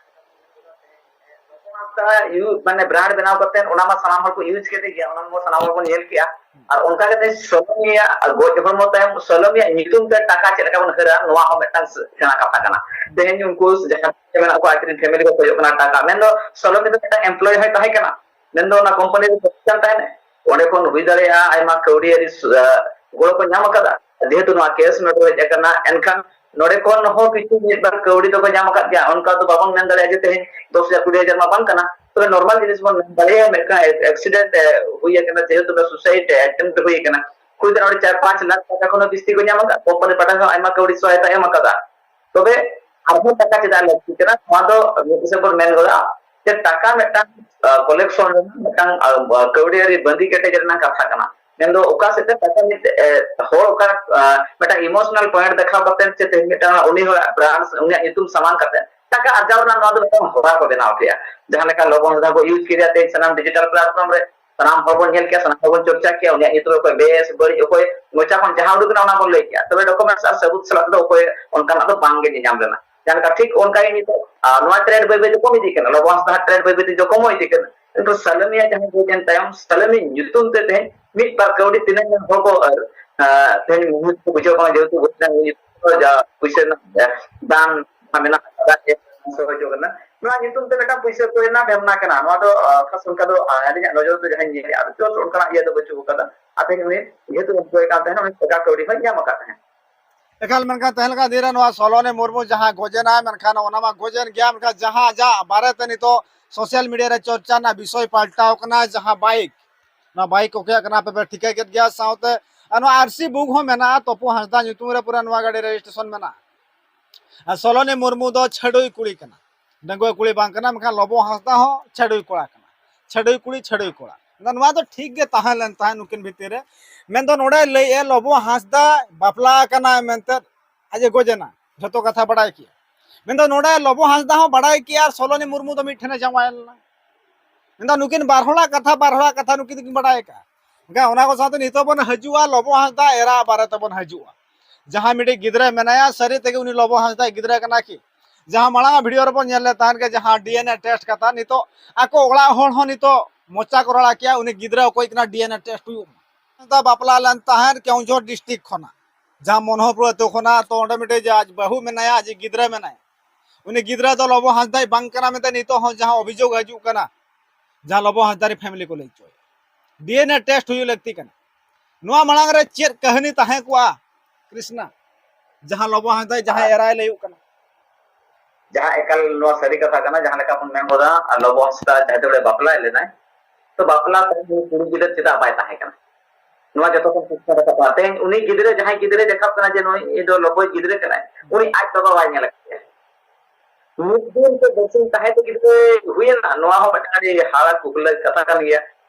ᱚᱱᱠᱟ ᱤᱭᱩ-, ᱢᱟᱱᱮ ᱵᱨᱟᱱᱰ ᱵᱮᱱᱟᱣ ᱠᱟᱛᱮ ᱚᱱᱟ ᱢᱟ ᱥᱟᱱᱟᱢ ᱦᱚᱲ ᱠᱚ ᱤᱭᱩᱡᱽ ᱠᱮᱫ ᱜᱮᱭᱟ, ᱚᱱᱟ ᱢᱟ ᱥᱟᱱᱟᱢ ᱦᱚᱲ ᱵᱚᱱ ᱧᱮᱞ ᱠᱮᱜᱼᱟ᱾ ᱟᱨ ᱚᱱᱠᱟ ᱠᱟᱛᱮ ᱥᱚᱞᱚᱢᱤᱭᱟᱜ ᱜᱚᱡ ᱦᱚᱲᱢᱚ ᱛᱟᱭᱚᱢ ᱥᱚᱞᱚᱢᱤᱭᱟᱜ ᱧᱩᱛᱩᱢ ᱛᱮ ᱴᱟᱠᱟ ᱪᱮᱫ ᱞᱮᱠᱟ ᱵᱚᱱ ᱦᱟᱹᱨᱟ, ᱱᱚᱣᱟ ᱦᱚᱸ ᱢᱤᱫᱴᱟᱝ ᱥᱮᱬᱟ ᱠᱟᱛᱷᱟ ᱠᱟᱱᱟ᱾ ᱛᱮᱦᱮᱧ ᱩᱱᱠᱩ ᱡᱟᱦᱟᱸ ᱢᱮᱱᱟᱜ ᱠᱚᱣᱟ, ᱟᱡᱨᱮᱱ ᱯᱷᱮᱢᱮᱞᱤ ᱠᱚ ᱠᱷᱚᱡᱚᱜ ᱠᱟᱱᱟ ᱴᱟᱠᱟ, ᱢᱮᱱᱫᱚ ᱥᱚᱞᱚᱢᱤ ᱫᱚ ᱢᱤᱫᱴᱟᱝ ᱮᱢᱯᱞᱚᱭ ᱦᱚᱸᱭ ᱛᱟᱦᱮᱸ ᱠᱟᱱᱟ, ᱢᱮᱱᱫᱚ ᱚᱱᱟ ᱠᱳᱢᱯᱟᱱᱤ ᱨᱮ ᱠᱟᱹᱢᱤ ᱠᱟᱱ ᱛᱟᱦᱮᱸᱱᱟᱭ᱾ ᱚᱸᱰᱮ ᱠᱷᱚᱱ ᱦᱩᱭ ᱫᱟᱲᱮᱭᱟᱜᱼᱟ ᱟᱭᱢᱟ ᱠᱟᱹᱣᱰᱤᱭᱟᱹᱨᱤ ᱥᱩ-, ᱟᱸ, ᱜᱚᱲᱚ ᱠᱚ ᱧᱟᱢ ᱟᱠᱟᱫᱟ᱾ ᱡᱮᱦᱮᱛᱩ ᱱᱚᱣᱟ ᱠᱮᱥ ᱱᱚᱰᱮ ᱦᱮᱡ ᱟᱠᱟᱱᱟ, ᱮᱱᱠᱷᱟᱱ ᱱᱚᱰᱮ ᱠᱷᱚᱱ ᱦᱚᱸ ᱠᱤᱪᱷᱩ ᱢᱤᱫ ᱵᱟᱨ ᱠᱟᱹᱣᱰᱤ ᱫᱚᱠᱚ ᱧᱟᱢ ᱟᱠᱟᱫ ᱜᱮᱭᱟ᱾ ᱚᱱᱠᱟ ᱫᱚ ᱵᱟᱵᱚᱱ ᱢᱮᱱ ᱫᱟᱲᱮᱭᱟᱜᱼᱟ ᱡᱮ ᱛᱮᱦᱮᱧ ᱫᱚᱥ ᱦᱟᱡᱟᱨ ᱠᱩᱲᱤ ᱦᱟᱡᱟᱨ ᱢᱟ ᱵᱟᱝ ᱠᱟᱱᱟ, ᱛᱚᱵᱮ ᱱᱚᱨᱢᱟᱞ ᱡᱤᱱᱤᱥ ᱵᱚᱱ ᱢᱮᱱ ᱫᱟᱲᱮᱭᱟᱜᱼᱟ, ᱢᱤᱫᱴᱟᱝ ᱮᱠᱥᱤᱰᱮᱱᱴ ᱦᱩᱭ ᱟᱠᱟᱱᱟ, ᱡᱮᱦᱮᱛᱩ ᱥᱩᱥᱟᱭᱤᱰ ᱮᱴᱮᱢᱯᱴ ᱦᱩᱭ ᱟᱠᱟᱱᱟ, ᱦᱩᱭ ᱫᱟᱲᱮᱭᱟᱜᱼᱟ ᱚᱸᱰᱮ ᱪᱟᱨ ᱯᱟᱸᱪ ᱞᱟᱠᱷ ᱴᱟᱠᱟ ᱠᱷᱚᱱ ᱦᱚᱸ ᱵᱤᱥᱛᱤ ᱠᱚ ᱧᱟᱢ ᱟᱠᱟᱫ, ᱠᱳᱢᱯᱟᱱᱤ ᱯᱟᱦᱴᱟ ᱠᱷᱚᱱ ᱟᱭᱢᱟ ᱠᱟᱹᱣᱰᱤ ᱥᱚᱦᱟᱭᱚᱛᱟ ᱮᱢ ᱟᱠᱟᱫᱟ᱾ ᱛᱚᱵᱮ ᱟᱨᱦᱚᱸ ᱴᱟᱠᱟ ᱪᱮᱫᱟᱜ ᱞᱟᱹᱠᱛᱤ ᱠᱟᱱᱟ, ᱱᱚᱣᱟ ᱫᱚ ᱢᱤᱫ ᱦᱤᱥᱟᱹᱵ ᱵᱚᱱ ᱢᱮᱱ ᱜᱚᱫᱟ ᱡᱮ ᱴᱟᱠᱟ ᱢᱤᱫᱴᱟᱝ, ᱟᱸ, ᱠᱚᱞᱮᱠᱥᱚᱱ ᱨᱮᱱᱟᱜ ᱢᱤᱫᱴᱟᱝ, ᱟᱸ, ᱠᱟᱹᱣᱰᱤ ᱟᱹᱨᱤ ᱵᱟᱸᱫᱤ ᱠᱮᱴᱮᱡ ᱨᱮᱱᱟᱜ ᱠᱟᱛᱷᱟ ᱠᱟᱱᱟ᱾ ᱢᱮᱱᱫᱚ ᱚᱠᱟ ᱥᱮᱫ ᱛᱮ ᱴᱟᱠᱟ ᱢᱤᱫ, ᱮ, ᱦᱚᱲ ᱚᱠᱟ, ᱟᱸ, ᱢᱤᱫᱴᱟᱝ ᱤᱢᱳᱥᱚᱱᱟᱞ ᱯᱚᱭᱮᱱᱴ ᱫᱮᱠᱷᱟᱣ ᱠᱟᱛᱮ ᱪᱮᱫ ᱛᱮ ᱢᱤᱫᱴᱟᱝ ᱩᱱᱤ ᱦᱚᱲᱟᱜ ᱵᱨᱟᱱᱰ, ᱩᱱᱤᱭᱟᱜ ᱧᱩᱛᱩᱢ ᱥᱟᱢᱟᱝ ᱠᱟᱛᱮ ᱴᱟᱠᱟ ᱟᱨᱡᱟᱣ ᱨᱮᱱᱟᱜ ᱱᱚᱣᱟ ᱫᱚ ᱢᱤᱫᱴᱟᱝ ᱦᱚᱨᱟ ᱠᱚ ᱵᱮᱱᱟᱣ ᱠᱮᱜᱼᱟ᱾ ᱡᱟᱦᱟᱸ ᱞᱮᱠᱟ ᱞᱚᱵᱚ ᱦᱟᱸᱥᱫᱟ ᱠᱚ ᱤᱭᱩᱡᱽ ᱠᱮᱫᱟ ᱛᱮᱦᱮᱧ ᱥᱟᱱᱟᱢ ᱰᱤᱡᱤᱴᱟᱞ ᱯᱞᱟᱴᱯᱷᱚᱨᱢ ᱨᱮ, ᱥᱟᱱᱟᱢ ᱦᱚᱲ ᱵᱚᱱ ᱧᱮᱞ ᱠᱮᱜᱼᱟ, ᱥᱟᱱᱟᱢ ᱦᱚᱲ ᱵᱚᱱ ᱪᱚᱨᱪᱟ ᱠᱮᱜᱼᱟ, ᱩᱱᱤᱭᱟᱜ ᱧᱩᱛᱩᱢ ᱨᱮ ᱚᱠᱚᱭ ᱵᱮᱥ ᱵᱟᱹᱲᱤᱡ ᱚᱠᱚᱭ ᱢᱚᱪᱟ ᱠᱷᱚᱱ ᱡᱟᱦᱟᱸ ᱩᱰᱩᱠ ᱮᱱᱟ ᱚᱱᱟ ᱵᱚᱱ ᱞᱟᱹᱭ ᱠᱮᱜᱼᱟ, ᱛᱚᱵᱮ ᱰᱚᱠᱩᱢᱮᱱᱴᱥ ᱟᱨ ᱥᱟᱹᱵᱩᱛ ᱥᱟᱞᱟᱜ ᱛᱮᱫᱚ ᱚᱠᱚᱭ ᱚᱱᱠᱟᱱᱟᱜ ᱫᱚ ᱵᱟᱝ ᱜᱮ ᱧᱮᱧᱟᱢ ᱞᱮᱱᱟ᱾ ᱡᱟᱦᱟᱸ ᱞᱮᱠᱟ ᱴᱷᱤᱠ ᱚᱱᱠᱟ ᱜᱮ ᱱᱤᱛᱚᱜ, ᱟᱨ, ᱱᱚᱣᱟ ᱴᱨᱮᱱᱰ ᱵᱟᱹᱭ ᱵᱟᱹᱭ ᱛᱮ ᱠᱚᱢ ᱤᱫᱤᱜ ᱠᱟᱱᱟ, ᱞᱚᱵᱚ ᱦᱟᱸᱥᱫᱟ ᱴᱨᱮᱱᱰ ᱵᱟᱹᱭ ᱵᱟᱹᱭ ᱛᱮ ᱡᱚᱠᱷᱚᱢᱚᱜ ᱤᱫᱤᱜ ᱠᱟᱱᱟ, ᱠᱤᱱᱛᱩ ᱥᱟᱞᱟᱢᱤᱭᱟ ᱡᱟᱦᱟᱸ ᱦᱩᱭ ᱞᱮᱱ ᱛᱟᱭᱚᱢ ᱥᱟᱞᱟᱢᱤ ᱧᱩᱛᱩᱢ ᱛᱮ ᱛᱮᱦᱮᱧ ᱢᱤᱫ ᱵᱟᱨ ᱠᱟᱹᱣᱰᱤ ᱛᱤᱱᱟᱹᱜ ᱜᱟᱱ ᱦᱚᱲ ᱠᱚ, ᱟᱨ, ᱟᱸ, ᱛᱮᱦᱮᱧ ᱢᱩᱦᱤᱛ ᱠᱚ ᱵᱩᱡᱷᱟᱹᱣ ᱠᱟᱱᱟ, ᱡᱮᱦᱮᱛᱩ ᱜᱚᱡ ᱮᱱᱟ ᱩᱱᱤ ᱡᱟ ᱯᱩᱭᱥᱟᱹ ᱨᱮᱱᱟᱜ ᱫᱟᱱ ᱢᱮᱱᱟᱜ ᱟᱠᱟᱫᱟ, ᱥᱚᱦᱚᱡᱳᱜᱤ ᱠᱟᱱᱟ, ᱱᱚᱣᱟ ᱧᱩᱛᱩᱢ ᱛᱮ ᱢᱤᱫᱴᱟᱝ ᱯᱩᱭᱥᱟᱹ ᱠᱚ ᱨᱮᱱᱟᱜ ᱰᱷᱮᱢᱱᱟ ᱠᱟᱱᱟ᱾ ᱱᱚᱣᱟ ᱫᱚ, ᱟᱸ, ᱠᱷᱟᱥ ᱚᱱᱠᱟ ᱫᱚ, ᱟᱸ, ᱟᱹᱞᱤᱧᱟᱜ ᱱᱚᱡᱚᱨ ᱫᱚ ᱡᱟᱦᱟᱸᱧ ᱧᱮᱞᱮᱫᱼᱟ, ᱟᱫᱚ ᱪᱚᱞ ᱚᱱᱠᱟᱱᱟᱜ ᱤᱭᱟᱹ ᱫᱚ ᱵᱟᱹᱪᱩᱜ ᱟᱠᱟᱫᱟ᱾ ᱟᱨ ᱛᱮᱦᱮᱧ ᱩᱱᱤ ᱡᱮᱦᱮᱛᱩ employee ᱠᱟᱱ ᱛᱟᱦᱮᱱᱟ, ᱩᱱᱤ ᱴᱟᱠᱟ ᱠᱟᱹᱣᱰᱤ ᱦᱚᱸᱭ ᱧᱟᱢ ᱟᱠᱟᱫ ᱛᱟᱦᱮᱸᱫ᱾ ᱮᱠᱟᱞ ᱢᱮᱱᱠᱷᱟᱱ ᱛᱟᱦᱮᱸ ᱞᱮᱠᱟ ᱫᱤᱱ ᱨᱮ ᱱᱚᱣᱟ ᱥᱚᱞᱚᱱᱤ ᱢᱩᱨᱢᱩ ᱡᱟᱦᱟᱸ ᱜᱚᱡᱮᱱᱟᱭ, ᱢᱮᱱᱠᱷᱟᱱ ᱚᱱᱟ ᱢᱟ ᱜᱚᱡᱮᱱ ᱜᱮᱭᱟ, ᱢᱮᱱᱠᱷᱟᱱ ᱡᱟᱦᱟᱸ ᱟᱡᱟᱜ ᱵᱟᱨᱮᱛᱮ ᱱᱤᱛᱚᱜ social media ᱨᱮ ᱪᱚᱨᱪᱟ ᱨᱮᱱᱟᱜ ᱵᱤᱥᱚᱭ ᱯᱟᱞᱴᱟᱣ ᱠᱟᱱᱟ, ᱡᱟᱦᱟᱸ bike, ᱱᱚᱣᱟ bike ᱚᱠᱚᱭᱟᱜ ᱠᱟᱱᱟ ᱯᱮ ᱴᱷᱤᱠᱟᱹ ᱠᱮᱫ ᱜᱮᱭᱟ, ᱥᱟᱶᱛᱮ ᱟᱨ ᱱᱚᱣᱟ RC book ᱦᱚᱸ ᱢᱮᱱᱟᱜᱼᱟ, ᱛᱚᱯᱩ ᱦᱟᱸᱥᱫᱟ ᱧᱩᱛᱩᱢ ᱨᱮ ᱯᱩᱨᱟᱹ ᱱᱚᱣᱟ ᱜᱟᱹᱰᱤ registration ᱢᱮᱱᱟᱜᱼᱟ᱾ ᱟᱨ ᱥᱚᱞᱚᱱᱤ ᱢᱩᱨᱢᱩ ᱫᱚ ᱪᱷᱟᱹᱰᱩᱭ ᱠᱩᱲᱤ ᱠᱟᱱᱟ, ᱰᱟᱺᱜᱩᱣᱟᱹ ᱠᱩᱲᱤ ᱵᱟᱝ ᱠᱟᱱᱟ, ᱢᱮᱱᱠᱷᱟᱱ ᱞᱚᱵᱚ ᱦᱟᱸᱥᱫᱟ ᱦᱚᱸ ᱪᱷᱟᱹᱰᱩᱭ ᱠᱚᱲᱟ ᱠᱟᱱᱟ, ᱪᱷᱟᱹᱰᱩᱭ ᱠᱩᱲᱤ, ᱪᱷᱟᱹᱰᱩᱭ ᱠᱚᱲᱟ᱾ ᱟᱫᱚ ᱱᱚᱣᱟ ᱫᱚ ᱴᱷᱤᱠ ᱜᱮ ᱛᱟᱦᱮᱸ ᱞᱮᱱ ᱛᱟᱦᱮᱸᱫ ᱱᱩᱠᱤᱱ ᱵᱷᱤᱛᱤᱨ ᱨᱮ᱾ ᱢᱮᱱᱫᱚ ᱱᱚᱰᱮ ᱞᱟᱹᱭᱮᱫᱼᱟ ᱞᱚᱵᱚ ᱦᱟᱸᱥᱫᱟ ᱵᱟᱯᱞᱟ ᱟᱠᱟᱱᱟᱭ ᱢᱮᱱᱛᱮ, ᱟᱡ ᱮ ᱜᱚᱡ ᱮᱱᱟ, ᱡᱷᱚᱛᱚ ᱠᱟᱛᱷᱟ ᱵᱟᱲᱟᱭ ᱠᱮᱜᱼᱟ᱾ ᱢᱮᱱᱫᱚ ᱱᱚᱰᱮ ᱞᱚᱵᱚ ᱦᱟᱸᱥᱫᱟ ᱦᱚᱸ ᱵᱟᱲᱟᱭ ᱠᱮᱜᱼᱟ ᱟᱨ ᱥᱚᱞᱚᱱᱤ ᱢᱩᱨᱢᱩ ᱫᱚ ᱢᱤᱫ ᱴᱷᱮᱱᱮ ᱡᱟᱶᱟᱭ ᱞᱮᱱᱟ᱾ ᱢᱮᱱᱫᱚ ᱱᱩᱠᱤᱱ ᱵᱟᱨ ᱦᱚᱲᱟᱜ ᱠᱟᱛᱷᱟ, ᱵᱟᱨ ᱦᱚᱲᱟᱜ ᱠᱟᱛᱷᱟ ᱱᱩᱠᱤᱱ ᱫᱚᱠᱤᱱ ᱵᱟᱲᱟᱭ ᱟᱠᱟᱫᱼᱟ᱾ ᱮᱱᱠᱷᱟᱱ ᱚᱱᱟ ᱠᱚ ᱥᱟᱶᱛᱮ ᱱᱤᱛᱚᱜ ᱵᱚᱱ ᱦᱤᱡᱩᱜᱼᱟ, ᱞᱚᱵᱚ ᱦᱟᱸᱥᱫᱟ ᱮᱨᱟ ᱵᱟᱨᱮ ᱛᱮᱵᱚᱱ ᱦᱤᱡᱩᱜᱼᱟ᱾ ᱡᱟᱦᱟᱸ ᱢᱤᱫᱴᱤᱡ ᱜᱤᱫᱽᱨᱟᱹ ᱢᱮᱱᱟᱭᱟ, ᱥᱟᱹᱨᱤ ᱛᱮᱜᱮ ᱩᱱᱤ ᱞᱚᱵᱚ ᱦᱟᱸᱥᱫᱟ ᱜᱤᱫᱽᱨᱟᱹ ᱠᱟᱱᱟ ᱠᱤ? ᱡᱟᱦᱟᱸ ᱢᱟᱲᱟᱝ ᱟᱜ video ᱨᱮᱵᱚᱱ ᱧᱮᱞ ᱞᱮᱫ ᱛᱟᱦᱮᱸᱫ ᱜᱮ, ᱡᱟᱦᱟᱸ DNA test ᱠᱟᱛᱷᱟ, ᱱᱤᱛᱚᱜ ᱟᱠᱚ ᱚᱲᱟᱜ ᱦᱚᱲ ᱦᱚᱸ ᱱᱤᱛᱚᱜ ᱢᱚᱪᱟ ᱠᱚ ᱨᱟᱲᱟ ᱠᱮᱜᱼᱟ, ᱩᱱᱤ ᱜᱤᱫᱽᱨᱟᱹ ᱚᱠᱚᱭ ᱠᱟᱱᱟ DNA test ᱦᱩᱭᱩᱜ ᱢᱟ᱾ ᱦᱟᱸᱥᱫᱟ ᱵᱟᱯᱞᱟ ᱞᱮᱱ ᱛᱟᱦᱮᱸᱫ ᱠᱮᱣᱚᱱᱡᱷᱚᱨ district ᱠᱷᱚᱱᱟᱜ, ᱡᱟᱦᱟᱸ ᱢᱚᱱᱳᱦᱚᱨᱯᱩᱨ ᱟᱹᱛᱩ ᱠᱷᱚᱱᱟᱜ᱾ ᱛᱚ ᱚᱸᱰᱮ ᱢᱤᱫᱴᱮᱡ ᱡᱟ-, ᱟᱡ ᱵᱟᱹᱦᱩ ᱢᱮᱱᱟᱭᱟ, ᱟᱡ ᱜᱤᱫᱽᱨᱟᱹ ᱢᱮᱱᱟᱭᱟ, ᱩᱱᱤ ᱜᱤᱫᱽᱨᱟᱹ ᱫᱚ ᱞᱚᱵᱚ ᱦᱟᱸᱥᱫᱟᱭ ᱵᱟᱝ ᱠᱟᱱᱟ ᱢᱮᱱᱛᱮ ᱱᱤᱛᱚᱜ ᱦᱚᱸ ᱡᱟᱦᱟᱸ ᱚᱵᱷᱤᱡᱳᱜᱽ ᱦᱤᱡᱩᱜ ᱠᱟᱱᱟ, ᱡᱟᱦᱟᱸ ᱞᱚᱵᱚ ᱦᱟᱸᱥᱫᱟ ᱨᱮᱱ family ᱠᱚ ᱞᱟᱹᱭ ᱦᱚᱪᱚᱭᱟ, DNA test ᱦᱩᱭᱩᱜ ᱞᱟᱹᱠᱛᱤ ᱠᱟᱱᱟ᱾ ᱱᱚᱣᱟ ᱢᱟᱲᱟᱝ ᱨᱮ ᱪᱮᱫ ᱠᱟᱹᱦᱱᱤ ᱛᱟᱦᱮᱸ ᱠᱚᱜᱼᱟ ᱠᱨᱤᱥᱱᱟ, ᱡᱟᱦᱟᱸ ᱞᱚᱵᱚ ᱦᱟᱸᱥᱫᱟ ᱡᱟᱦᱟᱸ ᱮᱨᱟᱭ ᱞᱟᱹᱭᱚᱜ ᱠᱟᱱᱟ? ᱡᱟᱦᱟᱸ ᱮᱠᱟᱞ ᱱᱚᱣᱟ ᱥᱟᱹᱨᱤ ᱠᱟᱛᱷᱟ ᱠᱟᱱᱟ, ᱡᱟᱦᱟᱸ ᱞᱮᱠᱟ ᱵᱚᱱ ᱢᱮᱱ ᱜᱚᱫᱟ, ᱟᱨ ᱞᱚᱵᱚ ᱦᱟᱸᱥᱫᱟ ᱡᱟᱦᱟᱸ ᱛᱮ ᱵᱟᱯᱞᱟᱭ ᱞᱮᱱᱟᱭ, ᱛᱚ ᱵᱟᱯᱞᱟ ᱛᱟᱭᱚᱢ ᱩᱱᱤ ᱠᱩᱲᱤ ᱜᱤᱫᱟᱹᱨ ᱪᱮᱫᱟᱜ ᱵᱟᱭ ᱛᱟᱦᱮᱸ ᱠᱟᱱᱟ? ᱱᱚᱣᱟ ᱡᱚᱛᱚ ᱠᱷᱚᱱ ᱠᱩᱠᱞᱤ ᱨᱟᱠᱟᱵᱼᱟ᱾ ᱛᱮᱦᱮᱧ ᱩᱱᱤ ᱜᱤᱫᱽᱨᱟᱹ, ᱡᱟᱦᱟᱸᱭ ᱜᱤᱫᱽᱨᱟᱹ ᱫᱮᱠᱷᱟᱜ ᱠᱟᱱᱟ ᱡᱮ ᱱᱩᱭ ᱫᱚ ᱞᱚᱵᱚᱭ ᱜᱤᱫᱽᱨᱟᱹ ᱠᱟᱱᱟᱭ, ᱩᱱᱤ ᱟᱡ ᱵᱟᱵᱟ ᱵᱟᱭ ᱧᱮᱞ ᱟᱠᱟᱫᱮᱭᱟ᱾ ᱢᱤᱫ ᱫᱤᱱ ᱥᱮ ᱵᱟᱨᱥᱤᱧ ᱛᱟᱦᱮᱸ ᱛᱮ ᱜᱤᱫᱽᱨᱟᱹ ᱦᱩᱭᱮᱱᱟ, ᱱᱚᱣᱟ ᱦᱚᱸ ᱢᱤᱫᱴᱟᱝ ᱟᱹᱰᱤ ᱦᱟᱦᱟᱲᱟ ᱠᱩᱠᱞᱤ ᱠᱟᱛᱷᱟ ᱠᱟᱱ ᱜᱮᱭᱟ᱾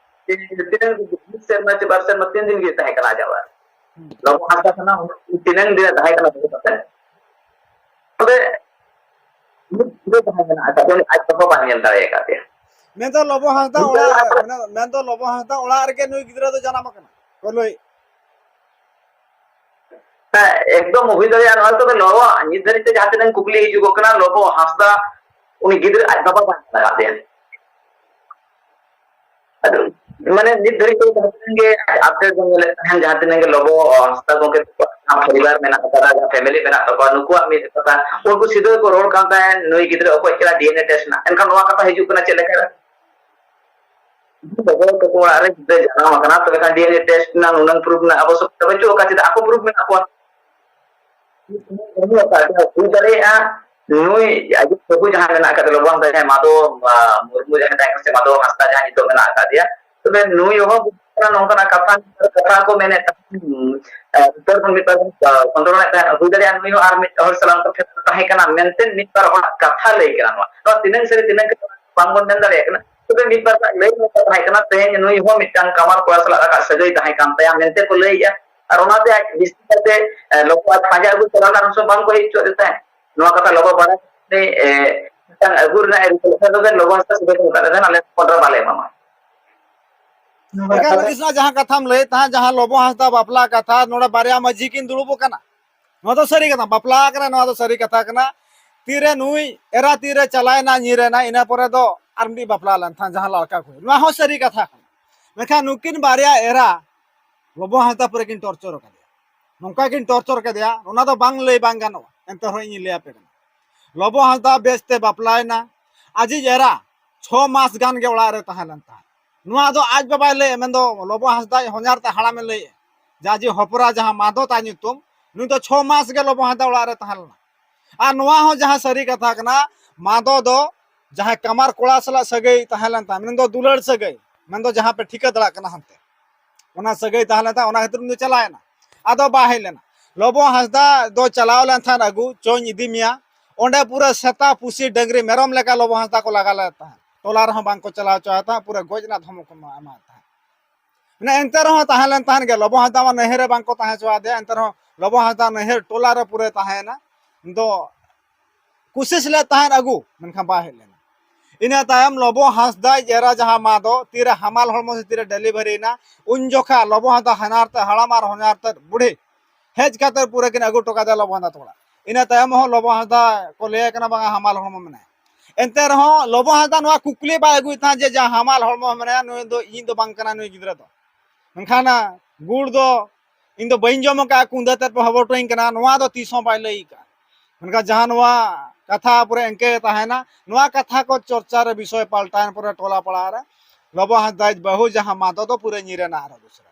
ᱡᱮ ᱛᱤᱱᱟᱹᱝ ᱢᱤᱫ ᱥᱮᱨᱢᱟ ᱪᱮ ᱵᱟᱨ ᱥᱮᱨᱢᱟ ᱛᱤᱱ ᱫᱤᱱ ᱜᱮ ᱛᱟᱦᱮᱸ ᱠᱟᱱᱟ ᱟᱡᱟᱜ ᱚᱲᱟᱜ ᱨᱮ? ᱞᱚᱵᱚ ᱦᱟᱸᱥᱫᱟ ᱠᱷᱚᱱᱟᱜ ᱛᱤᱱᱟᱹᱝ ᱫᱤᱱ ᱛᱟᱦᱮᱸ ᱠᱟᱱᱟ ᱵᱟᱹᱦᱩ ᱠᱟᱛᱮ? ᱛᱚᱵᱮ ᱢᱤᱫ ᱜᱤᱫᱽᱨᱟᱹ ᱡᱟᱦᱟᱸᱭ ᱢᱮᱱᱟᱜ ᱟᱠᱟᱫᱮᱭᱟ, ᱩᱱᱤ ᱟᱡ ᱵᱟᱵᱟ ᱵᱟᱭ ᱧᱮᱞ ᱫᱟᱲᱮ ᱟᱠᱟᱫᱮᱭᱟ᱾ ᱢᱮᱱᱫᱚ ᱞᱚᱵᱚ ᱦᱟᱸᱥᱫᱟ ᱚᱲᱟᱜ, ᱢᱮᱱᱫᱚ, ᱢᱮᱱᱫᱚ ᱞᱚᱵᱚ ᱦᱟᱸᱥᱫᱟ ᱚᱲᱟᱜ ᱨᱮᱜᱮ ᱱᱩᱭ ᱜᱤᱫᱽᱨᱟᱹ ᱫᱚ ᱡᱟᱱᱟᱢ ᱟᱠᱟᱱᱟ᱾ ᱠᱚᱞᱚᱭ᱾ ᱦᱮᱸ, ᱮᱠᱫᱚᱢ ᱦᱩᱭ ᱫᱟᱲᱮᱭᱟᱜᱼᱟ᱾ ᱱᱚᱣᱟ ᱫᱚ ᱞᱚᱵᱚ, ᱱᱤᱛ ᱫᱷᱟᱹᱨᱤᱡ ᱛᱮ ᱡᱟᱦᱟᱸ ᱛᱤᱱᱟᱹᱜ ᱠᱩᱠᱞᱤ ᱦᱤᱡᱩᱜᱚᱜ ᱠᱟᱱᱟ, ᱞᱚᱵᱚ ᱦᱟᱸᱥᱫᱟ ᱩᱱᱤ ᱜᱤᱫᱽᱨᱟᱹ ᱟᱡ ᱵᱟᱵᱟ ᱵᱟᱭ ᱧᱮᱞ ᱟᱠᱟᱫᱮᱭᱟ᱾ ᱟᱫᱚ ᱢᱟᱱᱮ ᱱᱤᱛ ᱫᱷᱟᱹᱨᱤᱡ ᱛᱮ ᱡᱟᱦᱟᱸ ᱛᱤᱱᱟᱹᱜ ᱜᱮ update ᱵᱚᱱ ᱧᱮᱞᱮᱫ ᱛᱟᱦᱮᱸᱱ, ᱡᱟᱦᱟᱸ ᱛᱤᱱᱟᱹᱜ ᱜᱮ ᱞᱚᱵᱚ ᱦᱟᱸᱥᱫᱟ ᱜᱚᱢᱠᱮ ᱛᱟᱠᱚᱣᱟᱜ ᱡᱟᱦᱟᱸ ᱯᱚᱨᱤᱵᱟᱨ ᱢᱮᱱᱟᱜ ᱟᱠᱟᱫᱟ, ᱡᱟᱦᱟᱸ ᱯᱷᱮᱢᱤᱞᱤ ᱢᱮᱱᱟᱜ ᱛᱟᱠᱚᱣᱟ, ᱱᱩᱠᱩᱣᱟᱜ ᱢᱤᱫ ᱠᱟᱛᱷᱟ, ᱩᱱᱠᱩ ᱥᱤᱫᱷᱟᱹ ᱠᱚ ᱨᱚᱲ ᱠᱟᱱ ᱛᱟᱦᱮᱸᱫ, "ᱱᱩᱭ ᱜᱤᱫᱽᱨᱟᱹ ᱚᱠᱚᱭ ᱪᱮᱫ ᱰᱤ ᱮᱱ ᱮ ᱴᱮᱥᱴ ᱨᱮᱱᱟᱜ?" ᱮᱱᱠᱷᱟᱱ ᱱᱚᱣᱟ ᱠᱟᱛᱷᱟ ᱦᱤᱡᱩᱜ ᱠᱟᱱᱟ ᱪᱮᱫ ᱞᱮᱠᱟ ᱨᱮ? ᱜᱚᱜᱚ ᱛᱟᱠᱚ ᱚᱲᱟᱜ ᱨᱮ ᱜᱤᱫᱽᱨᱟᱹ ᱡᱟᱱᱟᱢ ᱟᱠᱟᱱᱟ, ᱛᱚᱵᱮ ᱠᱷᱟᱱ ᱰᱤ ᱮᱱ ᱮ ᱴᱮᱥᱴ ᱨᱮᱱᱟᱜ ᱱᱩᱱᱟᱹᱝ ᱯᱨᱩᱯᱷ ᱨᱮᱱᱟᱜ ᱟᱵᱚᱥᱭᱚᱠᱛᱟ ᱵᱟᱹᱪᱩᱜ ᱟᱠᱟᱫ, ᱪᱮᱫᱟᱜ ᱟᱠᱚ ᱯᱨᱩᱯᱷ ᱢᱮᱱᱟᱜ ᱠᱚᱣᱟ? ᱦᱩᱭ ᱫᱟᱲᱮᱭᱟᱜᱼᱟ, ᱱᱩᱭ ᱟᱡᱤᱡ ᱵᱟᱹᱦᱩ ᱡᱟᱦᱟᱸᱭ ᱢᱮᱱᱟᱜ ᱟᱠᱟᱫ ᱞᱚᱵᱚ ᱦᱟᱸᱥᱫᱟ, ᱡᱟᱦᱟᱸᱭ ᱢᱟᱫᱚ, ᱟ, ᱢᱩᱨᱢᱩ ᱡᱟᱦᱟᱸᱭ ᱛᱟᱦᱮᱸ ᱠᱟᱱᱟ, ᱥᱮ ᱢᱟᱫᱚ ᱦᱟᱸᱥᱫᱟ ᱡᱟᱦᱟᱸᱭ ᱱᱤᱛᱚᱜ ᱢᱮᱱᱟᱜ ᱟᱠᱟᱫᱮᱭᱟ, ᱛᱚᱵᱮ ᱱᱩᱭ ᱦᱚᱸ ᱱᱚᱝᱠᱟᱱᱟᱜ ᱠᱟᱛᱷᱟ, ᱠᱟᱛᱷᱟ ᱠᱚ ᱢᱮᱱᱮᱫ ᱛᱟᱦᱮᱸᱫ, ᱮ, ᱩᱛᱛᱚᱨ ᱠᱷᱚᱱ ᱢᱤᱫ ᱵᱟᱨ ᱠᱷᱚᱱᱰᱚᱱᱮᱫ ᱛᱟᱦᱮᱸᱫ, ᱦᱩᱭ ᱫᱟᱲᱮᱭᱟᱜᱼᱟ ᱱᱩᱭ ᱦᱚᱸ ᱟᱨ ᱢᱤᱫ ᱦᱚᱲ ᱥᱟᱞᱟᱜ ᱛᱟᱦᱮᱸ ᱠᱟᱱᱟ ᱢᱮᱱᱛᱮ ᱢᱤᱫ ᱵᱟᱨ ᱦᱚᱲᱟᱜ ᱠᱟᱛᱷᱟ ᱞᱟᱹᱭ ᱠᱟᱱᱟ᱾ ᱱᱚᱣᱟ, ᱱᱚᱣᱟ ᱛᱤᱱᱟᱹᱝ ᱥᱟᱹᱨᱤ, ᱛᱤᱱᱟᱹᱝ ᱠᱷᱟᱹᱞᱤ ᱵᱟᱝᱵᱚᱱ ᱢᱮᱱ ᱫᱟᱲᱮᱭᱟᱜ ᱠᱟᱱᱟ, ᱛᱚᱵᱮ ᱢᱤᱫ ᱵᱟᱨ ᱦᱚᱲᱟᱜ ᱞᱟᱹᱭ ᱞᱮᱠᱟ ᱛᱟᱦᱮᱸ ᱠᱟᱱᱟ, ᱛᱮᱦᱮᱧ ᱱᱩᱭ ᱦᱚᱸ ᱢᱤᱫᱴᱟᱝ ᱠᱟᱢᱟᱨ ᱠᱚᱲᱟ ᱥᱟᱞᱟᱜ ᱟᱠᱟᱫ ᱥᱟᱹᱜᱟᱹᱭ ᱛᱟᱦᱮᱸ ᱠᱟᱱ ᱛᱟᱭᱟ ᱢᱮᱱᱛᱮ ᱠᱚ ᱞᱟᱹᱭᱮᱫᱼᱟ᱾ ᱟᱨ ᱚᱱᱟᱛᱮ ᱟᱡ ᱵᱤᱥᱛᱤ ᱠᱟᱛᱮ, ᱮ, ᱞᱚᱵᱚ ᱟᱡ ᱯᱟᱸᱡᱟ ᱟᱹᱜᱩ ᱪᱟᱞᱟᱣ ᱞᱮᱱ ᱨᱮᱦᱚᱸ ᱵᱟᱝ ᱠᱚ ᱦᱮᱡ ᱦᱚᱪᱚᱣᱟᱫᱮ ᱛᱟᱦᱮᱸᱫ᱾ ᱱᱚᱣᱟ ᱠᱟᱛᱷᱟ ᱞᱚᱵᱚ ᱵᱟᱲᱟᱭ ᱠᱟᱛᱮ, ᱮ, ᱢᱤᱫᱴᱟᱝ ᱟᱹᱜᱩ ᱨᱮᱱᱟᱜ ᱮ ᱨᱤᱠᱟᱹ ᱞᱮᱫ ᱛᱟᱦᱮᱸᱫ, ᱛᱚᱵᱮ ᱞᱚᱵᱚ ᱦᱟᱸᱥᱫᱟ ᱥᱤᱫᱷᱟᱹ ᱠᱚ ᱢᱮᱛᱟᱫ ᱞᱮ ᱛᱟᱦᱮᱸᱫ, "ᱟᱞᱮ ᱠᱚᱰᱨᱟ ᱵᱟᱞᱮ ᱮᱢᱟᱢᱟ᱾" ᱮᱠᱟᱞ ᱟᱹᱰᱤ ᱥᱟᱨᱦᱟᱣ ᱡᱟᱦᱟᱸ ᱠᱟᱛᱷᱟᱢ ᱞᱟᱹᱭᱮᱫ ᱛᱟᱦᱮᱸᱫ, ᱡᱟᱦᱟᱸ ᱞᱚᱵᱚ ᱦᱟᱸᱥᱫᱟ ᱵᱟᱯᱞᱟ ᱠᱟᱛᱷᱟ, ᱱᱚᱰᱮ ᱵᱟᱨᱭᱟ ᱢᱟᱹᱡᱷᱤ ᱠᱤᱱ ᱫᱩᱲᱩᱵ ᱟᱠᱟᱱᱟ᱾ ᱱᱚᱣᱟ ᱫᱚ ᱥᱟᱹᱨᱤ ᱠᱟᱛᱷᱟ, ᱵᱟᱯᱞᱟ ᱟᱠᱟᱱᱟ, ᱱᱚᱣᱟ ᱫᱚ ᱥᱟᱹᱨᱤ ᱠᱟᱛᱷᱟ ᱠᱟᱱᱟ᱾ ᱛᱤᱨᱮ ᱱᱩᱭ ᱮᱨᱟ ᱛᱤᱨᱮ ᱪᱟᱞᱟᱣᱮᱱᱟ, ᱧᱤᱨᱮᱱᱟ, ᱤᱱᱟᱹ ᱯᱚᱨᱮ ᱫᱚ ᱟᱨ ᱢᱤᱫᱴᱤᱡ ᱵᱟᱯᱞᱟ ᱞᱮᱱ ᱛᱟᱦᱮᱸᱫ, ᱡᱟᱦᱟᱸ ᱞᱟᱲᱠᱟ ᱠᱚ, ᱱᱚᱣᱟ ᱦᱚᱸ ᱥᱟᱹᱨᱤ ᱠᱟᱛᱷᱟ ᱠᱟᱱᱟ᱾ ᱢᱮᱱᱠᱷᱟᱱ ᱱᱩᱠᱤᱱ ᱵᱟᱨᱭᱟ ᱮᱨᱟ ᱞᱚᱵᱚ ᱦᱟᱸᱥᱫᱟ ᱯᱩᱨᱟᱹ ᱠᱤᱱ ᱴᱚᱨᱪᱚᱨ ᱟᱠᱟᱫᱮᱭᱟ, ᱱᱚᱝᱠᱟ ᱠᱤᱱ ᱴᱚᱨᱪᱚᱨ ᱠᱮᱫᱮᱭᱟ, ᱚᱱᱟ ᱫᱚ ᱵᱟᱝ ᱞᱟᱹᱭ ᱵᱟᱝ ᱜᱟᱱᱚᱜᱼᱟ᱾ ᱮᱱᱛᱮ ᱨᱮᱦᱚᱸ ᱤᱧᱤᱧ ᱞᱟᱹᱭ ᱟᱯᱮ ᱠᱟᱱᱟ, ᱞᱚᱵᱚ ᱦᱟᱸᱥᱫᱟ ᱵᱮᱥᱛᱮ ᱵᱟᱯᱞᱟᱭᱮᱱᱟ, ᱟᱡᱤᱡ ᱮᱨᱟ ᱪᱷᱚ ᱢᱟᱥ ᱜᱟᱱ ᱜᱮ ᱚᱲᱟᱜ ᱨᱮ ᱛᱟᱦᱮᱸ ᱞᱮᱱ ᱛᱟᱦᱮᱸᱫ᱾ ᱱᱚᱣᱟ ᱫᱚ ᱟᱡ ᱵᱟᱵᱟᱭ ᱞᱟᱹᱭᱮᱫ, ᱢᱮᱱᱫᱚ ᱞᱚᱵᱚ ᱦᱟᱸᱥᱫᱟ ᱦᱚᱧᱦᱟᱨ ᱛᱮ ᱦᱟᱲᱟᱢᱮ ᱞᱟᱹᱭᱮᱫ, ᱡᱟ ᱡᱮ ᱦᱚᱯᱚᱨᱟ ᱡᱟᱦᱟᱸ ᱢᱟᱫᱚ ᱛᱟᱭ ᱧᱩᱛᱩᱢ, ᱱᱩᱭ ᱫᱚ ᱪᱷᱚ ᱢᱟᱥ ᱜᱮ ᱞᱚᱵᱚ ᱦᱟᱸᱥᱫᱟ ᱚᱲᱟᱜ ᱨᱮ ᱛᱟᱦᱮᱸ ᱞᱮᱱᱟ᱾ ᱟᱨ ᱱᱚᱣᱟ ᱦᱚᱸ ᱡᱟᱦᱟᱸ ᱥᱟᱹᱨᱤ ᱠᱟᱛᱷᱟ ᱠᱟᱱᱟ, ᱢᱟᱫᱚ ᱫᱚ ᱡᱟᱦᱟᱸᱭ ᱠᱟᱢᱟᱨ ᱠᱚᱲᱟ ᱥᱟᱞᱟᱜ ᱥᱟᱹᱜᱟᱹᱭ ᱛᱟᱦᱮᱸ ᱞᱮᱱ ᱛᱟᱭ, ᱢᱮᱱᱫᱚ ᱫᱩᱞᱟᱹᱲ ᱥᱟᱹᱜᱟᱹᱭ, ᱢᱮᱱᱫᱚ ᱡᱟᱦᱟᱸ ᱯᱮ ᱴᱷᱤᱠᱟᱹ ᱫᱟᱲᱮᱭᱟᱜ ᱠᱟᱱᱟ ᱦᱟᱱᱛᱮ, ᱚᱱᱟ ᱥᱟᱹᱜᱟᱹᱭ ᱛᱟᱦᱮᱸ ᱞᱮᱱ ᱛᱟᱭ, ᱚᱱᱟ ᱠᱷᱟᱹᱛᱤᱨ ᱩᱱᱤ ᱫᱚ ᱪᱟᱞᱟᱣ ᱮᱱᱟ᱾ ᱟᱫᱚ ᱵᱟᱭ ᱦᱮᱡ ᱞᱮᱱᱟ᱾ ᱞᱚᱵᱚ ᱦᱟᱸᱥᱫᱟ ᱫᱚ ᱪᱟᱞᱟᱣ ᱞᱮᱱ ᱛᱟᱦᱮᱸᱫ ᱟᱹᱜᱩ, "ᱪᱚᱧ ᱤᱫᱤ ᱢᱮᱭᱟ", ᱚᱸᱰᱮ ᱯᱩᱨᱟᱹ ᱥᱮᱛᱟ ᱯᱩᱥᱤ ᱰᱟᱹᱝᱨᱤ ᱢᱮᱨᱚᱢ ᱞᱮᱠᱟ ᱞᱚᱵᱚ ᱦᱟᱸᱥᱫᱟ ᱠᱚ ᱞᱟᱜᱟ ᱞᱮᱫ ᱛᱟᱦᱮᱸᱫ, ᱴᱚᱞᱟ ᱨᱮᱦᱚᱸ ᱵᱟᱝ ᱠᱚ ᱪᱟᱞᱟᱣ ᱦᱚᱪᱚᱣᱟᱭ ᱛᱟᱦᱮᱸᱫ, ᱯᱩᱨᱟᱹ ᱜᱚᱡ ᱨᱮᱱᱟᱜ ᱫᱷᱚᱢᱚᱠ ᱠᱚ ᱮᱢᱟᱣᱟᱫ ᱛᱟᱦᱮᱸᱫ᱾ ᱢᱟᱱᱮ ᱮᱱᱛᱮ ᱨᱮᱦᱚᱸ ᱛᱟᱦᱮᱸ ᱞᱮᱱ ᱛᱟᱦᱮᱸᱫ ᱜᱮ, ᱞᱚᱵᱚ ᱦᱟᱸᱥᱫᱟ ᱢᱟ ᱱᱟᱹᱭᱦᱟᱹᱨ ᱨᱮ ᱵᱟᱝ ᱠᱚ ᱛᱟᱦᱮᱸ ᱦᱚᱪᱚᱣᱟᱫᱮᱭᱟ, ᱮᱱᱛᱮ ᱨᱮᱦᱚᱸ ᱞᱚᱵᱚ ᱦᱟᱸᱥᱫᱟ ᱱᱟᱹᱭᱦᱟᱹᱨ ᱴᱚᱞᱟ ᱨᱮ ᱯᱩᱨᱟᱹ ᱛᱟᱦᱮᱸᱭᱮᱱᱟ᱾ ᱫᱚ ᱠᱩᱥᱤᱥ ᱞᱮᱫ ᱛᱟᱦᱮᱸᱫ ᱟᱹᱜᱩ, ᱢᱮᱱᱠᱷᱟᱱ ᱵᱟᱭ ᱦᱮᱡ ᱞᱮᱱᱟ᱾ ᱤᱱᱟᱹ ᱛᱟᱭᱚᱢ ᱞᱚᱵᱚ ᱦᱟᱸᱥᱫᱟᱭ ᱮᱨᱟ ᱡᱟᱦᱟᱸ ᱢᱟᱫᱚ, ᱛᱤᱨᱮ ᱦᱟᱢᱟᱞ ᱦᱚᱲᱢᱚ ᱥᱮ ᱛᱤᱨᱮ ᱰᱮᱞᱤᱵᱷᱟᱨᱤ ᱮᱱᱟ, ᱩᱱ ᱡᱚᱠᱷᱟ ᱞᱚᱵᱚ ᱦᱟᱸᱥᱫᱟ ᱦᱟᱱᱦᱟᱨ ᱛᱮ ᱦᱟᱲᱟᱢ ᱟᱨ ᱦᱚᱧᱦᱟᱨ ᱛᱮ ᱵᱩᱲᱦᱤ ᱦᱮᱡ ᱠᱟᱛᱮ ᱯᱩᱨᱟᱹ ᱠᱤᱱ ᱟᱹᱜᱩ ᱦᱚᱴᱚ ᱠᱟᱫᱮᱭᱟ ᱞᱚᱵᱚ ᱦᱟᱸᱥᱫᱟ ᱛᱟᱠᱚ ᱚᱲᱟᱜ᱾ ᱤᱱᱟᱹ ᱛᱟᱭᱚᱢ ᱦᱚᱸ ᱞᱚᱵᱚ ᱦᱟᱸᱥᱫᱟ ᱠᱚ ᱞᱟᱹᱭ ᱠᱟᱱᱟ, ᱵᱟᱝᱟ, ᱦᱟᱢᱟᱞ ᱦᱚᱲᱢᱚ ᱢᱮᱱᱟᱭᱟ᱾ ᱮᱱᱛᱮ ᱨᱮᱦᱚᱸ ᱞᱚᱵᱚ ᱦᱟᱸᱥᱫᱟ ᱱᱚᱣᱟ ᱠᱩᱠᱞᱤ ᱵᱟᱭ ᱟᱹᱜᱩᱭᱮᱫ ᱛᱟᱦᱮᱸᱫ ᱡᱮ, ᱡᱟᱦᱟᱸ ᱦᱟᱢᱟᱞ ᱦᱚᱲᱢᱚ ᱢᱮᱱᱟᱭᱟ, ᱱᱩᱭ ᱫᱚ ᱤᱧ ᱫᱚ ᱵᱟᱝ ᱠᱟᱱᱟ ᱱᱩᱭ ᱜᱤᱫᱽᱨᱟᱹ ᱫᱚ᱾ ᱢᱮᱱᱠᱷᱟᱱ ᱜᱩᱲ ᱫᱚ ᱤᱧ ᱫᱚ ᱵᱟᱹᱧ ᱡᱚᱢ ᱟᱠᱟᱫᱼᱟ, ᱠᱩᱸᱫᱟᱹ ᱛᱮᱫ ᱯᱮ ᱦᱚᱵᱚᱨ ᱦᱚᱴᱚᱧ ᱠᱟᱱᱟ, ᱱᱚᱣᱟ ᱫᱚ ᱛᱤᱥ ᱦᱚᱸ ᱵᱟᱭ ᱞᱟᱹᱭ ᱟᱠᱟᱫᱼᱟ᱾ ᱢᱮᱱᱠᱷᱟᱱ ᱡᱟᱦᱟᱸ ᱱᱚᱣᱟ ᱠᱟᱛᱷᱟ ᱯᱩᱨᱟᱹ ᱤᱱᱠᱟᱹ ᱜᱮ ᱛᱟᱦᱮᱱᱟ, ᱱᱚᱣᱟ ᱠᱟᱛᱷᱟ ᱠᱚ ᱪᱚᱨᱪᱟ ᱨᱮ ᱵᱤᱥᱚᱭ ᱯᱟᱞᱴᱟᱣᱮᱱ ᱯᱚᱨᱮ ᱴᱚᱞᱟ ᱯᱟᱲᱟ ᱨᱮ ᱞᱚᱵᱚ ᱦᱟᱸᱥᱫᱟ ᱵᱟᱹᱦᱩ ᱡᱟᱦᱟᱸ ᱢᱟᱫᱚ ᱫᱚ ᱯᱩᱨᱟᱹ ᱧᱤᱨᱮᱱᱟ ᱟᱨᱦᱚᱸ ᱫᱚᱥᱨᱟ᱾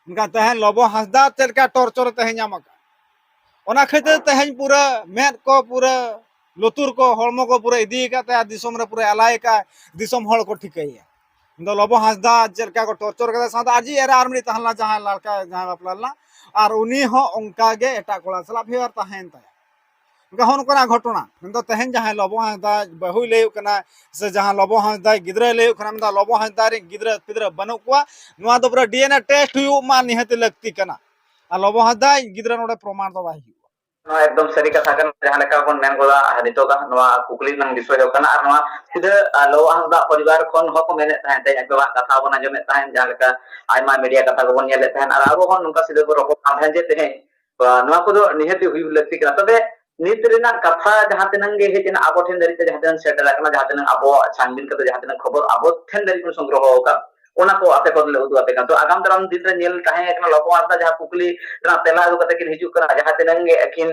ᱢᱮᱱᱠᱷᱟᱱ ᱛᱮᱦᱮᱧ ᱞᱚᱵᱚ ᱦᱟᱸᱥᱫᱟ ᱪᱮᱫ ᱞᱮᱠᱟ ᱴᱚᱨᱪᱚᱨ ᱛᱮᱦᱮᱧ ᱧᱟᱢ ᱟᱠᱟᱫ, ᱚᱱᱟ ᱠᱷᱟᱹᱛᱤᱨ ᱛᱮᱦᱮᱧ ᱯᱩᱨᱟᱹ ᱢᱮᱫ ᱠᱚ ᱯᱩᱨᱟᱹ ᱞᱩᱛᱩᱨ ᱠᱚ ᱦᱚᱲᱢᱚ ᱠᱚ ᱯᱩᱨᱟᱹ ᱤᱫᱤ ᱟᱠᱟᱫ ᱛᱟᱭᱟ, ᱫᱤᱥᱚᱢ ᱨᱮ ᱯᱩᱨᱟᱹ ᱮᱞᱟᱭ ᱟᱠᱟᱫ, ᱫᱤᱥᱚᱢ ᱦᱚᱲ ᱠᱚ ᱴᱷᱤᱠᱟᱹᱭᱟ᱾ ᱤᱧ ᱫᱚ ᱞᱚᱵᱚ ᱦᱟᱸᱥᱫᱟ ᱪᱮᱫ ᱞᱮᱠᱟ ᱠᱚ ᱴᱚᱨᱪᱚᱨ ᱠᱟᱫᱟ, ᱥᱟᱶᱛᱮ ᱟᱨ ᱡᱤ ᱮᱨᱟ ᱟᱨ ᱢᱤᱫ ᱛᱟᱦᱮᱸ ᱞᱮᱱᱟ ᱡᱟᱦᱟᱸᱭ ᱞᱟᱲᱠᱟ, ᱡᱟᱦᱟᱸᱭ ᱵᱟᱯᱞᱟ ᱞᱮᱱᱟ, ᱟᱨ ᱩᱱᱤ ᱦᱚᱸ ᱚᱱᱠᱟ ᱜᱮ ᱮᱴᱟᱜ ᱠᱚᱲᱟ ᱥᱟᱞᱟᱜ ᱯᱷᱮᱭᱟᱨ ᱛᱟᱦᱮᱸᱭᱮᱱ ᱛᱟᱭᱟ᱾ ᱚᱱᱠᱟ ᱦᱚᱸ ᱱᱚᱝᱠᱟᱱᱟᱜ ᱜᱷᱚᱴᱚᱱᱟ᱾ ᱢᱮᱱᱫᱚ ᱛᱮᱦᱮᱧ ᱡᱟᱦᱟᱸᱭ ᱞᱚᱵᱚ ᱦᱟᱸᱥᱫᱟ ᱵᱟᱹᱦᱩᱭ ᱞᱟᱹᱭᱚᱜ ᱠᱟᱱᱟ, ᱥᱮ ᱡᱟᱦᱟᱸ ᱞᱚᱵᱚ ᱦᱟᱸᱥᱫᱟ ᱜᱤᱫᱽᱨᱟᱹᱭ ᱞᱟᱹᱭᱚᱜ ᱠᱟᱱᱟ, ᱢᱮᱱᱫᱟ ᱞᱚᱵᱚ ᱦᱟᱸᱥᱫᱟ ᱨᱮᱱ ᱜᱤᱫᱽᱨᱟᱹ ᱯᱤᱫᱽᱨᱟᱹ ᱵᱟᱹᱱᱩᱜ ᱠᱚᱣᱟ, ᱱᱚᱣᱟ ᱫᱚ ᱯᱩᱨᱟᱹ ᱰᱤ ᱮᱱ ᱮ ᱴᱮᱥᱴ ᱦᱩᱭᱩᱜ ᱢᱟ ᱱᱤᱦᱟᱹᱛ ᱞᱟᱹᱠᱛᱤ ᱠᱟᱱᱟ᱾ ᱟᱨ ᱞᱚᱵᱚ ᱦᱟᱸᱥᱫᱟ ᱜᱤᱫᱽᱨᱟᱹ ᱱᱚᱰᱮ ᱯᱨᱚᱢᱟᱱ ᱫᱚ ᱵᱟᱭ ᱦᱩᱭᱩᱜᱼᱟ᱾ ᱱᱚᱣᱟ ᱮᱠᱫᱚᱢ ᱥᱟᱹᱨᱤ ᱠᱟᱛᱷᱟ ᱠᱟᱱᱟ᱾ ᱡᱟᱦᱟᱸ ᱞᱮᱠᱟ ᱵᱚᱱ ᱢᱮᱱ ᱜᱚᱫᱟ, ᱱᱤᱛᱚᱜᱟᱜ ᱱᱚᱣᱟ ᱠᱩᱠᱞᱤ ᱨᱮᱱᱟᱜ ᱵᱤᱥᱚᱭ ᱫᱚ ᱠᱟᱱᱟ, ᱟᱨ ᱱᱚᱣᱟ ᱥᱤᱫᱷᱟᱹ, ᱟᱨ ᱞᱚᱵᱚ ᱦᱟᱸᱥᱫᱟ ᱯᱚᱨᱤᱵᱟᱨ ᱠᱷᱚᱱ ᱦᱚᱸᱠᱚ ᱢᱮᱱᱮᱫ ᱛᱟᱦᱮᱸᱫ, ᱛᱮᱦᱮᱧ ᱟᱯᱮᱭᱟᱜ ᱠᱟᱛᱷᱟ ᱵᱚᱱ ᱟᱸᱡᱚᱢᱮᱫ ᱛᱟᱦᱮᱸᱫ, ᱡᱟᱦᱟᱸ ᱞᱮᱠᱟ ᱟᱭᱢᱟ ᱢᱤᱰᱤᱭᱟ ᱠᱟᱛᱷᱟ ᱠᱚᱵᱚᱱ ᱧᱮᱞᱮᱫ ᱛᱟᱦᱮᱸᱫ, ᱟᱨ ᱟᱵᱚ ᱦᱚᱸ ᱱᱚᱝᱠᱟ ᱥᱤᱫᱷᱟᱹ ᱵᱚᱱ ᱨᱚᱯᱚᱲ ᱠᱟᱱ ᱛᱟᱦᱮᱸᱫ ᱡᱮ ᱛᱮᱦᱮᱧ, ᱱᱚᱣᱟ ᱠᱚᱫᱚ ᱱᱤᱦᱟᱹᱛ ᱜᱮ ᱦᱩᱭ ᱞᱟᱹᱠᱛᱤ ᱠᱟᱱᱟ᱾ ᱛᱚᱵᱮ ᱱᱤᱛ ᱨᱮᱱᱟᱜ ᱠᱟᱛᱷᱟ ᱡᱟᱦᱟᱸ ᱛᱤᱱᱟᱹᱝ ᱜᱮ ᱦᱮᱡ ᱮᱱᱟ, ᱟᱵᱚ ᱴᱷᱮᱱ ᱫᱷᱟᱹᱨᱤᱡ ᱛᱮ ᱡᱟᱦᱟᱸ ᱛᱤᱱᱟᱹᱝ ᱥᱮᱴᱮᱨ ᱟᱠᱟᱱᱟ, ᱡᱟᱦᱟᱸ ᱛᱤᱱᱟᱹᱝ ᱟᱵᱚᱣᱟᱜ ᱪᱷᱟᱱᱵᱤᱱ ᱠᱟᱛᱮ ᱡᱟᱦᱟᱸ ᱛᱤᱱᱟᱹᱝ ᱠᱷᱚᱵᱚᱨ ᱟᱵᱚ ᱴᱷᱮᱱ ᱫᱷᱟᱹᱨᱤᱡ ᱵᱚᱱ ᱥᱚᱝᱜᱨᱚᱦᱚ ᱟᱠᱟᱫ, ᱚᱱᱟ ᱠᱚ ᱟᱯᱮ ᱠᱚ ᱞᱮ ᱩᱫᱩᱜ ᱟᱯᱮ ᱠᱟᱱᱟ᱾ ᱛᱚ ᱟᱜᱟᱢ ᱫᱟᱨᱟᱢ ᱫᱤᱱ ᱨᱮ ᱧᱮᱞ ᱛᱟᱦᱮᱸ ᱠᱟᱱᱟ, ᱞᱚᱵᱚ ᱦᱟᱸᱥᱫᱟ ᱡᱟᱦᱟᱸ ᱠᱩᱠᱞᱤ ᱨᱮᱱᱟᱜ ᱛᱮᱞᱟ ᱟᱹᱜᱩ ᱠᱟᱛᱮ ᱠᱤᱱ ᱦᱤᱡᱩᱜ ᱠᱟᱱᱟ, ᱡᱟᱦᱟᱸ ᱛᱤᱱᱟᱹᱝ ᱜᱮ ᱟᱹᱠᱤᱱ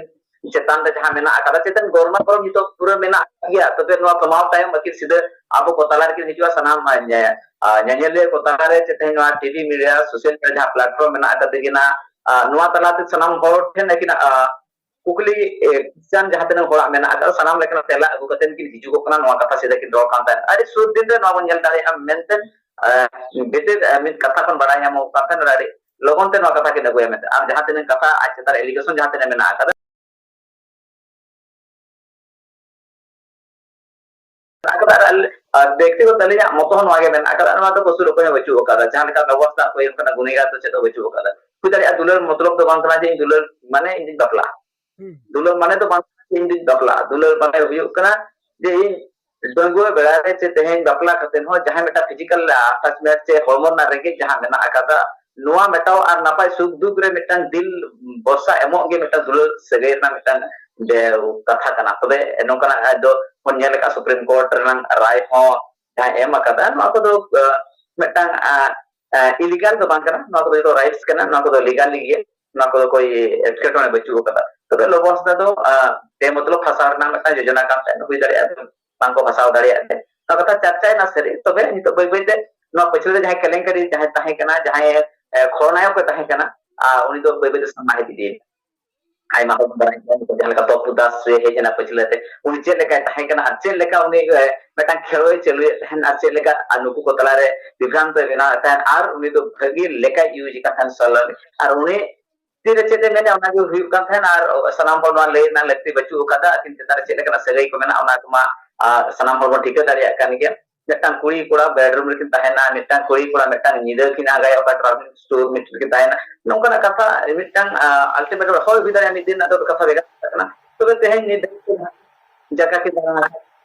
ᱪᱮᱛᱟᱱ ᱨᱮ ᱡᱟᱦᱟᱸ ᱢᱮᱱᱟᱜ ᱟᱠᱟᱫᱟ, ᱪᱮᱛᱟᱱ ᱜᱚᱨᱢᱟ ᱜᱚᱨᱚᱢ ᱱᱤᱛᱚᱜ ᱯᱩᱨᱟᱹ ᱢᱮᱱᱟᱜ ᱜᱮᱭᱟ᱾ ᱛᱚᱵᱮ ᱱᱚᱣᱟ ᱥᱟᱢᱟᱣ ᱛᱟᱭᱚᱢ ᱟᱹᱠᱤᱱ ᱥᱤᱫᱷᱟᱹ ᱟᱵᱚ ᱠᱚ ᱛᱟᱞᱟ ᱨᱮᱠᱤᱱ ᱦᱤᱡᱩᱜᱼᱟ, ᱥᱟᱱᱟᱢ, ᱟᱨ ᱧᱮ-, ᱟᱨ ᱧᱮᱧᱮᱞᱤᱭᱟᱹ ᱠᱚ ᱛᱟᱞᱟ ᱨᱮ ᱪᱮ ᱛᱮᱦᱮᱧ ᱱᱚᱣᱟ ᱴᱤᱵᱷᱤ ᱢᱤᱰᱤᱭᱟ, ᱥᱳᱥᱟᱞ ᱢᱤᱰᱤᱭᱟ ᱡᱟᱦᱟᱸ ᱯᱞᱟᱴᱯᱷᱚᱨᱢ ᱢᱮᱱᱟᱜ ᱟᱠᱟᱫ ᱛᱟᱹᱠᱤᱱᱟ, ᱟᱨ ᱱᱚᱣᱟ ᱛᱟᱞᱟᱛᱮ ᱥᱟᱱᱟᱢ ᱦᱚᱲ ᱴᱷᱮᱱ ᱟᱹᱠᱤᱱᱟᱜ, ᱟᱨ ᱠᱩᱠᱞᱤ, ᱮ, ᱠᱷᱨᱤᱥᱪᱟᱱ ᱡᱟᱦᱟᱸ ᱛᱤᱱᱟᱹᱜ ᱦᱚᱲᱟᱜ ᱢᱮᱱᱟᱜ ᱟᱠᱟᱫᱟ, ᱥᱟᱱᱟᱢ ᱞᱮᱠᱟᱱᱟᱜ ᱛᱮᱞᱟ ᱟᱹᱜᱩ ᱠᱟᱛᱮ ᱠᱤᱱ ᱦᱤᱡᱩᱜᱚᱜ ᱠᱟᱱᱟ᱾ ᱱᱚᱣᱟ ᱠᱟᱛᱷᱟ ᱥᱤᱫᱷᱟᱹ ᱠᱤᱱ ᱨᱚᱲ ᱠᱟᱱ ᱛᱟᱦᱮᱸᱫ᱾ ᱟᱹᱰᱤ ᱥᱩᱨ ᱫᱤᱱ ᱨᱮ ᱱᱚᱣᱟ ᱵᱚᱱ ᱧᱮᱞ ᱫᱟᱲᱮᱭᱟᱜᱼᱟ ᱢᱮᱱᱛᱮ, ᱮ, ᱵᱷᱤᱛᱤᱨ, ᱮ, ᱢᱤᱫ ᱠᱟᱛᱷᱟ ᱠᱷᱚᱱ ᱵᱟᱲᱟᱭ ᱧᱟᱢᱚᱜ ᱠᱟᱱ ᱛᱟᱦᱮᱸᱫ, ᱟᱹᱰᱤ ᱞᱚᱜᱚᱱ ᱛᱮ ᱱᱚᱣᱟ ᱠᱟᱛᱷᱟ ᱠᱤᱱ ᱟᱹᱜᱩᱭᱟ ᱢᱮᱱᱛᱮ᱾ ᱟᱨ ᱡᱟᱦᱟᱸ ᱛᱤᱱᱟᱹᱜ ᱠᱟᱛᱷᱟ ᱟᱡ ᱪᱮᱛᱟᱱ ᱨᱮ ᱮᱞᱤᱜᱮᱥᱚᱱ ᱡᱟᱦᱟᱸ ᱛᱤᱱᱟᱹᱜ ᱢᱮᱱᱟᱜ ᱟᱠᱟᱫᱟ, ᱢᱮᱱᱟᱜ ᱟᱠᱟᱫᱟ᱾ ᱟᱨ ᱟᱞᱮ, ᱟᱨ ᱵᱮᱠᱛᱤᱜᱚᱛ ᱟᱹᱞᱤᱧᱟᱜ ᱢᱚᱛ ᱦᱚᱸ ᱱᱚᱣᱟ ᱜᱮ ᱢᱮᱱᱟᱜ ᱟᱠᱟᱫᱟ, ᱱᱚᱣᱟ ᱫᱚ ᱠᱚᱥᱩᱨ ᱚᱠᱚᱭ ᱦᱚᱸ ᱵᱟᱹᱪᱩᱜ ᱟᱠᱟᱫᱟ᱾ ᱡᱟᱦᱟᱸ ᱞᱮᱠᱟ ᱵᱮᱵᱚᱥᱛᱷᱟ ᱠᱚ ᱦᱩᱭᱩᱜ ᱠᱟᱱᱟ, ᱜᱩᱱᱮᱜᱟᱨ ᱫᱚ ᱪᱮᱫ ᱦᱚᱸ ᱵᱟᱹᱪᱩᱜ ᱟᱠᱟᱫᱟ᱾ ᱦᱩᱭ ᱫᱟᱲᱮᱭᱟᱜᱼᱟ ᱫᱩᱞᱟᱹᱲ ᱢᱚᱛᱞᱚᱵ ᱫᱚ ᱵᱟᱝ ᱠᱟᱱᱟ ᱡᱮ ᱤᱧ ᱫᱩᱞᱟᱹᱲ, ᱢᱟᱱᱮ ᱤᱧ ᱫᱩᱧ ᱵᱟᱯᱞᱟᱜᱼᱟ᱾ ᱦᱩᱸ᱾ ᱫᱩᱞᱟᱹᱲ ᱢᱟᱱᱮ ᱫᱚ ᱵᱟᱝ ᱠᱟᱱᱟ ᱡᱮ ᱤᱧ ᱫᱩᱧ ᱵᱟᱯᱞᱟᱜᱼᱟ᱾ ᱫᱩᱞᱟᱹᱲ ᱢᱟᱱᱮ ᱦᱩᱭᱩᱜ ᱠᱟᱱᱟ ᱡᱮ ᱤᱧ ᱰᱟᱺᱜᱩᱣᱟᱹ ᱵᱮᱲᱟ ᱨᱮ ᱪᱮ ᱛᱮᱦᱮᱧ ᱵᱟᱯᱞᱟ ᱠᱟᱛᱮ ᱦᱚᱸ ᱡᱟᱦᱟᱸ ᱢᱤᱫᱴᱟᱝ ᱯᱷᱤᱡᱤᱠᱟᱞ ᱟᱴᱟᱪᱢᱮᱱᱴ ᱪᱮ ᱦᱚᱲᱢᱚ ᱨᱮᱱᱟᱜ ᱨᱮᱸᱜᱮᱡ ᱡᱟᱦᱟᱸ ᱢᱮᱱᱟᱜ ᱟᱠᱟᱫᱟ, ᱱᱚᱣᱟ ᱢᱮᱴᱟᱣ ᱟᱨ ᱱᱟᱯᱟᱭ ᱥᱩᱠ ᱫᱩᱠ ᱨᱮ ᱢᱤᱫᱴᱟᱝ ᱫᱤᱞ ᱵᱷᱚᱨᱥᱟ ᱮᱢᱚᱜ ᱜᱮ ᱢᱤᱫᱴᱟᱝ ᱫᱩᱞᱟᱹᱲ ᱥᱟᱹᱜᱟᱹᱭ ᱨᱮᱱᱟᱜ ᱢᱤᱫᱴᱟᱝ ᱵᱮ-, ᱠᱟᱛᱷᱟ ᱠᱟᱱᱟ᱾ ᱛᱚᱵᱮ ᱱᱚᱝᱠᱟᱱᱟᱜ ᱫᱚ ᱵᱚᱱ ᱧᱮᱞ ᱟᱠᱟᱫ, ᱥᱩᱯᱨᱤᱢ ᱠᱳᱨᱴ ᱨᱮᱱᱟᱜ ᱨᱟᱭ ᱦᱚᱸ ᱡᱟᱦᱟᱸᱭ ᱮᱢ ᱟᱠᱟᱫᱟ, ᱱᱚᱣᱟ ᱠᱚᱫᱚ, ᱟ, ᱢᱤᱫᱴᱟᱝ, ᱟ, ᱤᱞᱤᱜᱟᱞ ᱫᱚ ᱵᱟᱝ ᱠᱟᱱᱟ, ᱱᱚᱣᱟ ᱠᱚᱫᱚ ᱡᱚᱛᱚ ᱨᱟᱭᱤᱴᱥ ᱠᱟᱱᱟ, ᱱᱚᱣᱟ ᱠᱚᱫᱚ ᱞᱤᱜᱟᱞ ᱜᱮᱭᱟ, ᱱᱚᱣᱟ ᱠᱚᱫᱚ ᱠᱳᱭ ᱮᱴᱠᱮᱴᱚᱬᱮ ᱵᱟᱹᱪᱩᱜ ᱟᱠᱟᱫᱟ᱾ ᱛᱚᱵᱮ ᱞᱚᱵᱚ ᱦᱟᱸᱥᱫᱟ ᱫᱚ ᱟᱸ, ᱵᱮᱢᱚᱛᱞᱚᱵ ᱯᱷᱟᱥᱟᱣ ᱨᱮᱱᱟᱜ ᱢᱤᱫᱴᱟᱝ ᱡᱳᱡᱚᱱᱟ ᱠᱟᱱ ᱛᱟᱦᱮᱸᱫ, ᱦᱩᱭ ᱫᱟᱲᱮᱭᱟᱜᱼᱟ ᱵᱟᱝ ᱠᱚ ᱯᱷᱟᱥᱟᱣ ᱫᱟᱲᱮᱭᱟᱜ ᱛᱮ᱾ ᱱᱚᱣᱟ ᱠᱟᱛᱷᱟ ᱪᱟᱨᱪᱟᱭᱮᱱᱟ ᱥᱟᱹᱨᱤ, ᱛᱚᱵᱮ ᱱᱤᱛᱚᱜ ᱵᱟᱹᱭ ᱵᱟᱹᱭ ᱛᱮ ᱱᱚᱣᱟ ᱯᱟᱹᱪᱷᱞᱟᱹ ᱨᱮ ᱡᱟᱦᱟᱸᱭ ᱠᱮᱞᱮᱝᱠᱟᱨᱤ ᱡᱟᱦᱟᱸᱭ ᱛᱟᱦᱮᱸ ᱠᱟᱱᱟ, ᱡᱟᱦᱟᱸᱭ ᱮ, ᱠᱷᱚᱲᱱᱟᱭᱚᱠ ᱮ ᱛᱟᱦᱮᱸ ᱠᱟᱱᱟ, ᱟᱨ ᱩᱱᱤ ᱫᱚ ᱵᱟᱹᱭ ᱵᱟᱹᱭ ᱛᱮ ᱥᱟᱢᱟᱦᱤᱛ ᱤᱫᱤᱭᱮᱱᱟ᱾ ᱟᱭᱢᱟ ᱦᱚᱲ ᱵᱟᱲᱟᱭ ᱜᱮᱭᱟ, ᱱᱤᱛᱚᱜ ᱡᱟᱦᱟᱸ ᱞᱮᱠᱟ ᱯᱚᱯᱩ ᱫᱟᱥ ᱨᱮ ᱦᱮᱡ ᱮᱱᱟ ᱯᱟᱹᱪᱷᱞᱟᱹ ᱛᱮ, ᱩᱱᱤ ᱪᱮᱫ ᱞᱮᱠᱟᱭ ᱛᱟᱦᱮᱸ ᱠᱟᱱᱟ ᱟᱨ ᱪᱮᱫ ᱞᱮᱠᱟ ᱩᱱᱤ, ᱮ, ᱢᱤᱫᱴᱟᱝ ᱠᱷᱮᱞᱳᱭ ᱪᱟᱹᱞᱩᱭᱮᱫ ᱛᱟᱦᱮᱸᱱ ᱟᱨ ᱪᱮᱫ ᱞᱮᱠᱟ ᱟᱨ ᱱᱩᱠᱩ ᱠᱚ ᱛᱟᱞᱟᱨᱮ ᱵᱤᱵᱷᱨᱟᱱᱛᱚᱭ ᱵᱮᱱᱟᱣᱮᱫ ᱛᱟᱦᱮᱸᱱ ᱟᱨ ᱩᱱᱤ ᱫᱚ ᱵᱷᱟᱹᱜᱤ ᱞᱮᱠᱟᱭ ᱤᱭᱩᱡᱽ ᱮᱫ ᱠᱟᱱ ᱛᱟᱦᱮᱸᱱ ᱥᱚᱞᱚᱱᱤ᱾ ᱟᱨ ᱩᱱᱤ ᱛᱤᱨᱮ ᱪᱮᱫ ᱮ ᱢᱮᱱᱟ ᱚᱱᱟ ᱜᱮ ᱦᱩᱭᱩᱜ ᱠᱟᱱ ᱛᱟᱦᱮᱸᱱ ᱟᱨ ᱥᱟᱱᱟᱢ ᱦᱚᱲ ᱱᱚᱣᱟ ᱞᱟᱹᱭ ᱨᱮᱱᱟᱜ ᱞᱟᱹᱠᱛᱤ ᱵᱟᱹᱪᱩᱜ ᱟᱠᱟᱫᱟ᱾ ᱟᱹᱠᱤᱱ ᱪᱮᱛᱟᱱ ᱨᱮ ᱪᱮᱫ ᱞᱮᱠᱟᱱᱟᱜ ᱥᱟᱹᱜᱟᱹᱭ ᱠᱚ ᱢᱮᱱᱟᱜᱼᱟ ᱚᱱᱟ ᱠᱚᱢᱟ, ᱟ, ᱥᱟᱱᱟᱢ ᱦᱚᱲ ᱵᱚᱱ ᱴᱷᱤᱠᱟᱹ ᱫᱟᱲᱮᱭᱟᱜ ᱠᱟᱱ ᱜᱮᱭᱟ᱾ ᱢᱤᱫᱴᱟᱝ ᱠᱩᱲᱤ ᱠᱚᱲᱟ ᱵᱮᱰᱨᱩᱢ ᱨᱮᱠᱤᱱ ᱛᱟᱦᱮᱸᱱᱟ, ᱢᱤᱫᱴᱟᱝ ᱠᱩᱲᱤ ᱠᱚᱲᱟ ᱢᱤᱫᱴᱟᱝ ᱧᱤᱫᱟᱹ ᱠᱤᱱ ᱟᱸᱜᱟᱭᱟ, ᱚᱠᱟ ᱴᱨᱟᱵᱷᱮᱞ ᱥᱴᱳᱨ ᱢᱤᱫᱴᱷᱮᱱ ᱠᱤᱱ ᱛᱟᱦᱮᱸᱱᱟ, ᱱᱚᱝᱠᱟᱱᱟᱜ ᱠᱟᱛᱷᱟ ᱢᱤᱫᱴᱟᱝ, ᱟ, ᱟᱞᱴᱤᱢᱮᱴ ᱦᱳᱭ ᱦᱩᱭ ᱫᱟᱲᱮᱭᱟᱜᱼᱟ ᱢᱤᱫ ᱫᱤᱱ, ᱟᱫᱚ ᱠᱟᱛᱷᱟ ᱵᱷᱮᱜᱟᱨ ᱠᱟᱱᱟ᱾ ᱛᱚᱵᱮ ᱛᱮᱦᱮᱧ ᱱᱤᱛ ᱫᱷᱟᱹᱵᱤᱡ ᱛᱮ ᱡᱟᱭᱜᱟ ᱠᱤᱱ ᱫᱟᱬᱟᱱᱟ,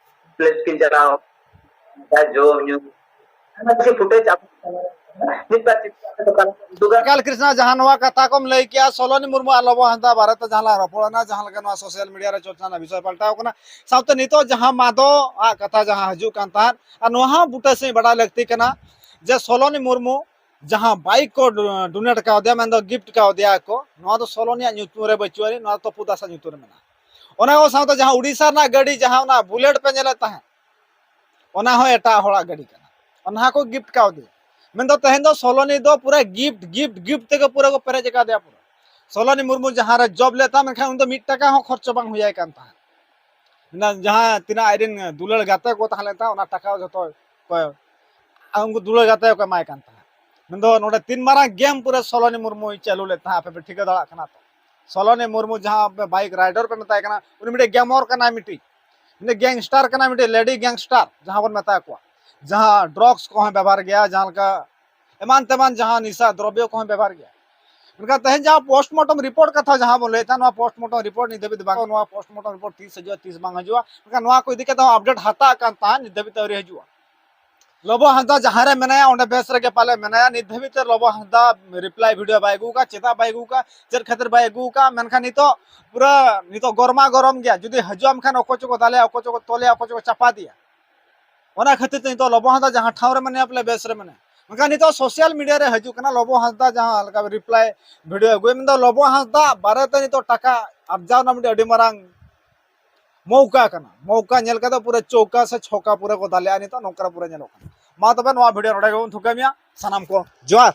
ᱯᱞᱮᱥ ᱠᱤᱱ ᱪᱟᱞᱟᱣ, ᱡᱟ ᱡᱚᱢ ᱧᱩ, ᱟᱭᱢᱟ ᱠᱤᱪᱷᱩ ᱯᱷᱩᱴᱮᱡᱽ ᱟᱵᱚ ᱢᱤᱫ ᱵᱟᱨ ᱪᱤᱛᱟᱹᱨ ᱟᱯᱮ ᱫᱚ ᱵᱟᱝ ᱩᱫᱩᱜᱟ᱾ ᱮᱠᱟᱞ ᱠᱨᱤᱥᱱᱟ, ᱡᱟᱦᱟᱸ ᱱᱚᱣᱟ ᱠᱟᱛᱷᱟ ᱠᱚᱢ ᱞᱟᱹᱭ ᱠᱮᱜᱼᱟ, ᱥᱚᱞᱚᱱᱤ ᱢᱩᱨᱢᱩ ᱟᱨ ᱞᱚᱵᱚ ᱦᱟᱸᱥᱫᱟ ᱵᱟᱨᱮᱛᱮ ᱡᱟᱦᱟᱸ ᱞᱟᱝ ᱨᱚᱯᱚᱲ ᱮᱱᱟ, ᱡᱟᱦᱟᱸ ᱞᱮᱠᱟ ᱱᱚᱣᱟ ᱥᱳᱥᱟᱞ ᱢᱤᱰᱤᱭᱟ ᱨᱮ ᱪᱚᱨᱪᱟ ᱨᱮᱱᱟᱜ ᱵᱤᱥᱚᱭ ᱯᱟᱞᱴᱟᱣ ᱠᱟᱱᱟ, ᱥᱟᱶᱛᱮ ᱱᱤᱛᱚᱜ ᱡᱟᱦᱟᱸ ᱢᱟᱫᱚ ᱟᱜ ᱠᱟᱛᱷᱟ ᱡᱟᱦᱟᱸ ᱦᱤᱡᱩᱜ ᱠᱟᱱ ᱛᱟᱦᱮᱸᱫ, ᱟᱨ ᱱᱚᱣᱟ ᱦᱚᱸ ᱵᱩᱴᱟᱹ ᱥᱟᱺᱦᱤᱡ ᱵᱟᱰᱟᱭ ᱞᱟᱹᱠᱛᱤ ᱠᱟᱱᱟ ᱡᱮ ᱥᱚᱞᱚᱱᱤ ᱢᱩᱨᱢᱩ ᱡᱟᱦᱟᱸ ᱵᱟᱭᱤᱠ ᱠᱚ ᱰᱚ-, ᱰᱳᱱᱮᱴ ᱠᱟᱣᱫᱮᱭᱟ, ᱢᱮᱱᱫᱚ ᱜᱤᱯᱷᱴ ᱠᱟᱣᱫᱮᱭᱟ ᱠᱚ, ᱱᱚᱣᱟ ᱫᱚ ᱥᱚᱞᱚᱱᱤᱭᱟᱜ ᱧᱩᱛᱩᱢ ᱨᱮ ᱵᱟᱹᱪᱩᱜ ᱟᱹᱱᱤᱡ, ᱱᱚᱣᱟ ᱫᱚ ᱯᱚᱯᱩ ᱫᱟᱥᱟᱜ ᱧᱩᱛᱩᱢ ᱨᱮ ᱢᱮᱱᱟᱜᱼᱟ᱾ ᱚᱱᱟ ᱠᱚ ᱥᱟᱶᱛᱮ ᱡᱟᱦᱟᱸ ᱩᱰᱤᱥᱟ ᱨᱮᱱᱟᱜ ᱜᱟᱹᱰᱤ, ᱡᱟᱦᱟᱸ ᱚᱱᱟ ᱵᱩᱞᱮᱴ ᱯᱮ ᱧᱮᱞᱮᱫ ᱛᱟᱦᱮᱸᱫ, ᱚᱱᱟ ᱦᱚᱸ ᱮᱴᱟᱜ ᱦᱚᱲᱟᱜ ᱜᱟᱹᱰᱤ ᱠᱟᱱᱟ, ᱚᱱᱟ ᱦᱚᱸᱠᱚ ᱜᱤᱯᱷᱴ ᱠᱟᱣᱫᱮᱭᱟ᱾ ᱢᱮᱱᱫᱚ ᱛᱮᱦᱮᱧ ᱫᱚ ᱥᱚᱞᱚᱱᱤ ᱫᱚ ᱯᱩᱨᱟᱹ ᱜᱤᱯᱷᱴ, ᱜᱤᱯᱷᱴ, ᱜᱤᱯᱷᱴ ᱛᱮᱜᱮ ᱯᱩᱨᱟᱹ ᱠᱚ ᱯᱮᱨᱮᱡ ᱟᱠᱟᱫᱮᱭᱟ ᱯᱩᱨᱟᱹ᱾ ᱥᱚᱞᱚᱱᱤ ᱢᱩᱨᱢᱩ ᱡᱟᱦᱟᱸ ᱨᱮ ᱡᱚᱵ ᱞᱮᱫ ᱛᱟᱦᱮᱸᱫ, ᱢᱮᱱᱠᱷᱟᱱ ᱩᱱᱤ ᱫᱚ ᱢᱤᱫ ᱴᱟᱠᱟ ᱦᱚᱸ ᱠᱷᱚᱨᱪᱚ ᱵᱟᱝ ᱦᱩᱭᱟᱭ ᱠᱟᱱ ᱛᱟᱦᱮᱸᱫ᱾ ᱢᱮᱱᱫᱟ ᱡᱟᱦᱟᱸ ᱛᱤᱱᱟᱹᱜ ᱟᱡᱨᱮᱱ ᱫᱩᱞᱟᱹᱲ ᱜᱟᱛᱮ ᱠᱚ ᱛᱟᱦᱮᱸ ᱞᱮᱱ ᱛᱟᱦᱮᱸᱫ, ᱚᱱᱟ ᱴᱟᱠᱟ ᱡᱷᱚᱛᱚ ᱠᱚ, ᱟᱨ ᱩᱱᱠᱩ ᱫᱩᱞᱟᱹᱲ ᱜᱟᱛᱮ ᱠᱚ ᱮᱢᱟᱭ ᱠᱟᱱ ᱛᱟᱦᱮᱸᱫ᱾ ᱢᱮᱱᱫᱚ ᱱᱚᱰᱮ ᱛᱤᱱ ᱢᱟᱨᱟᱝ ᱜᱮᱢ ᱯᱩᱨᱟᱹ ᱥᱚᱞᱚᱱᱤ ᱢᱩᱨᱢᱩᱭ ᱪᱟᱹᱞᱩ ᱞᱮᱫ ᱛᱟᱦᱮᱸᱫ, ᱟᱯᱮ ᱯᱮ ᱴᱷᱤᱠᱟᱹ ᱫᱟᱲᱮᱭᱟᱜ ᱠᱟᱱᱟ ᱛᱚ᱾ ᱥᱚᱞᱚᱱᱤ ᱢᱩᱨᱢᱩ ᱡᱟᱦᱟᱸ ᱵᱟᱭᱤᱠ ᱨᱟᱭᱰᱟᱨ ᱯᱮ ᱢᱮᱛᱟᱭ ᱠᱟᱱᱟ, ᱩᱱᱤ ᱢᱤᱫᱴᱮᱡ ᱜᱮᱢᱚᱨ ᱠᱟᱱᱟᱭ, ᱢᱤᱫᱴᱤᱡ, ᱢᱤᱫᱴᱮᱡ ᱜᱮᱝᱥᱴᱟᱨ ᱠᱟᱱᱟᱭ, ᱢᱤᱫᱴᱮᱡ ᱞᱮᱰᱤ ᱜᱮᱝᱥᱴᱟᱨ ᱡᱟᱦᱟᱸ ᱵᱚᱱ ᱢᱮᱛᱟ ᱠᱚᱣᱟ, ᱡᱟᱦᱟᱸ ᱰᱨᱚᱜᱥ ᱠᱚᱦᱚᱸ ᱵᱮᱵᱚᱦᱟᱨ ᱜᱮᱭᱟ, ᱡᱟᱦᱟᱸ ᱞᱮᱠᱟ ᱮᱢᱟᱱ ᱛᱮᱢᱟᱱ ᱡᱟᱦᱟᱸ ᱱᱤᱥᱟ ᱫᱨᱚᱵᱽᱭᱚ ᱠᱚᱦᱚᱸ ᱵᱮᱵᱚᱦᱟᱨ ᱜᱮᱭᱟ᱾ ᱢᱮᱱᱠᱷᱟᱱ ᱛᱮᱦᱮᱧ ᱡᱟᱦᱟᱸ ᱯᱳᱥᱴᱢᱚᱨᱴᱚᱢ ᱨᱤᱯᱳᱨᱴ ᱠᱟᱛᱷᱟ ᱡᱟᱦᱟᱸ ᱵᱚᱱ ᱞᱟᱹᱭᱮᱫ ᱛᱟᱦᱮᱸ, ᱱᱚᱣᱟ ᱯᱳᱥᱴᱢᱚᱨᱴᱚᱢ ᱨᱤᱯᱳᱨᱴ ᱱᱤᱛ ᱫᱷᱟᱹᱵᱤᱡ ᱫᱚ ᱵᱟᱝ, ᱱᱚᱣᱟ ᱯᱳᱥᱴᱢᱚᱨᱴᱚᱢ ᱨᱤᱯᱳᱨᱴ ᱛᱤᱥ ᱦᱤᱡᱩᱜᱼᱟ, ᱛᱤᱥ ᱵᱟᱝ ᱦᱤᱡᱩᱜᱼᱟ, ᱢᱮᱱᱠᱷᱟᱱ ᱱᱚᱣᱟ ᱠᱚ ᱤᱫᱤ ᱠᱟᱛᱮ ᱦᱚᱸ ᱟᱯᱰᱮᱴ ᱦᱟᱛᱟᱣ ᱠᱟᱱ ᱛᱟᱦᱮᱸᱫ, ᱱᱤᱛ ᱫᱷᱟᱹᱵᱤᱡ ᱛᱮ ᱟᱹᱣᱨᱤ ᱦᱤᱡᱩᱜᱼᱟ᱾ ᱞᱚᱵᱚ ᱦᱟᱸᱥᱫᱟ ᱡᱟᱦᱟᱸ ᱨᱮ ᱢᱮᱱᱟᱭᱟ, ᱚᱸᱰᱮ ᱵᱮᱥ ᱨᱮᱜᱮ ᱯᱟᱞᱮ ᱢᱮᱱᱟᱭᱟ᱾ ᱱᱤᱛ ᱫᱷᱟᱹᱵᱤᱡ ᱛᱮ ᱞᱚᱵᱚ ᱦᱟᱸᱥᱫᱟ ᱨᱤᱯᱞᱟᱭ ᱵᱷᱤᱰᱤᱭᱳ ᱵᱟᱭ ᱟᱹᱜᱩ ᱟᱠᱟᱫ, ᱪᱮᱫᱟᱜ ᱵᱟᱭ ᱟᱹᱜᱩ ᱟᱠᱟᱫ, ᱪᱮᱫ ᱠᱷᱟᱹᱛᱤᱨ ᱵᱟᱭ ᱟᱹᱜᱩ ᱟᱠᱟᱫ, ᱢᱮᱱᱠᱷᱟᱱ ᱱᱤᱛᱚᱜ ᱯᱩᱨᱟᱹ ᱱᱤᱛᱚᱜ ᱜᱚᱨᱢᱟ ᱜᱚᱨᱚᱢ ᱜᱮᱭᱟ᱾ ᱡᱩᱫᱤ ᱦᱤᱡᱩᱜ ᱟᱢ ᱠᱷᱟᱱ ᱚᱠᱚᱭ ᱪᱚᱠᱚ ᱫᱟᱞᱮᱭᱟ, ᱚᱠᱚᱭ ᱪᱚᱠᱚ ᱛᱚᱞᱮᱭᱟ, ᱚᱠᱚᱭ ᱪᱚᱠᱚ ᱪᱟᱯᱟᱫᱮᱭᱟ᱾ ᱚᱱᱟ ᱠᱷᱟᱹᱛᱤᱨ ᱛᱮ ᱱᱤᱛᱚᱜ ᱞᱚᱵᱚ ᱦᱟᱸᱥᱫᱟ ᱡᱟᱦᱟᱸ ᱴᱷᱟᱶ ᱨᱮ ᱢᱮᱱᱟᱭᱟ, ᱯᱟᱞᱮ ᱵᱮᱥ ᱨᱮ ᱢᱮᱱᱟᱭᱟ᱾ ᱢᱮᱱᱠᱷᱟᱱ ᱱᱤᱛᱚᱜ ᱥᱳᱥᱟᱞ ᱢᱤᱰᱤᱭᱟ ᱨᱮ ᱦᱤᱡᱩᱜ ᱠᱟᱱᱟ, ᱞᱚᱵᱚ ᱦᱟᱸᱥᱫᱟ ᱡᱟᱦᱟᱸ ᱞᱮᱠᱟ ᱨᱤᱯᱞᱟᱭ ᱵᱷᱤᱰᱤᱭᱳ ᱟᱹᱜᱩᱭ, ᱢᱮᱱᱫᱟ ᱞᱚᱵᱚ ᱦᱟᱸᱥᱫᱟ ᱵᱟᱨᱮᱛᱮ ᱱᱤᱛᱚᱜ ᱴᱟᱠᱟ ᱟᱨᱡᱟᱣ ᱨᱮᱱᱟᱜ ᱢᱤᱫᱴᱮᱱ ᱟᱹᱰᱤ ᱢᱟᱨᱟᱝ ᱢᱚᱣᱠᱟ ᱠᱟᱱᱟ, ᱢᱚᱣᱠᱟ ᱧᱮᱞ ᱠᱟᱛᱮ ᱯᱩᱨᱟᱹ ᱪᱚᱣᱠᱟ ᱥᱮ ᱪᱷᱚᱠᱟ ᱯᱩᱨᱟᱹ ᱠᱚ ᱫᱟᱞᱮᱜᱼᱟ᱾ ᱱᱤᱛᱚᱜ ᱱᱚᱝᱠᱟ ᱯᱩᱨᱟᱹ ᱧᱮᱞᱚᱜ ᱠᱟᱱᱟ᱾ ᱢᱟ ᱛᱚᱵᱮ ᱱᱚᱣᱟ ᱵᱷᱤᱰᱤᱭᱳ ᱱᱚᱰᱮ ᱜᱮᱵᱚᱱ ᱛᱷᱩᱠᱟᱹᱢᱮᱭᱟ᱾ ᱥᱟᱱᱟᱢ ᱠᱚ ᱡᱚᱦᱟᱨ᱾